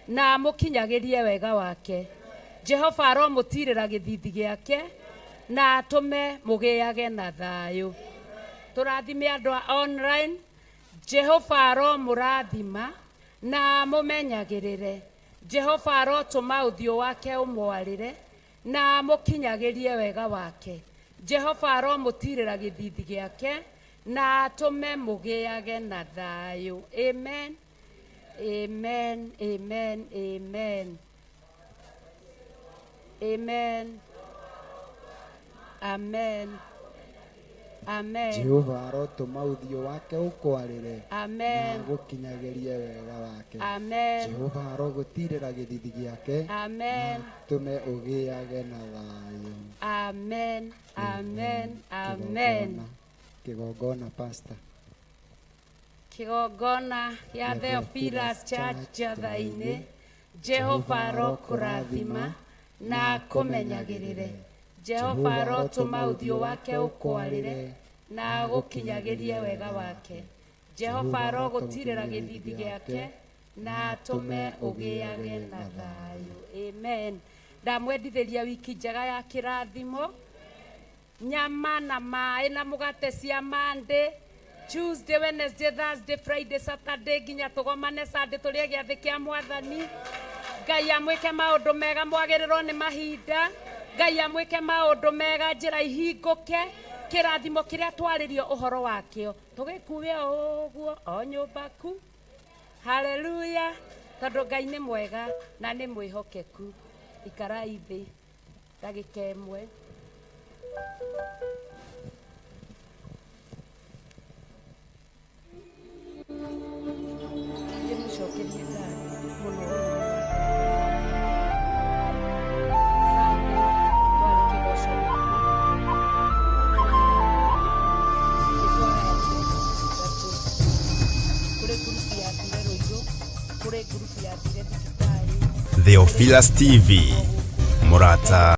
na amũkinyagĩrie wega wake. Jehova aromũtirĩra gĩthithi gĩake na atũme mũgĩage na thayũ. Tũrathime andũ a online. Jehova aromũrathima na amũmenyagĩrĩre. Jehova arotũma ũthiũ wake ũmwarĩre na amũkinyagĩrie wega wake. Jehova aromũtirĩra gĩthithi gĩake na atũme mũgĩage na thayũ. Amen. Amen. Amen. Amen. Amen. Amen. Amen. Jehova arotũma ũthiũ wake ũkwarĩre Amen. na agũkinyagĩrie wega wake. Amen. Jehova arogũtirĩra gĩthithi gĩake Amen. tũme ũgĩage na thayũ. Amen. Amen. Amen. Kĩgongona pastor. Kĩgongona gĩa Theophilus Church Njatha-inĩ, Jehova arokũrathima na akũmenyagĩrĩre. Jehova arotũma ũthiũ wake ũkwarĩre na agũkinyagĩrie wega wake. Jehova arogũtirĩra gĩthithi gĩake na atũme ũgĩage na thayũ. Amen. Ndamwendithĩria wiki njega ya kĩrathimo, nyama na maĩ na mũgate cia Monday, Tuesday, Wednesday, Thursday, Friday, Saturday, nginya tũgomane Sunday tũrĩe gĩathĩ kĩa Mwathani. Ngai amwĩke maũndũ mega, mwagĩrĩrwo nĩ mahinda. Ngai amwĩke maũndũ mega, njĩra ihingũke, kĩrathimo kĩrĩa twarĩrio ũhoro wakĩo tũgĩkue o ũguo o nyũmba ku. Haleluya, tondũ Ngai nĩ mwega na nĩ mwĩhokeku. Ikarai thĩ ndagĩka ĩmwe. Ndĩmũcokerie ngatho mũno. Sunday twarĩ kĩgoco kũrĩ ngurubu yathire Rũirũ, kũrĩ ngurubu yathire thibitarĩ. Theophilus TV, mũrata.